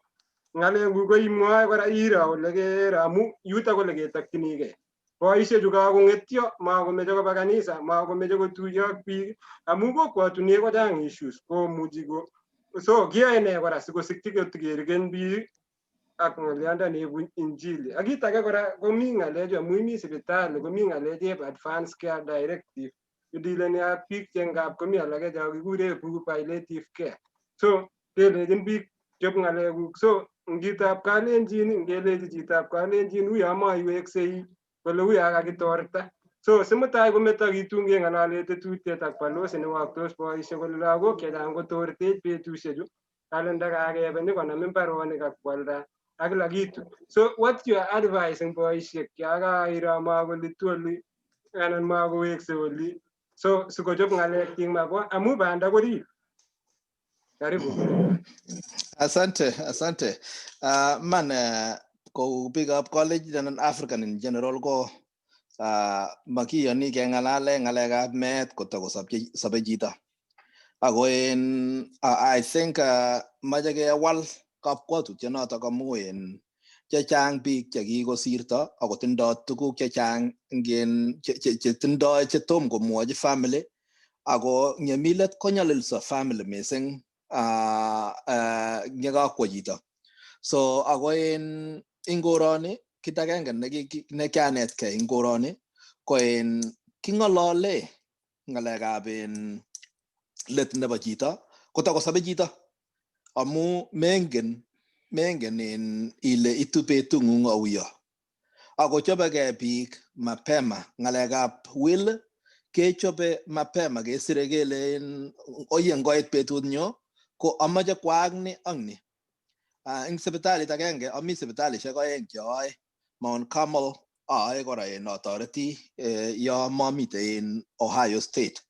ng'alekuk ko imwoe kora iro ole kero amu yutok ole ketokchinigei. Boisiechu kakong'etyo makomeche koba kanisa makomeche kotuiyo ak biik amu kokwotunwek kochang issues komuchi ko so kiyoe nee kora sikosikyi kotikerken biik ak ng'olyondo neibu injili. Ak kit age kora komi ng'alechu amu imi sipitali komi ng'alecheb advance care directive idileni ak biik che ngap komi alake cho kikure palliative care. So kelechin biik chop ng'alekuk. So ngitab kalenjin ngelechi chitab kalenjin uyo maiweksei kole uyo kakitorta. So simutai kometo kitun keng'olole tetutiet ak balozi newoktos boisiek kole lagok chechang kotortech betusiechu kale ndakakebe nyokonam imbaronik ak kwalda ak kila kitu. So what's your advice eng boisiek ya kairo makolitu oli anan makowekse oli so sikochop ng'alek mako amu banda korib. Karibu. Asante, asante. Man ko biikab college anan African in general ko makiyoni keng'alale ng'alekab meet kotakosobe chito. Ako en I think mache kewal kabwatutiet amu en chechang biik chekikosirto akotindoi tuguk chechang ingen chetindoi chetom komwochi family ako ngemilet konyolilso family missing yekakwo chito. So ako en koroni kit agenge nekianetkei en koroni ko en king'olole ng'alekab en let nebo chito kotakosobe chito amu mengen en ile itu betung'ung auyo. Ako chobegei biik mapema ng'alekab will kechobe mapema kesire kele oye ngoit betut nyo ko amache kwaak ni ak ni. Eng sipitalit agenge ami sipitalishek oeng cheoe Mount Carmel aae kora en atoreti yo mamite en Ohio State.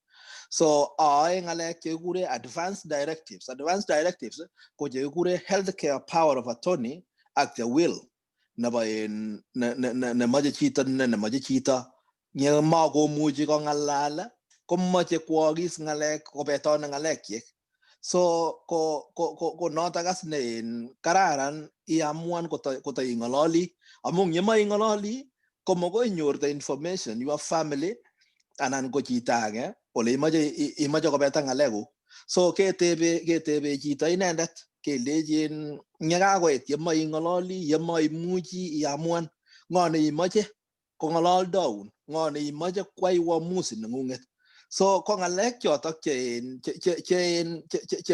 So aae ng'alek chekikure advance directives. Advance directives ko chekikure healthcare power of attorney ak the will nebo en nemache chito nemache chito makomuchi kong'alal komache kwokis ng'alek kobetone ng'alekyik. So ko notok as ne en kararan iamuan koto ing'ololi amu yemaing'ololi komokoi inyor the information your family anan ko chito age ole imoche kobeta ng'alekuk. So ketebe chito inendet kelechin yekakoit yemoing'ololi yemaimuchi iamuan ng'o neimoche kong'ololdoun ng'o neimoche kwai uamuzi neng'ung'et. So ko ng'alek chotok che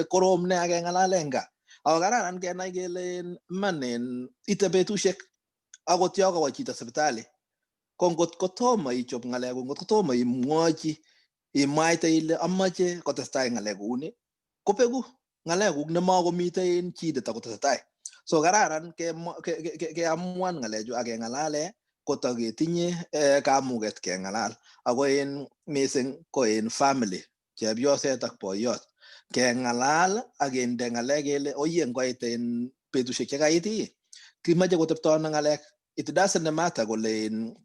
korom nea keng'alale en gaa. Ako kararan kenai kele iman en ite betusiek akot yo kawo chito sipitali ko ngot kotomo ichop ng'alekuk ngot kotomo imwochi imwaite ile amache kotestai ng'alek kouni kobeku Ng'alekuk nemakomite en chi netakotesetai. So kararan keamuan ng'alechu ak keng'alale kotaketinye kamuget keng'alal. Ako en mising ko en family, chepyoset ak boyot, keng'alal ak kende ng'alek kele oye ngoit en betusiek chekait ii kimoche kotepto ano ng'alek. It doesn't matter kole en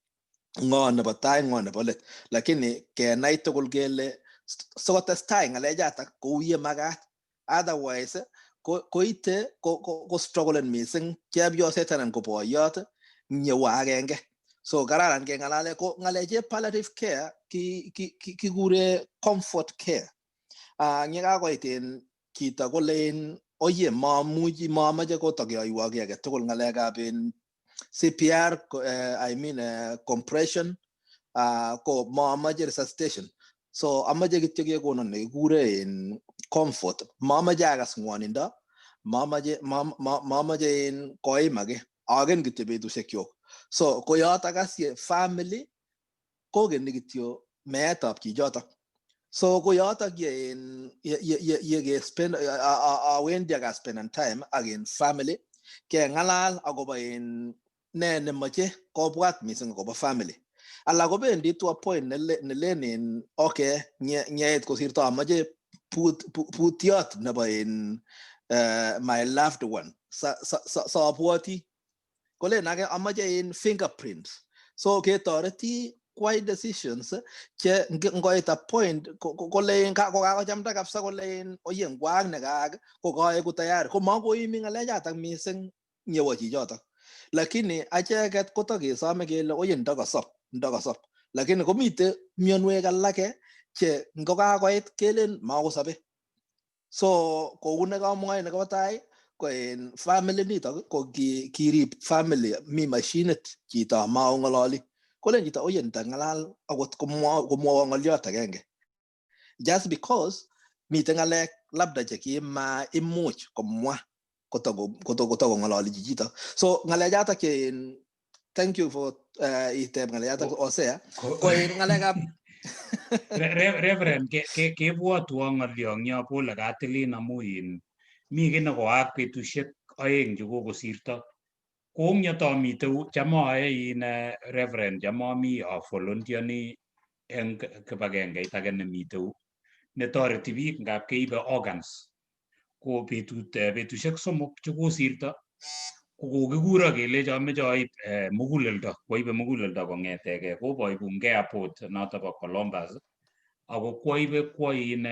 ng'o nebo tai, ng'o nebo let, lakini kenai tugul kele sikotestai ng'alechatak kou ye makat. Otherwise koite ko strugglen mising chepyoset anan ko boyot nyewo agenge. So kararan keng'alale ko ng'aleche palliative care kikure comfort care. Ye kakoit en chito kolen oye mamuchi, mamoche kotokeyoiwo kiy agetugul, ng'alekab en CPR, I mean compression, ko mamoche resuscitation, so amoche kityo kekonon nekikure en comfort, mamoche akas ngwonindo, mamoche en koimak, aken kityo betusiek kyuk. So ko yotok as ye family kokeni kityo meetab chichotok. So ko yotok ye en ye ke spend, awendi ak aspenden time ak en family keng'alal akobo en ne nemoche kobwat mising akobo family. Alak kobendi to a point nelen en okay, nyeit kosirto, amoche putiot nebo en my loved one, sa abwoti kolen ake amoche en fingerprints. So ketoreti kwai decisions che ngoit a point kolen kokakochamda kabisa, kolen oye ngwaak nekaak ko kaeku tayari, ko makoimi ng'alechatak mising nyewo chichotok. Lakini acheket kotokesome kele oye ndakosop, ndakosop, lakini komite mionwek alake che ngokakoit kelen makosobe. So kou nekamwoe nekobo tai, ko en family nitok ko kirib family, mi mashinit chito maong'ololi, kolen chito oye ndang'alal akot komwowo ng'olyot agenge, just because miten ng'alek labda chekima imuch komwa kotokong'ololi chichito. So ng'alechatak che thank you for iteb ng'alechatak, Hosea, ko en ng'alekab Reverend, kebwotwo ng'olyong'yo, pole katilin, amu in mi kiy nekoaak betusiek 2 chekokosirto. Kou tomite cham aae in Reverend, cham ami avolunteerni eng kibagengeit age nemite netoreti biik ngap keibe organs. Ko betusiek 3 chekosirto ko kokikuro kelecho ameche aib muguleldo, kwaibe muguleldo kong'etegei koboibu airport noto bo Columbus ako kwaibe kwo in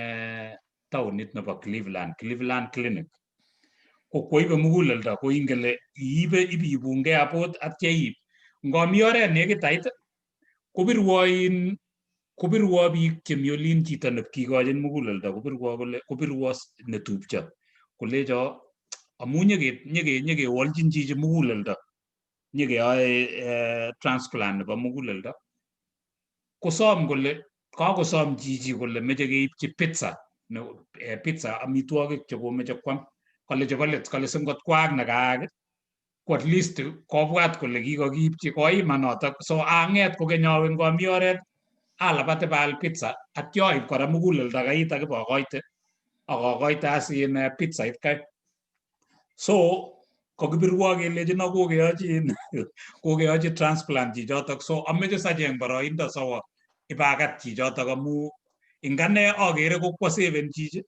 taonit nebo Cleveland, Cleveland Clinic. Ko kwaibe muguleldo ko ingele iibe ibibu airport atya iib ngomi oret nekit ait kobirwo in kobirwo biik chemi olin, chito nekikochin muguleldo kobirwo kole, kobirwo netupcho kolecho amu nyekewolchin chichi muguleldo, nyekeyoe transplant nebo muguleldo, kosom kole kakosom chichi kole meche keipchi pizza, pizza, amitwogik chekomeche kwam, kale chebo let, kale singot kwaak nekaak ko at least kobwat kole kikokiipchi koima notok. So ang'et kokeny awe ngomi oret alabat ibaal pizza atyo aib kora muguleldo kait ak ibokoite ak akoite as in pizzait kai. So kokibirwo kelechino kokeyochi kokeyochi transplant chichotok. So ameche sacheng boroindo sawo ibakat chichotok amu ingane akere kokwo seven chichi,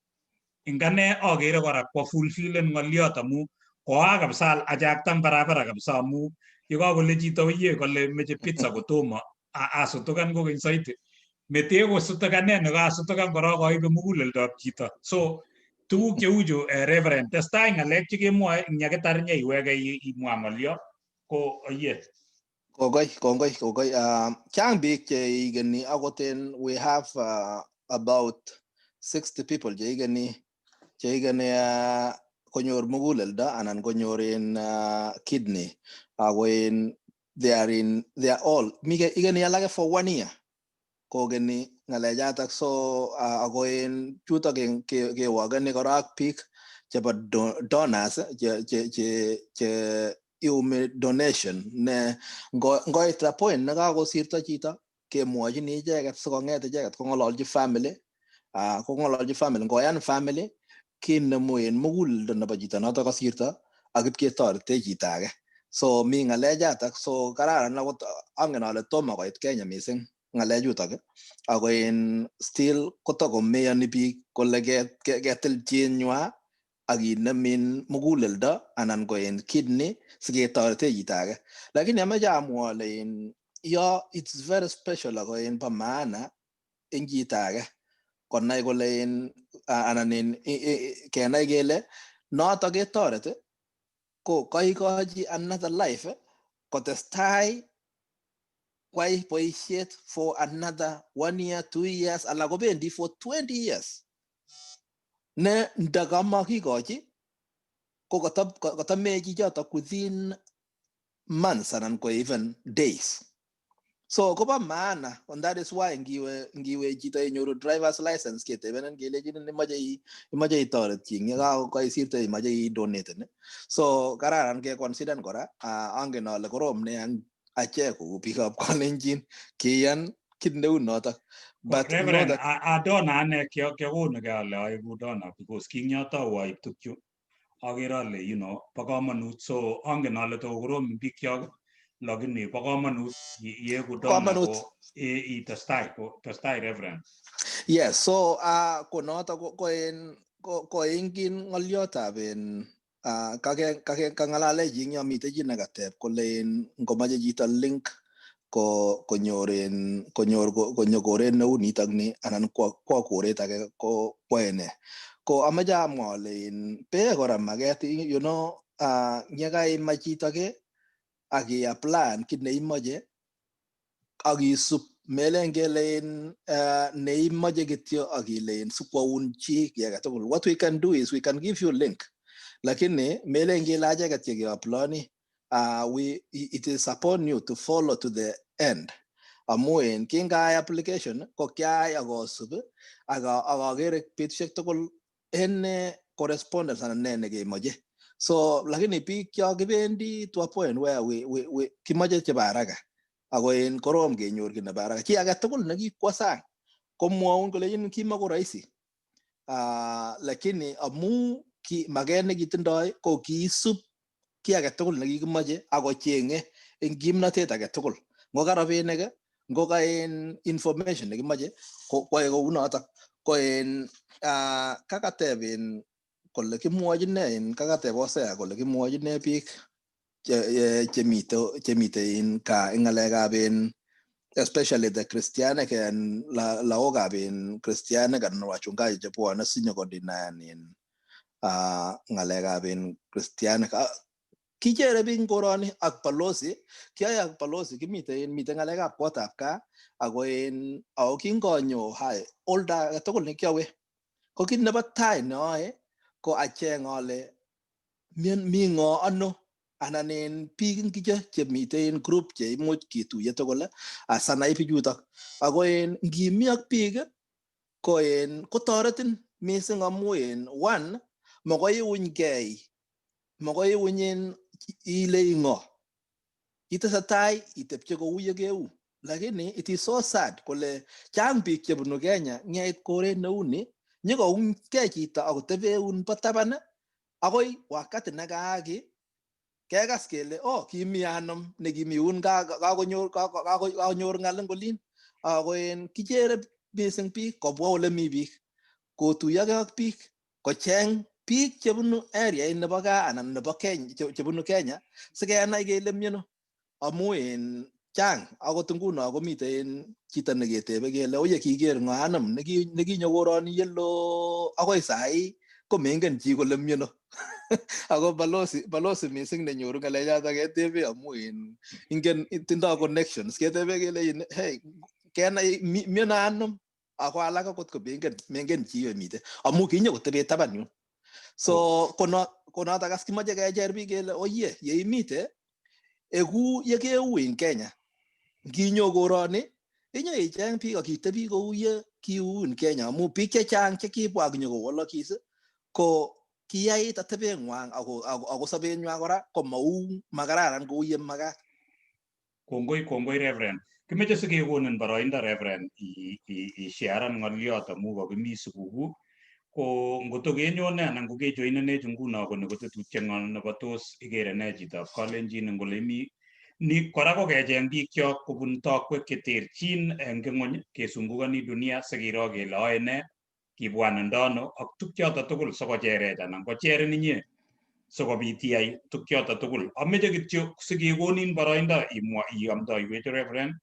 ingane akere kora kwo fulfillen ng'oliot amu koa kabisa achakta eng barabara kabisa amu yekakole chito oye kole meche pizza kotomo asutukan kokeny saiti mete kosutukane nekasutukan korok aibe muguleldab chito. So tuguk cheu chu, Reverend, testai ng'alek chekemwoe eng nyakitar nyeiweke imwa ng'olio ko oye. Kongoi, kongoi, kongoi. Chang biik cheigeni akot en we have about 60 people cheigeni konyor muguleldo anan konyor en kidney ako en they are all mike igeni alake for one year kokeni ng'alechatak. So ako en chutok kewokeni kora ak biik chebo donors che iumi donation ne ngoit a point nekakosirto chito kemwochini icheket sikong'et icheket kong'ololchi family, kong'ololchi family, ngoyan family. kinemu en muguleldo nebo chito noto kosirto ak ipketorete chito age. So mi ng'alechatak, so kararan akot angen ale tomo koit Kenya mising ng'alechutok, ako en still kotokomeyoni biik kole ketil chinywa ak kinem in muguleldo anan ko en kidney siketorete chito age. Lakini amache amwa ale in yo it's very special ako en bo maana en chito age konai kole en anan en kenai kele notok ketoreti ko koikochi another life kotestai kwai boisiet for another 1 year, 2 years, alak kobendi for 20 years, ne ndakamakikochi ko katamee chichotok within months anan ko even days. So kobo maana, and that is why ngiwe chito inyoru driver's license ketebenen kelechinin imoche itoret chi kaisirte imoche idonaten. So kararan keconsidern kora. Angen ale korom nea achek kou biikab Kalenjin kiyan kit neu notok. But Reverend, a donor ane kiokonugei ale aeku donor because kinyotou aib tukchu akere ale bo komonut. So angen ale tokokorom bikyok, lakini bo komonut ieku donor ko itestai ko testai, Reverend. Yes, so ko notok ko en ko ingin ng'olyotab en kake kake kang'alale chi eng yo mitei chi nekatep kole en ngomoche chito link ko konyor en konyor konyo koret neu nitok ni anan kwo koret age ko kwoe nee, ko amache amwa ale in pee kora maket yekaimach chito ke ak i-applyan kit neimoche ak isub, melen kele in neimoche kityo ak ile in sikwoun chi kiy agetugul. What we can do is we can give you link, lakini melen kele acheket chekeaploni, we it is upon you to follow to the end, amu en kingaai application ko kiai akosub ak akere betusiek tugul en correspondence anan ne nekemoche. So lakini biik cho kibendi to a point where we kimoche chebo haraka, ako en korom kenyor kit nebo haraka. Chi agetugul nekikwo sang komwoun kolechin kimako rahisi, lakini amu ki maket nekitindoi ko kiisub ki agetugul nekikimoche akochenge en kimnotet agetugul, ngo ka rabinik, ngo ka en information nekimoche koyae kou notok. Ko en kakateb en kole kimwochin nee en kakateb Hosea kole kimwochin nee biik chemite en gaa en ng'alekab en especially the Christianic en lagokab en Christianic anan wachungaji chebwone sinyokodinayan en ng'alekab en Christianic. Kichere biik koroni ak balozi kiyoe ak balozi kimiten miten ng'alekab kotab gaa ako en ako kingonyo hai oldo agetugul nekiowe ko kit nebo tai neoe ko acheng ale mi ng'o ano anan en biik ngicho chemiten en group cheimuch kituye tugul asanai bichutok. Ako en ngimi ak biik ko en kotoretin mising amu en one mokoi iunygei, mokoi iuny en ile ing'o, itesetai itepche kou ye keu. Lakini it is so sad kole chang biik chebunu Kenya ngeit koret neu ni nyikounkei chito akotebe un bo taban akoi wakati nekaaki kekas kele oh kimi anom nekimi un kakonyor ng'al eng olin. Ako en kichere mising biik kobwa ole mi biik kotuyokei ak biik kocheng biik chebunu area nebo gaa anan nebo Kenya chebunu Kenya sikenai kele miano, amu en chang akot nguno komiten chito neketebe kele oye kiker ng'o anom nekinyo koroni yelo akoi sahi komengen chi kole miano. Ako balozi mising nenyoru ng'alechoto ketebe amu en ingen tindoi connections ketebe kele hey kenai miano anom, ako alak akot ko mengen chi wemite amu kinyo kotebe taban yun. So konotok as kimoche kecher biik kele oye yeimite eku yekeu en Kenya nginyo koroni inyo icheng biik ak itebi kou ye kiu en Kenya, amu biik chechang chekibwa ak nyokowolokis ko kiyait atebeng'wang ako sobenywan kora komau makararan kou ye makat. Kongoi, Reverend. Kimeche sikekonin boroindo, Reverend, isharan ng'oliot amu kokimi sikukuu. Ko ngoto kenyone anan ko kejoinenech nguno ko ni ko tetutiet nebo tos ikere ne chitab Kalenjin eng ole imi. Ni kora ko kecheng biikchok kobun tokwek cheterchin eng ng'ony kesungukoni dunia sikiro kele oe ne, kibwanunda ano ak tukchoto tugul sikocherech anan kocherin inye sikobit iyai tukchoto tugul. Ameche kityo sikekonin boroindo imwa iamdoiwech Reverend,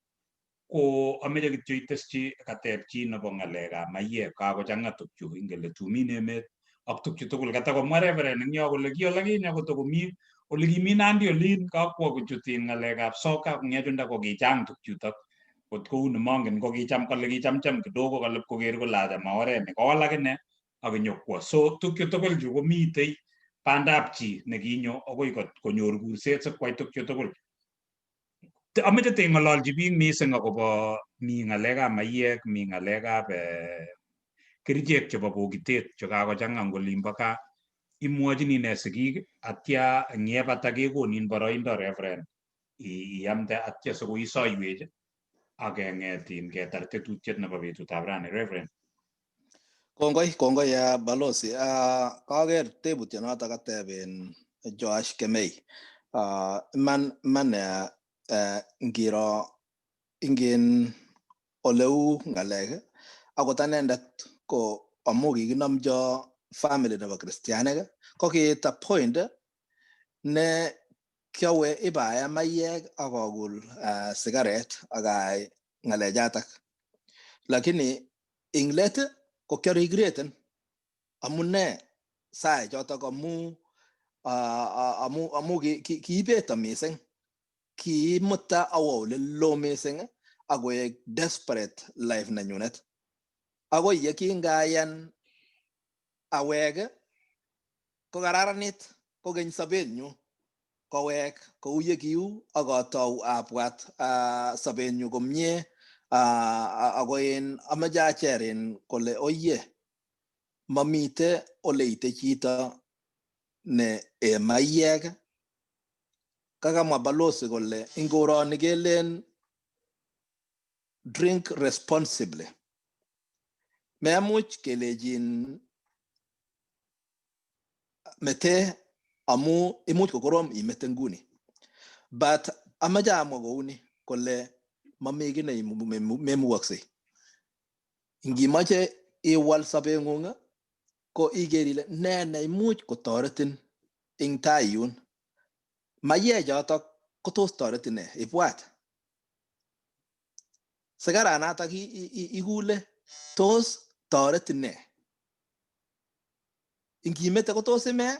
ko ameche kityo iteschi kateb chi nebo ng'alekab maiyek. Kakochang'a tukchu, ingen ile tumin emet ak tukchu tugul. Katakomwa Reverend eng yo kole ki olekinye kotokomi ole kimi Nandi olin kakwo kochutin ng'alekab soka kong'et ko kichang tukchutok. Kot kou nemongen ko kicham kole kichamcham kidogo kole koker kole acha ma oret ni kowalak ine ak inyokwo. So tukchu tugul chu komitei bandab chi nekinyo akoi konyor kurset sikwai tukchu tugul. Ameche teng'ololchi biik mising akobo mi ng'alekab maiyek, mi ng'alekab kerichek chebo bokitet chekakochang'a eng olimbo gaa. Imwochini ne sigik atya eng yebata kekonin boroindo Reverend iamde atya sikoisoiwech ak keng'etin ketar tetutiet nebo betutab rani Reverend. Kongoi, kongoi ya balozi. Kaker tebutyonoto kateben Joash Kemei. Iman iman ngiro ingen oleu ng'alek akot anendet ko amu kikinomcho family nebo kristianik ko kiit a point ne kiowe ibae maiyek ak akul sigaret ak aai ng'alechatak. Lakini ing let ko kioregreten amune sai chotok amu amu kiibeto mising, kiimuta awo ole loo mising ak koek desperate life nenyunet. Akoi ye kingayan awek ko kararanit kokeny sobenyu kowek kou ye kiu ak atou abwat sobenyu komie ako en amoche acher en kole oye mamite oleite chito ne ee maiyek. Kakamwa balozi kole ing koroni kelen drink responsibly. Memuch kelechin mete amu imuch kokorom imete nguni. But amache amwa kouni kole mami kiy ne memukoksei. Ngimoche iwal sobeng'ung ko iker ile ne neimuch kotoretin ing tai yun. Maiyek chotok kotos toretin ne? Ibwat. Sigaranatak ikule tos toretin ne? Ingimete kotos ime?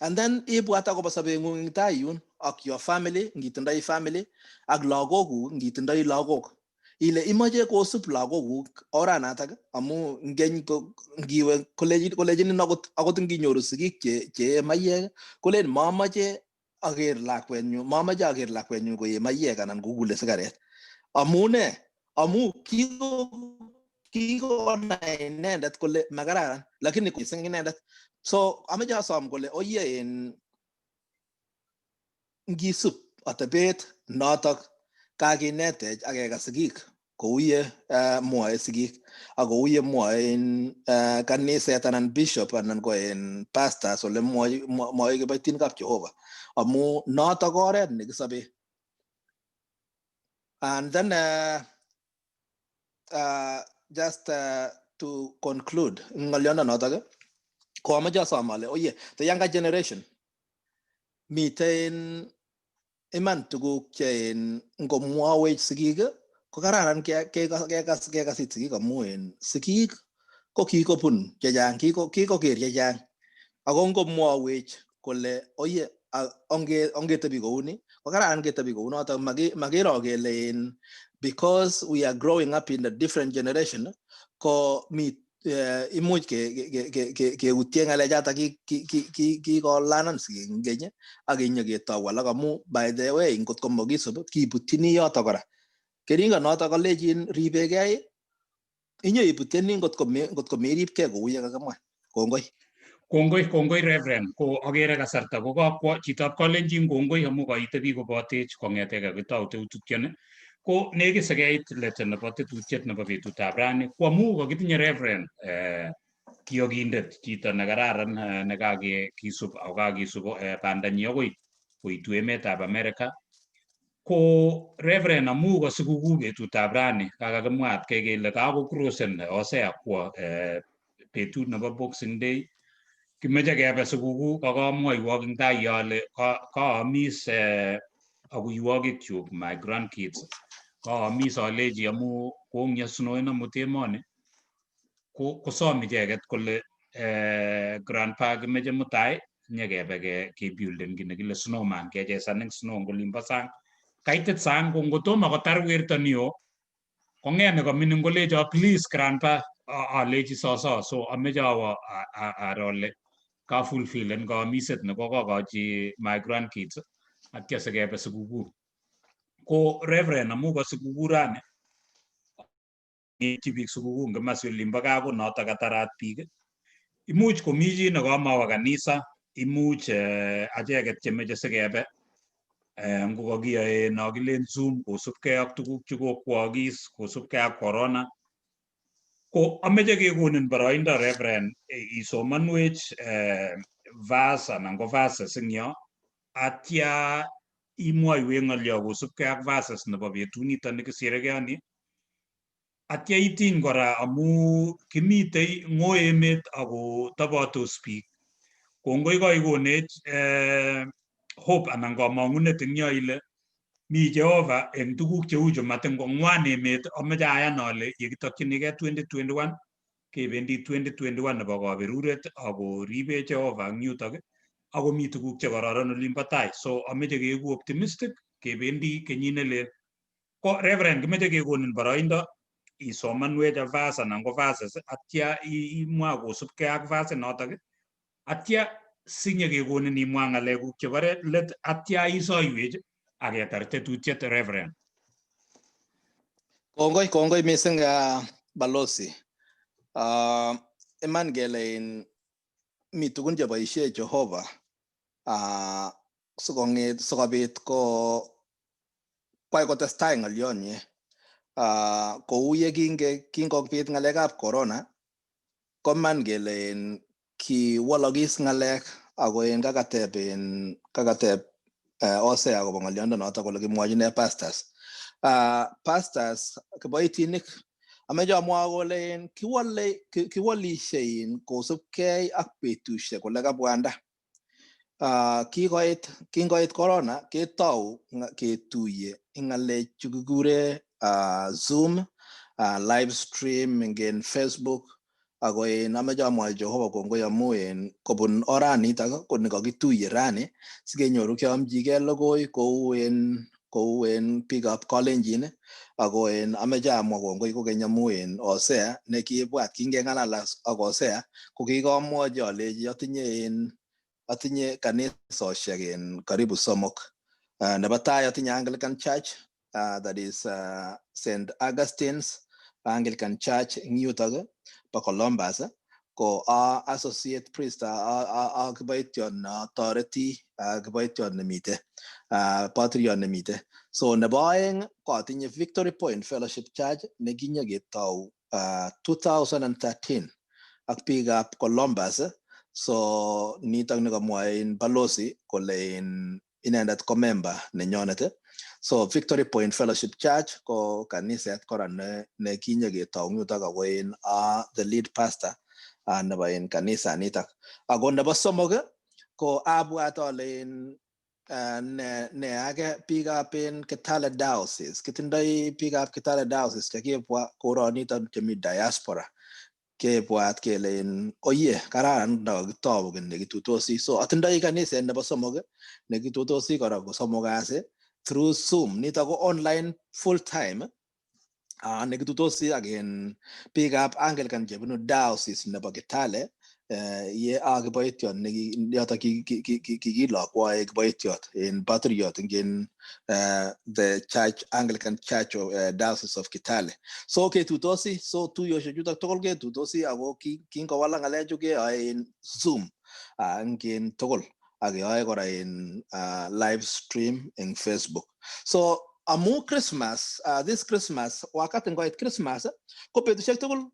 And then ibwat akobo sobeng'ung eng tai yun ak your family ngitindoi family ak lagokuk ngitindoi lagok. Ile imoche kosub lagokuk oranatak amu ngeny ngiwe kolechinin akot nginyoru sigik che maiyek kolen mamoche aker lakwenyu, mamoche aker lakwenyu koye maiyek anan kokule sigaret. Amu ne? Amu kikonai inendet kole makararan lakini mising inendet. So amoche asom kole oye en ngisub atebet notok kakinetech ak kekas sigik kou ye mwoe sigik ak kou ye mwoe en kaniset anan bishop anan ko en pastors ole mwoe kiboitinikab Jehova amu notok oret nekisobe. And then just to conclude ng'olyondo notok ko amache asom ale oye the younger generation miten iman tuguk che en ngomwowech sigik ko kararan kekas kekasit sigik amu en sigik ko kikobun chechang, kikoker chechang ako ngomwowech kole oye ongetebi kouni ko kararan ketebi kounotok, makiro kele en because we are growing up in a different generation ko mi imuch keutye ng'alechatak kikolanan sigik eng keny ak kinyoketou alak amu by the way ngot ko makisub kibutyini yotok kora keringonotok kalechin ribegei inyoibutyini ngot ko meribkei kou ye kakimwa. Kongoi. Kongoi, kongoi Reverend. Ko akere kasarta ko kakwo chitab Kalenjin, kongoi amu kaitebi kobotech kong'etegei kitou tetutyoni. Ko nekit sikeit let nebo tetutiet nebo betutab rani, ko amu kakitinye Reverend kiyokindet, chito nekararan nekakisub ako kakisub bandanyi akoi koitu emetab America. Ko Reverend, amu ko sikukuu betutab rani, kakakimwa atkei kele kakokrosen Hosea kwo betut nebo Boxing Day, kimeche kebe sikukuu. Kakamwoiwok eng tai yo ale kaamis akuiwokikyuk, my grandkids, kaamis alechi amu kong'yo snow amut emoni, kosom icheket kole, "Grandpa, kimeche mutai nyekebe kebuilden kit nekile snowman, kechesan eng snow eng olimbo sang, kaitit sang." Ko ngotomo kotar werto nio, kong'et nekomining kolecho, "Please, grandpa." Alechi soso. So ameche awo aro ale kafulfilen kaamiset nekokokochi my grandkids, atya sikebe sikukuu. Ko Reverend, amu ko sikukuu rani, ityi biik sikukuu eng komasi olimbo gaa, ko noto katarat biik. Imuch komi chi nekamawa kanisa, imuch acheket chemeche sikebe ngokakiyoe no kilen Zoom kosubkei ak tuguk chekokwokis kosubkei ak corona, ko ameche kekonin boroindo, Reverend, isomanwech verse anan ko verses eng yo, atya imwoiwech ng'olyo kosubkei ak verses nebo betut nito nekisherekeoni, atya itiny kora amu kimitei ng'o emet ako tobotos biik. Kongoi koikonech hope anan komong'unet eng yo ile mi Jehova eng tuguk cheu chu, matin kong'wan emet. Ameche ayan ale yekitokchinigei 2021, kebendi 2021 nebo kaberuret ako ribe Jehova eng yutok, ako mi tuguk chekororon olimbo tai. So ameche keeku optimistic, kebendi kenyit nelel. Ko Reverend, kimeche kekonin boroindo isomanwech a verse anan ko verses, atya imwa kosubkei ak verse notok, atya sinyekekonin imwa ng'alekuk chebo let, atya isoiwech aketar tetutiet, Reverend. Kongoi, kongoi mising, balozi. Iman kele in mi tugun cheboisie Jehova sikong'et sikobit ko kwai kotestai ng'olyonyi. Kou ye kingobit ng'alekab corona, koman kele in kiwolokis ng'alek, ako en kakateb en kakateb Hosea akobo ng'olyondo noto kole kimwochine pastors, pastors, kiboitinik. Ameche amwa kole in kiwole kiwolishe in kosubkei ak betusiek ole kabwanda. Kikoit kingoit corona, ketou ketuye eng ng'alek chu kikure Zoom, live stream eng Facebook. Ako en ameche amwachi Jehova kongoi amu en kobun oranitok ko nikakituye rani sikenyoru keamchigei logoi kou en biikab Kalenjin. Ako en ameche amwa kongoi kokeny amu en Hosea nekibwat kingeng'alal ak Hosea, ko kikamwochi alechi atinye kanisosiek en karibu somok. Nebo tai atinye Anglican Church, that is St Augustine's Anglican Church eng yutok bo Columbus, ko a associate priest, a kiboitiot ne toreti, kiboitiot nemite, patriot nemite. So nebo aeng ko atinye Victory Point Fellowship Church nekinyeketou 2013 ak biikab Columbus. So nitok nekamwoe in balozi kole in inendet ko member nenyonet. So Victory Point Fellowship Church ko kaniset kora ne kinyeketou eng yutok, ako in the lead pastor nebo in kanisa nitok. Ako nebo somok ko abwat ale in ne age biikab in Kitale Diocese. Kitindoi biikab Kitale Diocese chekibwa koroniton chemi diaspora, kebwat kele in oye kararan ndakakitou kii nekitutosi. So atindoi kaniset nebo somok nekitutosi kora ko somok kasi through Zoom. Nitok ko online full time, nekitutosi ak en biikab Anglican chebunu Diocese nebo Kitale, ye a kiboitiot yotok kikilokwoe kiboitiot en patriot eng the church, Anglican Church of Diocese of Kitale. So ketutosi, so tuiyosiek chutok tugul ketutosi, ako kingowalak ng'alechu keyoe en Zoom eng tugul, ak keyoe kora en live stream eng Facebook. So Amu Christmas, this Christmas, wakati ngoit Christmas, ko betusiek tugul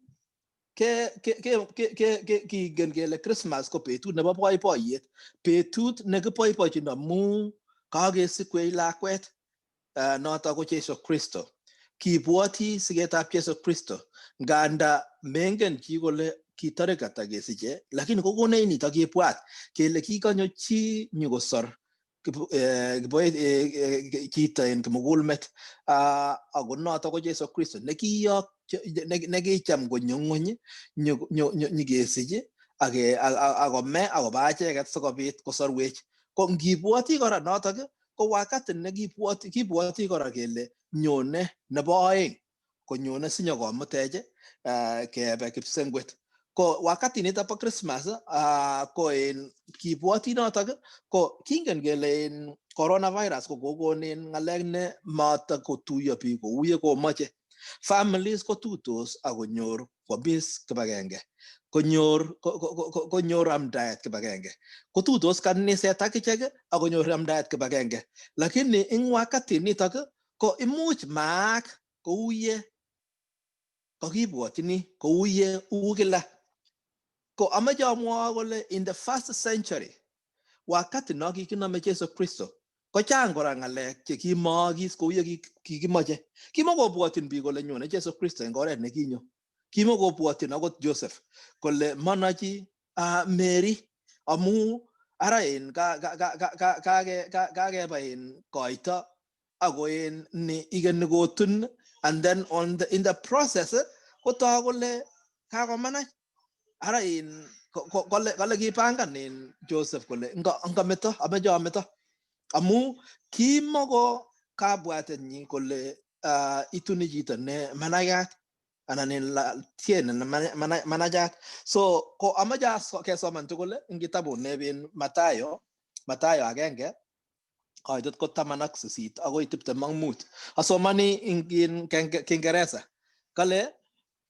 ke ke ke ke ke ke kingen kele Christmas ko betut nebo boiboiyet, betut nekiboiboichin amu kakesikwech lakwet, noto ko Jesu Kristo. Kibwoti siketab Jesu Kristo, nganda mengen chi kole ki tarik ata kesiche, lakini kokonech nito kibwat kele kikonyo chi nyokosor chito en kimugulmet, ako noto ko Jesu Kristo nekiyok nekicham konyo ng'wony nyikesich akome akoba acheket sikobit kosorwech. Ko ngibwoti kora notok ko wakati nekibwoti kibwoti kora kele nyone nebo oeng konyone sinyokomutech kebe kipsengwet. Ko wakati nito bo Christmas, ko en kibwoti notok ko kingen kele en coronavirus ko kokonin ng'alek ne matakotuiyo biik kou ye komoche. Families kotuitos akonyor kwomis kibagenge, konyor amdaet kibagenge, kotuitos kaniset akichek akonyor amdaet kibagenge. Lakini ing wakati nitok ko imuch maak kou ye kakibwotyini, kou ye uu kila. Ko amache amwoe kole in the first century, wakati no kikinome Jesu Kristo, kochang kora ng'alek chekimaakis kou ye kikimoche. Kimokobwotyin biik kole nyone Jesu Kristo eng oret nekinyo. Kimokobwotyin akot Joseph kole manochi Mary amu ara en kakeba en koito ako en ni ikeni kotun, and then on the, in the process kotok kole kakomanach. Ara in kole kipangan in Joseph kole ngameto ameche ameto amu kimoko kabwatenyin kole ituni chito ne managat anan en tien ne manajat. So ko amache kesoman tugul eng kitabut nebin Mathayo 1 koitet ko 18 akoi 25. Asomani ing Kiingereza. Kale,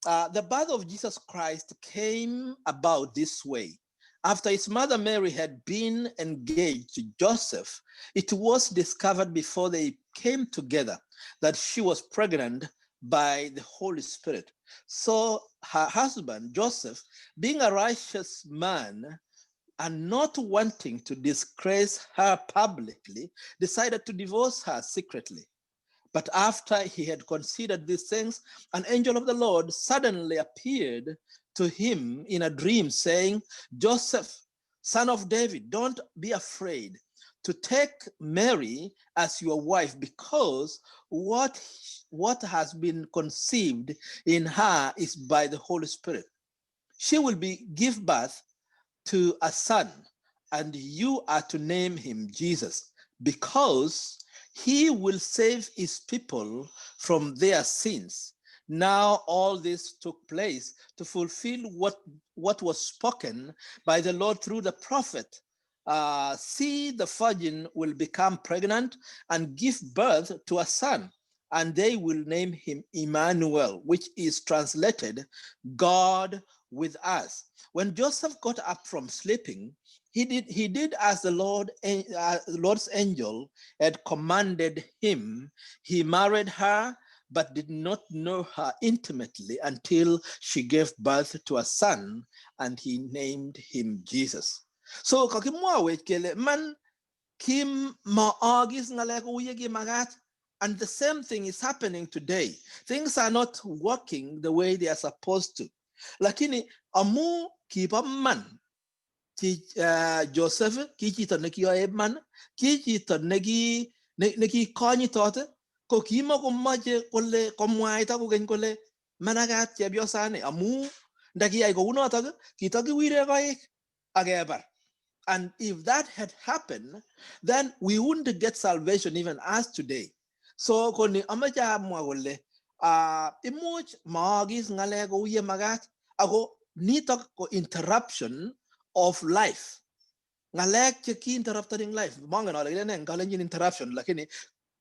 the birth of Jesus Christ came about this way. After his mother Mary had been engaged to Joseph, it was discovered before they came together that she was pregnant by the Holy Spirit. So her husband, Joseph, being a righteous man and not wanting to disgrace her publicly, decided to divorce her secretly. But after he had considered these things, an angel of the Lord suddenly appeared to him in a dream, saying, Joseph, son of David, don't be afraid to take Mary as your wife, because what has been conceived in her is by the Holy Spirit. She will be give birth to a son, and you are to name him Jesus, because he will save his people from their sins. Now all this took place to fulfill what was spoken by the Lord through the prophet. See, the virgin will become pregnant and give birth to a son, and they will name him Emmanuel, which is translated God with us. When Joseph got up from sleeping, he did as the Lord's angel had commanded him. He married her, but did not know her intimately until she gave birth to a son, and he named him Jesus. So kakimwawech kele man kim maagis ngalek kou ye kimakat. And the same thing is happening today. Things are not working the way they are supposed to. Lakini amu kibo man ki Joseph ki chito nekiyoe man, ki chito nekikonyitot, ko kimakomoche kole komwaita kokeny kole manakat chepyosani amu ndakiyai kounotok kitakiwire koik ak kebar. And if that had happened, then we wouldn't get salvation even as today. So koni amache amwa kole imuch maagis ng'alek kou ye makat, ako nitok ko interruption of life. Ng'alek che ki interrupted in life. Mongen ale kilenen eng Kalenjin interruption, lakini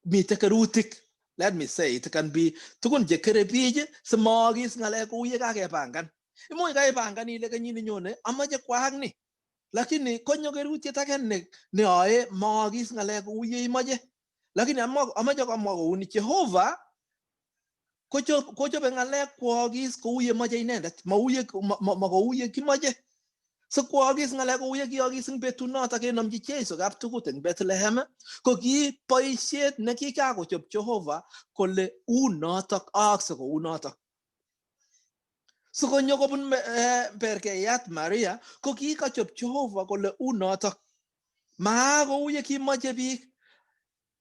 mite kerutik. Let me say it can be tukun che kere bich simaagis ng'alek kou ye kakepangan. Imuch kaipangan ile kenyit nenyone amache kwaak ni, lakini konyo kerutiet age ne neyoe maagis ng'alek kou ye imoche. Lakini amache komwa kouni Jehova kochobe ng'alek kwokis kou yemoche inendet, ma kou ye kimoche. So kwokis ng'alek kou ye kiyokis eng betunoto kenomchi Jesu kaptukut eng Bethlehem, ko ki boisiet nekikakochob Jehova kole u notok, aakse kou notok. Sikonyo kobun berkeyat Maria, ko kikochob Jehova kole u notok. Ma kou ye kimoche biik.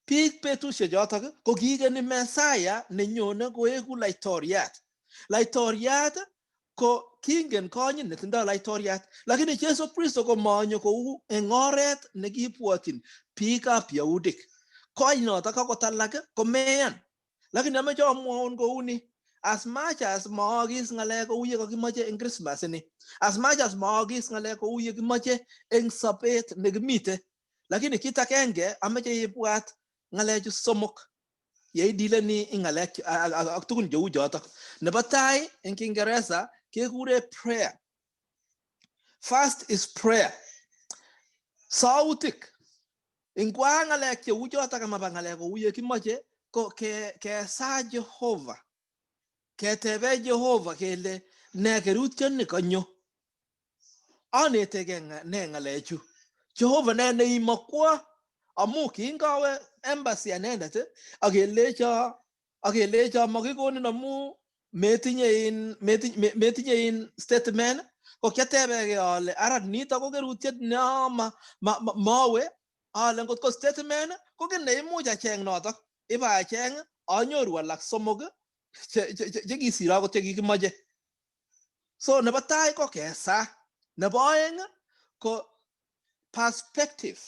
Biik betusiek chotok ko kikeni Mesaya nenyone koeku laitoriat. Laitoriat ko kingen konyit netindoi laitoriat, lakini Jesu Kristo komonyo kou eng oret nekibwotyin biikab Yahudik. Kony notok akot alak komeyan. Lakini amoche amwaun kouni, as much as maakis ng'alek kou ye kakimoche eng Christmas ini, as much as maakis ng'alek kou ye kimoche eng sobet nekimite, lakini kit agenge amoche ibwat ng'alechu somok yeidileni eng ng'alek ak tugun cheu chotok. Nebo tai eng Kiingereza kekure prayer. First is prayer. Sautik. Ingwa ng'alek cheu chotok amaba ng'alek kou ye kimoche, ko kesaa Jehova. Ketebe Jehova kele ne kerutioni kanyo. Anetegei ne ng'alechu. Jehova ne neimokwo amu kingawe embassy anendet akelecho makikonin amu metinye in statement, ko kiatebegei ale ara nito ko kerutiet ne mawe ale ngot ko statement ko kiy neimuch acheng notok, iba acheng anyoru alak somok chekisir akot chekikimoche. So nebo tai ko kesaa. Nebo oeng ko perspective.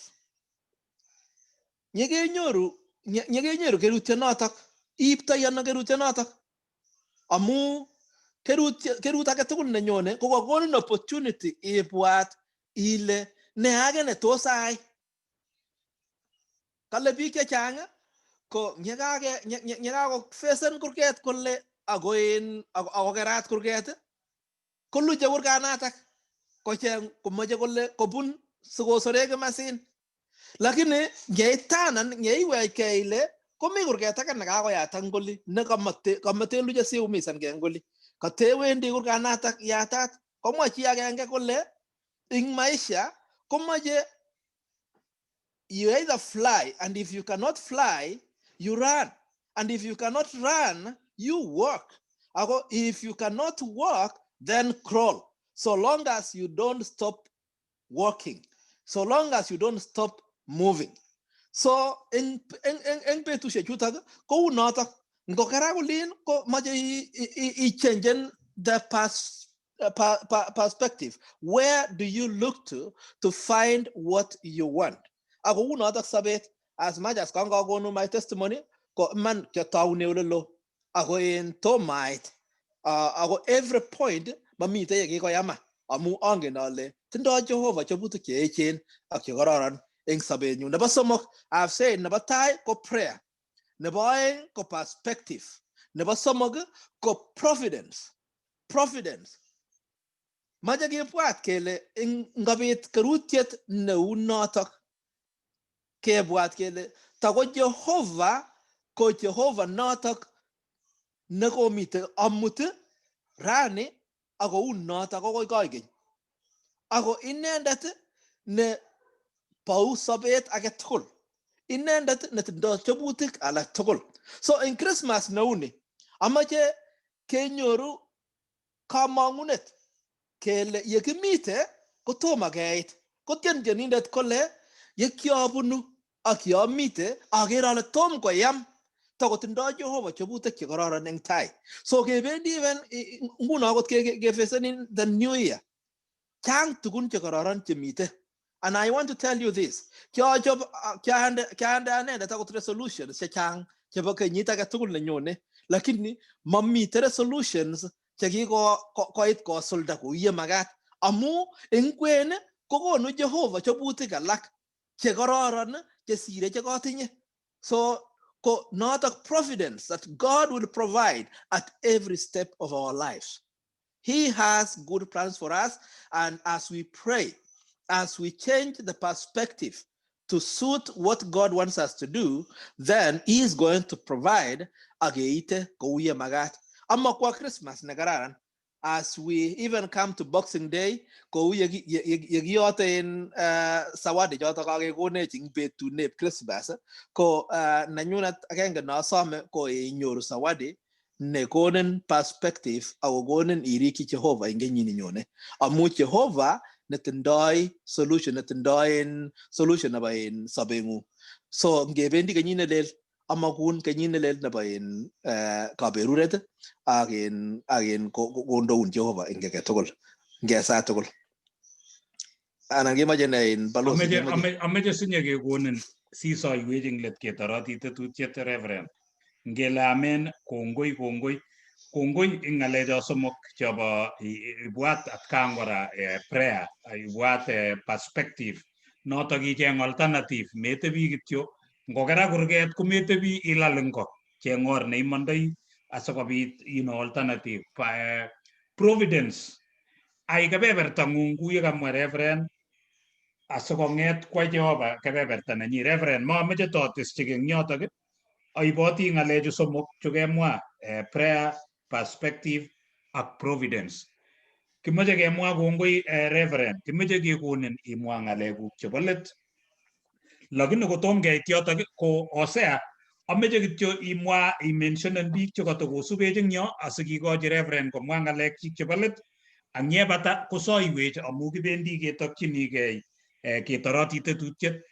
Nyekenyoru kerutyonotok, iiptoi ano kerutyonotok? Amu kerut age tugul nenyone ko kokonin opportunity ibwat ile ne age ne tos ayai. Kale biik chechang ko nyekakofesen kurget kole ako kerat kurget, koluche kurganatak kocheng komoche kole kobun sikosore kimasin. Lakini ngeitanan ngeiwechkei ile komi kurget age nekakoyatak ngoli nekamateluche siumisankei ngoli. Katewendi kurganatak yatat, komwa chi agenge kole ing maisha komoche you either fly, and if you cannot fly, you run. And if you cannot run, you walk. Ako if you cannot walk, then crawl. So long as you don't stop walking. So long as you don't stop moving. So eng betusiek chutok kou notok. Ngokera kolin ko moche ichengen the perspective. Where do you look to find what you want? Ako uu notok sobet, as much as kangakonu my testimony, ko iman kiataune olelo. Ako en tomait, ako every point mamite ye kikoyama amu angen ale tindoi Jehova chobutik che echen ak chekororon eng sobenyun. Nebo somok, I've said nebo tai ko prayer. Nebo oeng ko perspective. Nebo somok ko providence. Providence. Mache kebwat kele ngobit kerutiet neu notok, kebwat kele tako Jehova ko Jehova notok nekomite amut rani ako u notok akoi koikeny. Ako inendet ne bou sobet age tugul. Inendet netindoi chobutik alak tugul. So in Christmas neuni, amache kenyoru kamang'unet kele yekimite kotomo keit. Kotien tienindet kole ye kiabunu ak yeamite aker ale tom koyam, takotindoi Jehova chobutik chekororon eng tai. So kebendi even nguno akot kefeseni the new year, chang tugun chekororon chemite. And I want to tell you this. Kiachob kiande anendet akot resolutions chechang chebo kenyit age tugul nenyone, lakini mamite resolutions chekikoit kosulda kou ye makat. Amu eng kwen kokonu Jehova chobutik alak chekororon chesire chekotinye. So ko notok providence that God will provide at every step of our lives. He has good plans for us, and as we pray, as we change the perspective to suit what God wants us to do, then he is going to provide akeite kou ye makat. Amakwa Christmas nekararan as we even come to Boxing Day, kou ye kiyote en zawadi choto kakekonech ing betut neb Christmas, ko nenyunet agenge neasome ko inyoru zawadi nekonin perspective akokonin irikyi Jehova eng kenyit nenyone. Amu Jehova netindoi solution, netindoi en solution nebo en sobengung. So ngebendi kenyit nelel, amakun kenyit nelel nebo en kaberuret ak en kondoun Jehova eng age tugul, ngesaa tugul. Anan kemoche ne en balozi? Ameche sinyekekonin sisoiwech eng let ketoroti tetutiet, Reverend. Ngele amen, kongoi, kongoi, kongoi eng ng'alecho somok chobo ibwat atkan kora prayer, ibwat perspective notok icheng alternative, metebi kityo ngokera kurget kometebi ilal eng ko, cheng or neimondoi asikobit alternative, providence ai kebebertang'ung kou ye kamwa Reverend asikong'et kwa Jehova kebeberta nenyi. Reverend, mamoche toteschi eng yotok, aiboti ng'alechu somok chukemwa, prayer, perspective ak providence. Kimoche kemwa kongoi, Reverend, kimoche kekonin imwa ng'alekuk chebo let, lakini kotom keit yotok ko Hosea ameche kityo imwa imentionen biik chekatokosubech eng yo asikikochi Reverend komwa ng'alekchik chebo let, ak yebata kosoiwech amu kibendi ketokchinigei ketoroti tetutiet.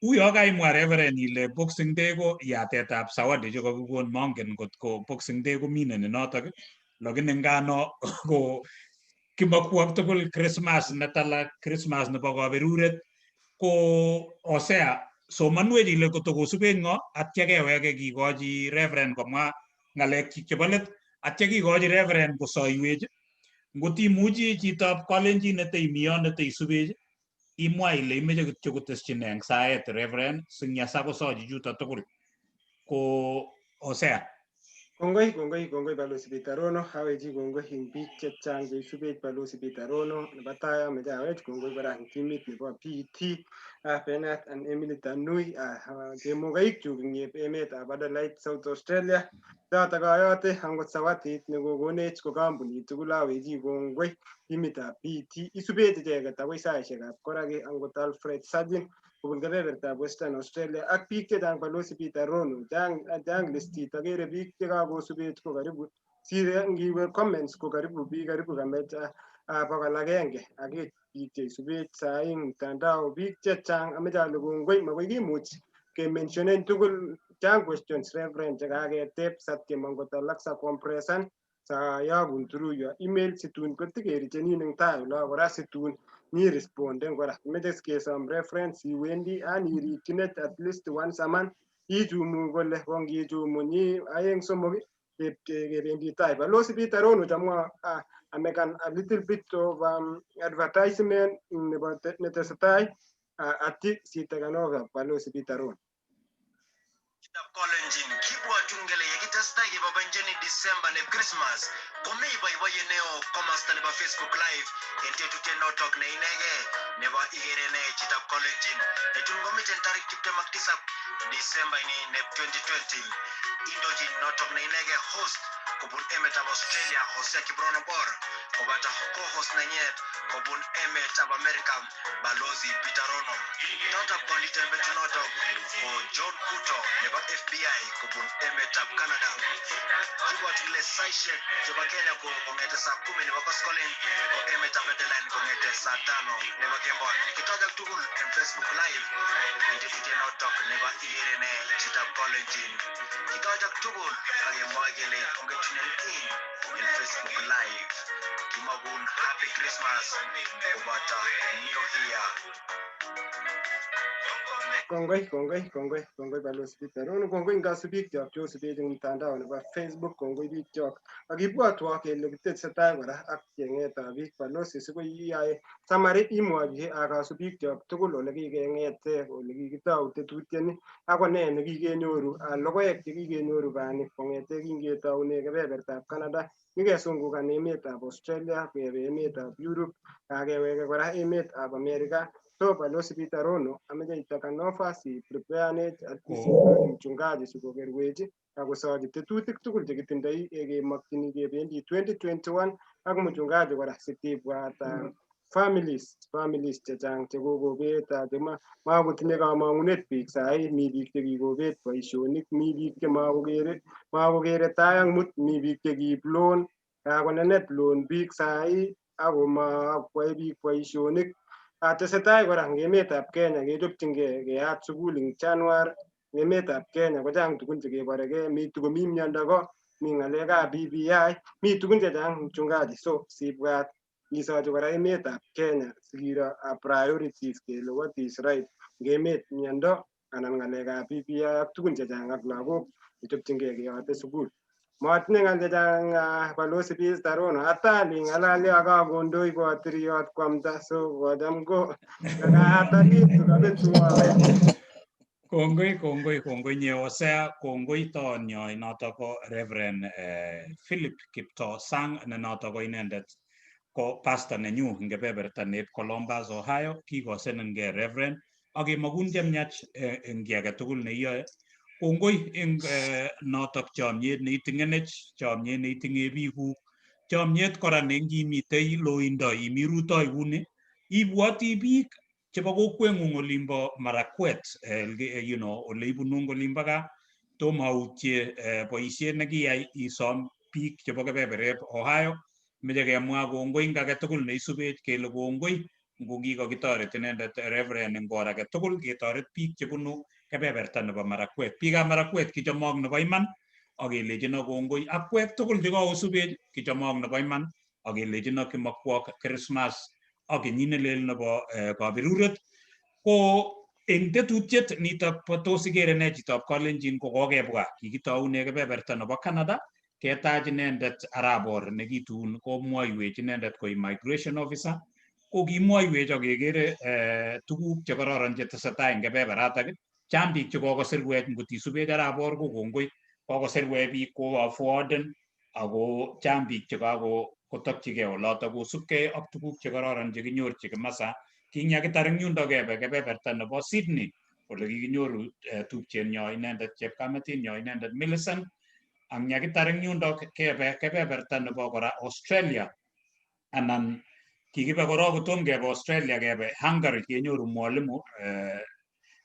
Uyo kaimwa, Reverend, ile Boxing Day ko yatetab zawadi chekakikon, mongen ngot ko Boxing Day komineni notok, lakini ngano ko kimokwok tugul Christmas netala, Christmas nebo kaberuret. Ko Hosea, somanwech ile kotokosubech ng'o, atya keweke kikochi Reverend komwa ng'alekchik chebo let, atya kikochi Reverend kosoiwech. Ngot imuchi, chitab Kalenjin neteimi yon neteisubech, imwa ile imeche kityo kotesyin eng saet Reverend singyasa kosochi chuto tugul. Ko Hosea. Kongoi, kongoi, kongoi, Balozi Peter Rono. Awechi kongoi eng biik chechang cheisubech Balozi Peter Rono. Nebo tai ameche awech kongoi kora eng timit nebo PET, Bernard and Emily Tanui, chemokoikchuk eng emetab Adelaide, South Australia. Chotok ayote angot zawadit nekokonech ko kampunit tugul awechi kongoi timitab PET. Isubech icheket akoi saishekab koraki, angot Alfred Sajin kobun kebebertab Western Australia ak biik chechang. Balozi Peter Rono, chang chang listit, akere biik chekakosubech ko karibu sire ngiwe comments ko karibu biik karibu kamech 100 ak biik cheisubech sai eng mtandao, biik chechang. Ameche ale kongoi, makoi kimuch kementionen tugul. Chang questions, Reverend, chekaketep satiem angot alak sa compressan sayokun through your email situn kotikerichenin eng tai olo kora situn nyiresponden kora. Kimeche kesom reference iwendi an irikchinet at least once a month, ichumu kole kongichumu nyi aeng somok kebendi tai. Balozi Peter Rono, chamwa amekan a little bit of advertisement nebo netesetai ati sitaken over, Balozi Peter Rono. Kalenjin kibwatun kele yekitestai keboiboenjini December ne Christmas komi boiboiyet neo komasta nebo Facebook Live en tetutiet notok ne inegei nebo ikere ne chitab Kalenjin netun komiten tarik 27 December ini ne 2020. Indochin notok ne inegei host kobun emetab Australia Hosea Kiprono Bor koboto co-host nenyet kobun emetab America Balozi Peter Rono. Totab konditen betunotok ko John Kuto nebo FBI kobun emetab Canada. Kibwatu kele saishek chebo Kenya ko kong'ete saa 10 nebo koskolen, ko emetab Netherland kong'ete saa 5 nebo kemboi. Kitojak tugul en Facebook Live en tetutiet notok nebo ikere ne chitab Kalenjin. Kitojak tugul ak kemwoe kele ongetunen in en Facebook Live. Kimakun happy Christmas koboto New Year. Kongoi, kongoi, kongoi, kongoi, Balozi Peter Rono. Kongoi eng kasubikyok cheosubech eng mtandao nebo Facebook. Kongoi biikchok. Ak ibwotwo kele kitesetai kora ak chengetab biik. Balozi, sikoi iyae summary imwochi kasubikyok tugul ole kikeng'ete, ole kikitou tetutioni ako nee nekikenyoru, logoek chekikenyoru bani kong'ete kingetoune kebebertab Canada, nyikesungukan emetab Australia, kebe emetab Europe, akeweke kora emetab America. So Balozi Peter Rono ameche itaka nafasi preparenech at least mchungaji sikokerwech akosochi tetutik tugul chekitindoi kemokyini kebendi 2021 ak mchungaji kora sitibwat families chechang chekokobet chema makotinye kamong'unet biik sahi, mi biik chekikobet boisionik, mi biik chemakokere makokere tai ak mut, mi biik chekiib loan, kakonenet loan biik sahi ako makwai biik boisionik. Tesetai kora eng emetab Kenya kechopchingei keyat sukul eng January. Emetab Kenya kochang tugun chekeborekee, mi tukomi miondo ko mi ng'alekab BBI, mi tugun chechang mchungaji, so sibwat isochi kora emetab Kenya sikiro priorities kele what is right eng emet, miondo anan ng'alekab BBI ak tugun chechang ak lagok chechopchingei keyote sukul. Matinye ng'al chechang Balozi Peter Rono, atali ng'alali ak akondoi koatiriot kwamta, so kocham ko kaatalitu kabetwo. Kongoi, kongoi, kongoi nye Hosea, kongoi toonyo noto ko Reverend Philip Kiptoo Sang ne noto ko inendet ko pastor nenyu eng kebeberta neb Columbus, Ohio. Kikosenengei Reverend ak kemakun chemiach eng kiy age tugul neiyoe. Kongoi eng notok chomyet neiting'enech, chomyet neiting'e biikuk, chomyet kora ne ngimitei loindo imi rutoi kuni ibwoti biik chebo kokweng'ung olimbo Marakwet, ole ibunu eng olimbo gaa. Tomo autye boisiet nekiyai isom biik chebo kebebereb Ohio. Meche kemwa kongoi eng age tugul neisubech kele kongoi ngo kikokitoret inendet Reverend eng or age tugul ketoret biik chebunu kebeberta nebo Marakwet. Biikab Marakwet, kichomok nebo iman ak kelechino kongoi akwek tugul chekosubech, kichomok nebo iman ak kelechino kimokwok Christmas ak kenyit nelel nebo kaberuret. Ko eng tetutiet nitok bo tos ikere ne chitab Kalenjin ko kokebwa kikitoune kebeberta nebo Canada ketach inendet Arabor nekitun komwoiwech inendet ko immigration officer, ko kimwoiwech ak kekere tuguk chekororon chetesetai eng kebeberatak. Chang biik chekokosirwech, ngot isubech Arabor ko kongoi, kokosirwech biik ko forwarden ako chang biik chekakotokchigei oloto kosubkei ak tuguk chekororon chekinyorchi kimasa. Kinyakitar eng yundo kebe kebeberta nebo Sydney ole kikinyoru tupchenyo inendet chepkametinyo inendet Millicent. Ak nyakitar eng yundo kebe kebeberta nebo kora Australia, anan kikibe korok kotom kebe Australia kebe Hungary kenyoru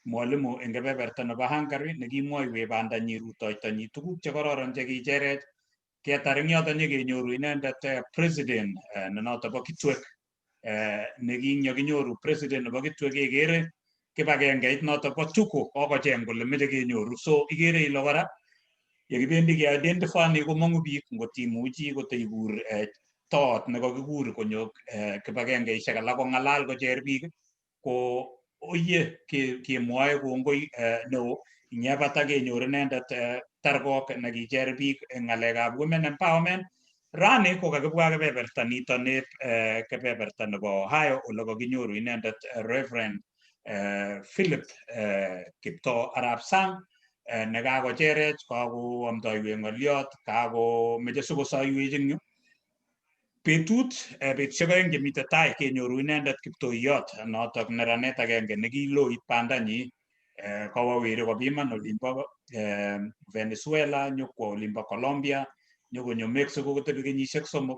mwalimu eng kebeberta nebo Hungary nekimwoiwech bandanyi, rutoitonyi, tuguk chekororon chekicherech. Ketar eng yoto nyekenyoru inendet president ne noto bo Kitwek, nekinyokinyoru president nebo Kitwek kekere kibagengeit noto bo Tuko kokocheng kole meche kenyoru. So ikere ile kora yekibendi ke-identify komong'u biik ngot imuchi koteikur toot nekakikur konyo kibagengeishek alak kong'alal kocher biik ko oye kemwoe kongoi neo. Ingepata kenyor inendet Targok nekicher biik eng ng'alekab women empowerment. Rani ko kakibwa kebeberta nito neb kebeberta nebo Ohio ole kakinyoru inendet Reverend Philip Kiptoo Arap Sang nekakocherech, kakoamdoiwech ng'oliot, kakomeche sikosoiwech eng yu betusiek 2 chemite tai. Kenyoru inendet kiptoiyot notok neranet agenge nekiloit bandanyi, kowo weri kopiman olimbo Venezuela, nyokwo olimbo Colombia, nyokonyo Mexico kotebi kenyisiek 3.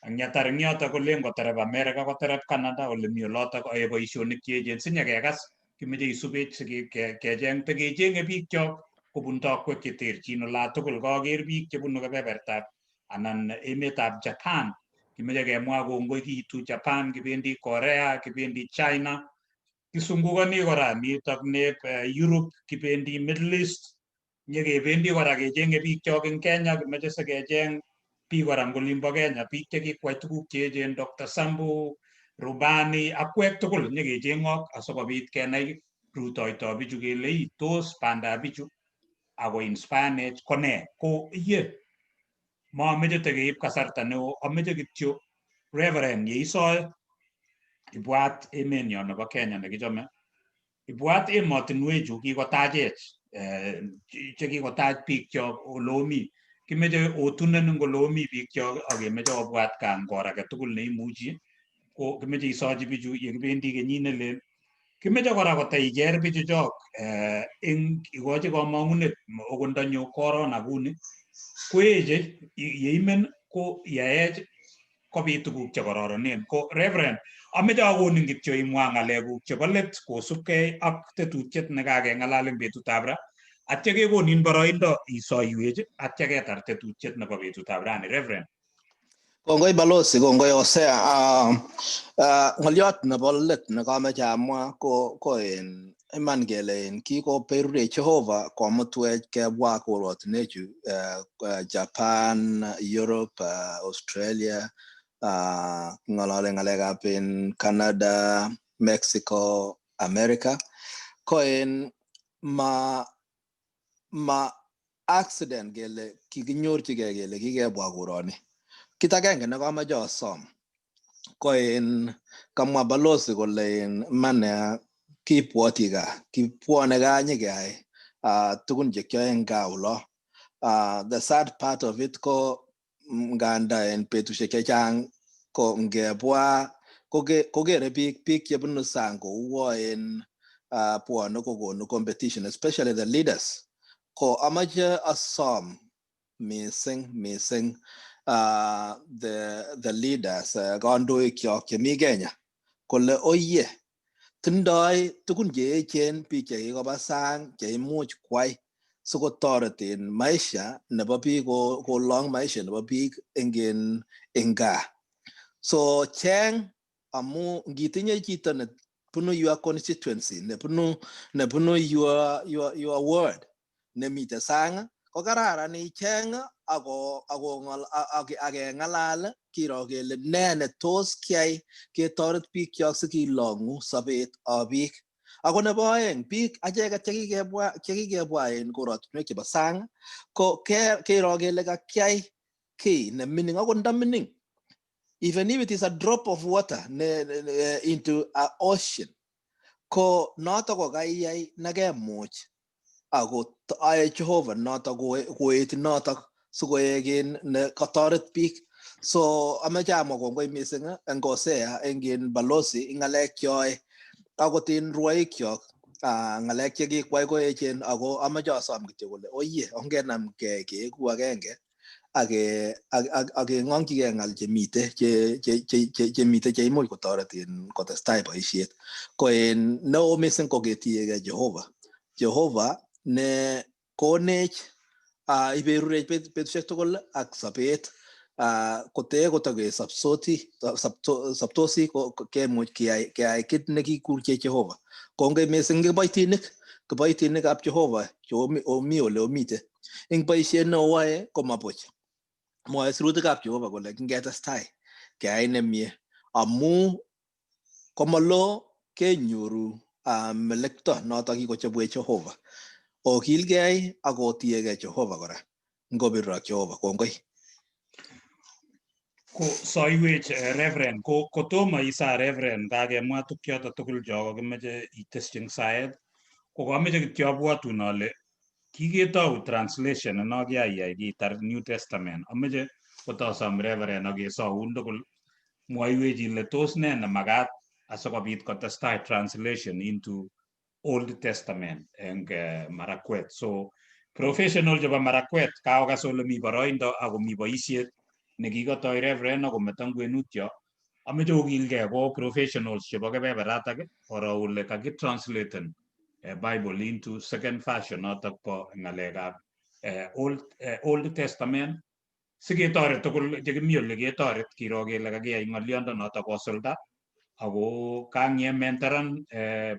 Ang yatar eng yotok kolen koterep America, koterep Canada ole mi olotok oe boisionik cheechen sinyekekas. Kimeche isubech sikecheng tekechenge biikchok kobun tokwek cheterchin olatugul. Kaker biik chebunu kebebertab anan emetab Japan, kimeche kemwa kongoi. Kiitu Japan, kibendi Korea, kibendi China, kisungukoni kora nitok neb Europe, kibendi Middle East, nyekebendi kora kechenge biikchok eng Kenya. Kimeche sikecheng biik kora eng olimbo Kenya, biik chekikwai tuguk cheechen, Dr. Sambu Rubani akwek tugul nyekecheng'ok asikobit kenai rutoito bichu kele ii tos bandab bichu ako inspirenech ko nee. Ko iye mameche tekeib kasarta neo, ameche kityo Reverend yeisoe ibwat emenyo nebo Kenya nekichome, ibwat emotinwechu kikotachech, chekikotach biikchok oleomi. Kimeche otunen eng oleomi biikchok ak kemeche obwat gaa eng or age tugul neimuchi. Ko kimeche isochi bichu yekibendi kenyit nelel. Kimeche kora koteicher bichuchok eng ikochi komong'unet okot ndonyo corona kuni koeche yeimen ko yaech kobit tuguk chekororonen. Ko Reverend, ameche akonin kityo imwa ng'alekuk chebo let kosubkei ak tetutiet nekakeng'alal eng betutab ra, atya kekonin boroindo isoiwech atya ketar tetutiet nebo betutab rani. Reverend. Kongoi balozi, kongoi Hosea. Ng'olyot nebo let nekameche amwa ko en iman kele en kikoberurech Jehova komutwech kebwa korotinechu Japan, Europe, Australia, ng'olole ng'alekab en Canada, Mexico, America. Ko en ma accident kele kikinyorchigei kele kikebwa koroni. Kit agenge nekomoche asom ko en kamwa balozi kole en iman kibwoti gaa, kibwone gaa nyikeyai tugun chekyoe en gaa olo. The sad part of it ko nganda en betusiek chechang ko ngebwa kokere biik chebunu sang kouwo en bwone kokonu competition, especially the leaders. Ko amache asom mising mising the leaders, kandoikyok chemi Kenya kole oye tindoi tugun cheechen biik chekikoba sang cheimuch kwai sikotoret en maisha nebo biik, kolong maisha nebo biik eng gaa. So cheng amu ngitinye chito nebunu your constituency, nebunu your ward nemite sang, ko kararan icheng ako akeng'alal kiro kele ne netos kyai ketoret biikyok sikilong'u sobet ab biik. Ako nebo oeng, biik acheket chekikebwa en korotinwek chebo sang ko kiro kele kakyai kiy nemining, akot nda mining, even if it is a drop of water into a ocean, ko noto ko kaiyai nekemuch ako ae Jehova noto koet notok sikoek in ne kotoret biik. So ameche amwa kongoi mising eng Hosea, eng in balozi, eng ng'alek cheoe akot in rwoikyok, ng'alek chekikwai koechen. Ako ameche asom kityo kole oye ongenamgei keeku agenge akeng'ongchigei ng'al chemite cheimuch kotoret en kotestai boisiet. Ko en neo mising ko ketiegei Jehova, Jehova ne konech iberurech betusiek tugul ak sobet kotee kotokesopsoti soptosi kemuch keyai kit nekikurchech Jehova. Kongoi mising kiboitinik ab Jehova omi ole omite eng boisiet neowoe komabuch. Mwoe sirutikab Jehova kole kingetestai keyai nemie amu komalo kenyoru melekto notok kikochobwech Jehova. Okilgei ak otiegei Jehova kora ngobirok Jehova. Kongoi. Ko soiwech Reverend, ko kotomo isa Reverend kakemwa tukchoto tugul cho kokimeche itesyi eng saet, ko kameche kityo abwatun ale kiketou translation no kiaiyai kitar New Testament. Ameche kotosom Reverend akesoun tugul mwoiwech ile tos ne nemakat asikobit kotestai translation into Old Testament eng Marakwet. So professional chebo Marakwet kaokas ole mi boroindo akomi boisiet nekikotoi Reverend akometo kwenutyo. Ameche okilgei ko professionals chebo kebeberatak oro ole kakitranslaten Bible into second version notok bo ng'alekab Old Testament siketoret tugul chekimi ole ketoret kiro kele kakiyai ng'oliondo notok kosulda ako kang'iementoran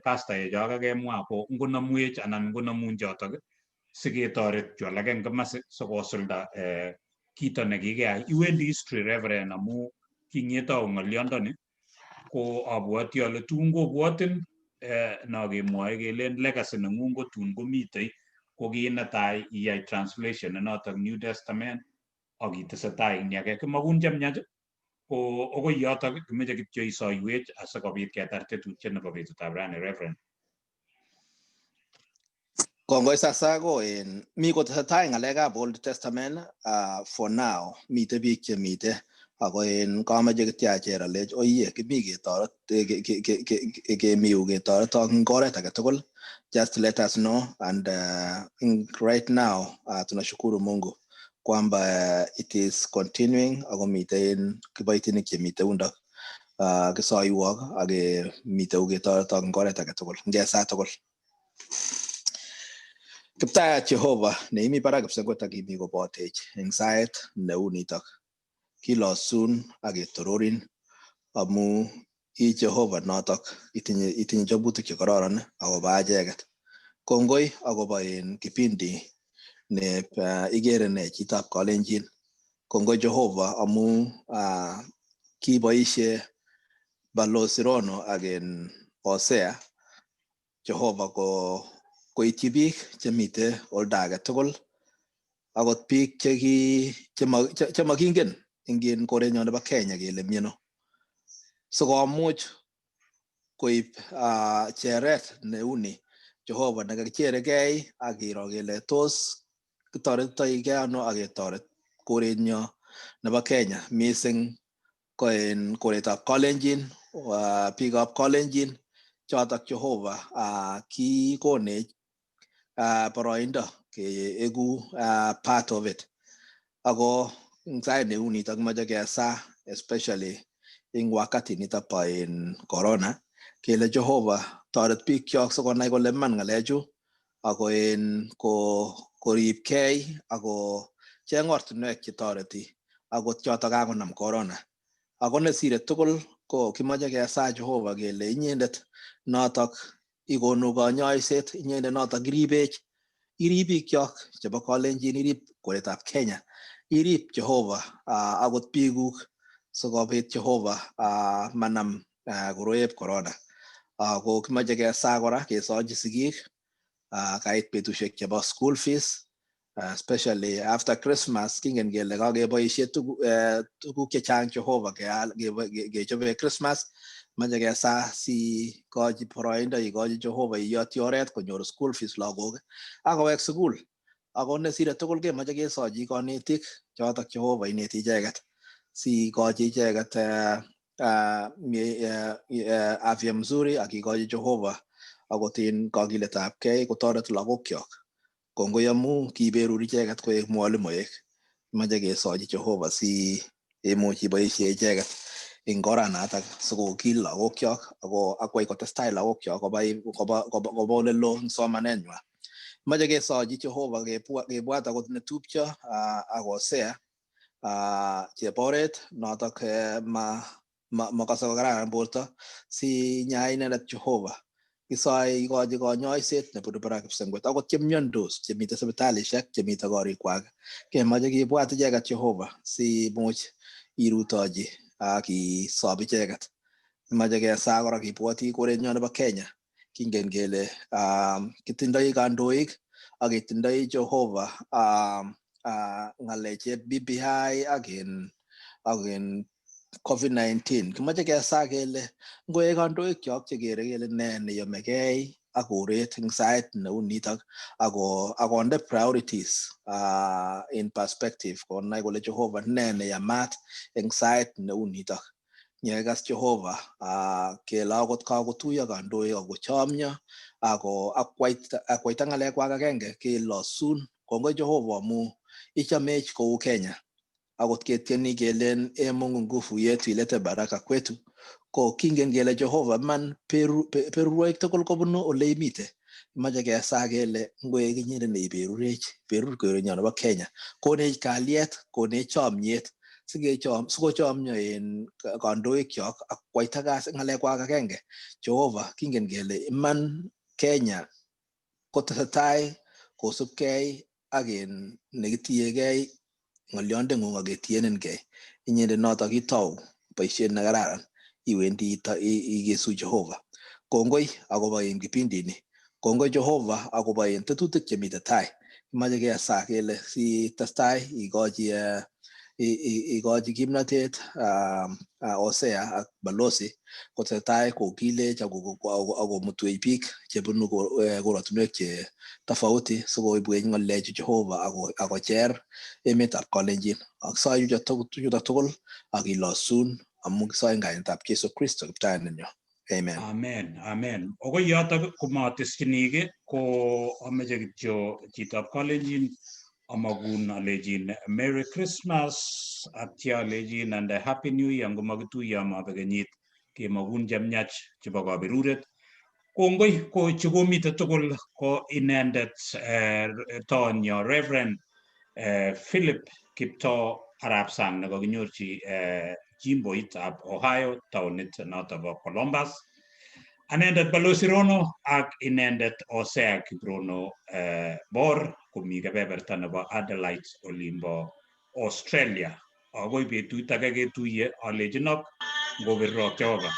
pastaecho kakemwa ko ngonomwech anan ngonomun chotok siketoret chu alak eng komasi sikosulda kito nekikeyai. Iwendi history Reverend amu kingetou ng'oliondoni ko abwoti ale tun kobwotin no kemwoe kelen legacy neng'ung ko tun komitei ko kii netai iyai translation notok New Testament ak itesetai eng age kimakun chemiach. Ko akoi yotok kimeche kityo isoiwech asikobit ketar tetutiet nebo betutab rani, Reverend. Kongoi sasa. Ko en mi kotesetai ng'alekab Old Testament. For now mite biik chemite Ako en kameche kityo acher alech oye kimi ketoret kemi yu ketoretok eng oret age tugul. Just let us know and right now tunashukuru Mungu kwamba it is continuing ako miten kiboitinik chemite yundok kisoiwok ak mite yu ketoretok eng oret age tugul ngesaa tugul. Kiptayat Jehova neimi barak kipsengwet ak imi kobotech eng sait neu nitok. Kilosun ak ketororin amu i Jehova notok itinye chobutik chekororon akobo acheket. Kongoi akobo en kipindi ne ikere ne chitab Kalenjin. Kongoi Jehova amu kiboisie Balozi Rono ak en Hosea Jehova ko koityi biik chemite olda age tugul akot biik chemakingen eng korenyon nebo Kenya kele miano sikomuch koib cheret neuni Jehova nekakicherekei ak kiro kele tos kitoretitoigei ano ak ketoret korenyo nebo Kenya mising ko en koretab Kalenjin, biikab Kalenjin chotok Jehova kikonech boroindo keeku part of it. Ako eng sait neu nitok kimoche kesaa especially eng wakati nitok bo en corona kele Jehova toret biikyok sikonai kole iman ng'alechu ako en koribkei ako cheng ortinwek chetoreti akot chotok kakonam corona. Ako nesire tugul ko kimoche kesaa Jehova kele inyendet notok ikonu kanyoiset, inyendet notok iribech, irib biikyok chebo Kalenjin, irib koretab Kenya, irib Jehova akot biikuk sikobit Jehova manam koroieb corona. Ko kimoche kesaa kora kesochi sigik kait betusiek chebo school fees, especially after Christmas kingen kele kakeboisie tuguk chechang Jehova kechobe Christmas. Moche kesaa si kochi boroindo ikochi Jehova iyotyi oret konyor school fees lagok ak kowek sukul. Ako nesire tugul kemoche kesochi konetik chotok Jehova ineti icheket si ikochi icheket afya mzuri ak ikochi Jehova akot en kakiletabgei kotoret lagokyok. Kongoi amu kiberur icheket koek mwalimuek. Kimoche kesochi Jehova si imuch iboisie icheket eng oranatak sikokil lagokyok ako akwai kotestai lagokyok koba ole loo eng somanetnywa. Moche kesochi Jehova kebwat akot netupcho ak Hosea cheboret notok makase kokararan borto si nyaa inendet Jehova. Kisoe ikochi konyoiset nebunu barak kipsengwet akot chemiondos chemite sipitalishek chemite korikwak kemoche kibwat icheket Jehova si imuch irutochi ak isob icheket. Kimoche kesaa kora kibwoti korenyon nebo Kenya. Kingen kele kitindoi kandoik ak ketindoi Jehova ng'alechep BBI ak en COVID-19. Kimoche kesaa kele ngoek kandoik kyok chekere kele ne neyomegei ak koret eng sait neu nitok ako akonde priorities in perspective konai kole Jehova ne neyamat eng sait neu nitok. Nyekas Jehova kele akot kakotuiyo kandoik akochomyo ako akwaita ng'alekwak agenge kelosun. Kongoi Jehova amu ichamech kou Kenya. Akot ketieni kelen e Mungu nguvu yetu ilete baraka kwetu. Ko kingen kele Jehova man berurwoik tugul kobunu ole imite. Moche kesaa kele ngoek inyendet neiberurech, berur korenyon nebo Kenya. Konech kalyet, konech chomyet sikochomyo en kandoikyok ak kwaita kasi ng'alekwak agenge. Jehova kingen kele iman Kenya kotesetai kosubkei ak en nekitiegei ng'olyondeng'ung ak ketienengei. Inyendet notok itou boisiet nekararan iwendi ikesu Jehova. Kongoi akobo en kipindini. Kongoi Jehova akobo en tetutik chemite tai. Kimoche kesaa kele si testai ikochi ikochi kimnatet Hosea ak Balosi kotesetai kokilech ak komutwech biik chebunu korotinwek che tofauti sikoibwech ng'alechu Jehova ak kocher emetab Kalenjin. Ak soe chutok tugul ak ilosun amu kisoe en kainetab Jesu Kristo Kiptayat. Amen. Amen, amen. Akoi yotok komateskyini kiy, ko ameche kityo chitab Kalenjin amakun alechin Merry Christmas atya alechin and a Happy New Year ngomakituiye amabek kenyit kemakun chemiach chebo kaberuret. Kongoi ko chekomite tugul ko inendet tonyo Reverend Philip Kiptoo Arap Sang nekakinyorchi jimboitab Ohio taonit noto bo Columbus. Anendet Balosi Rono ak inendet Hosea Kiprono Bor komi kebeberta nebo Adelaide olimbo Australia. Akoi betut age ketuiye alechinok ngobirok Jehova.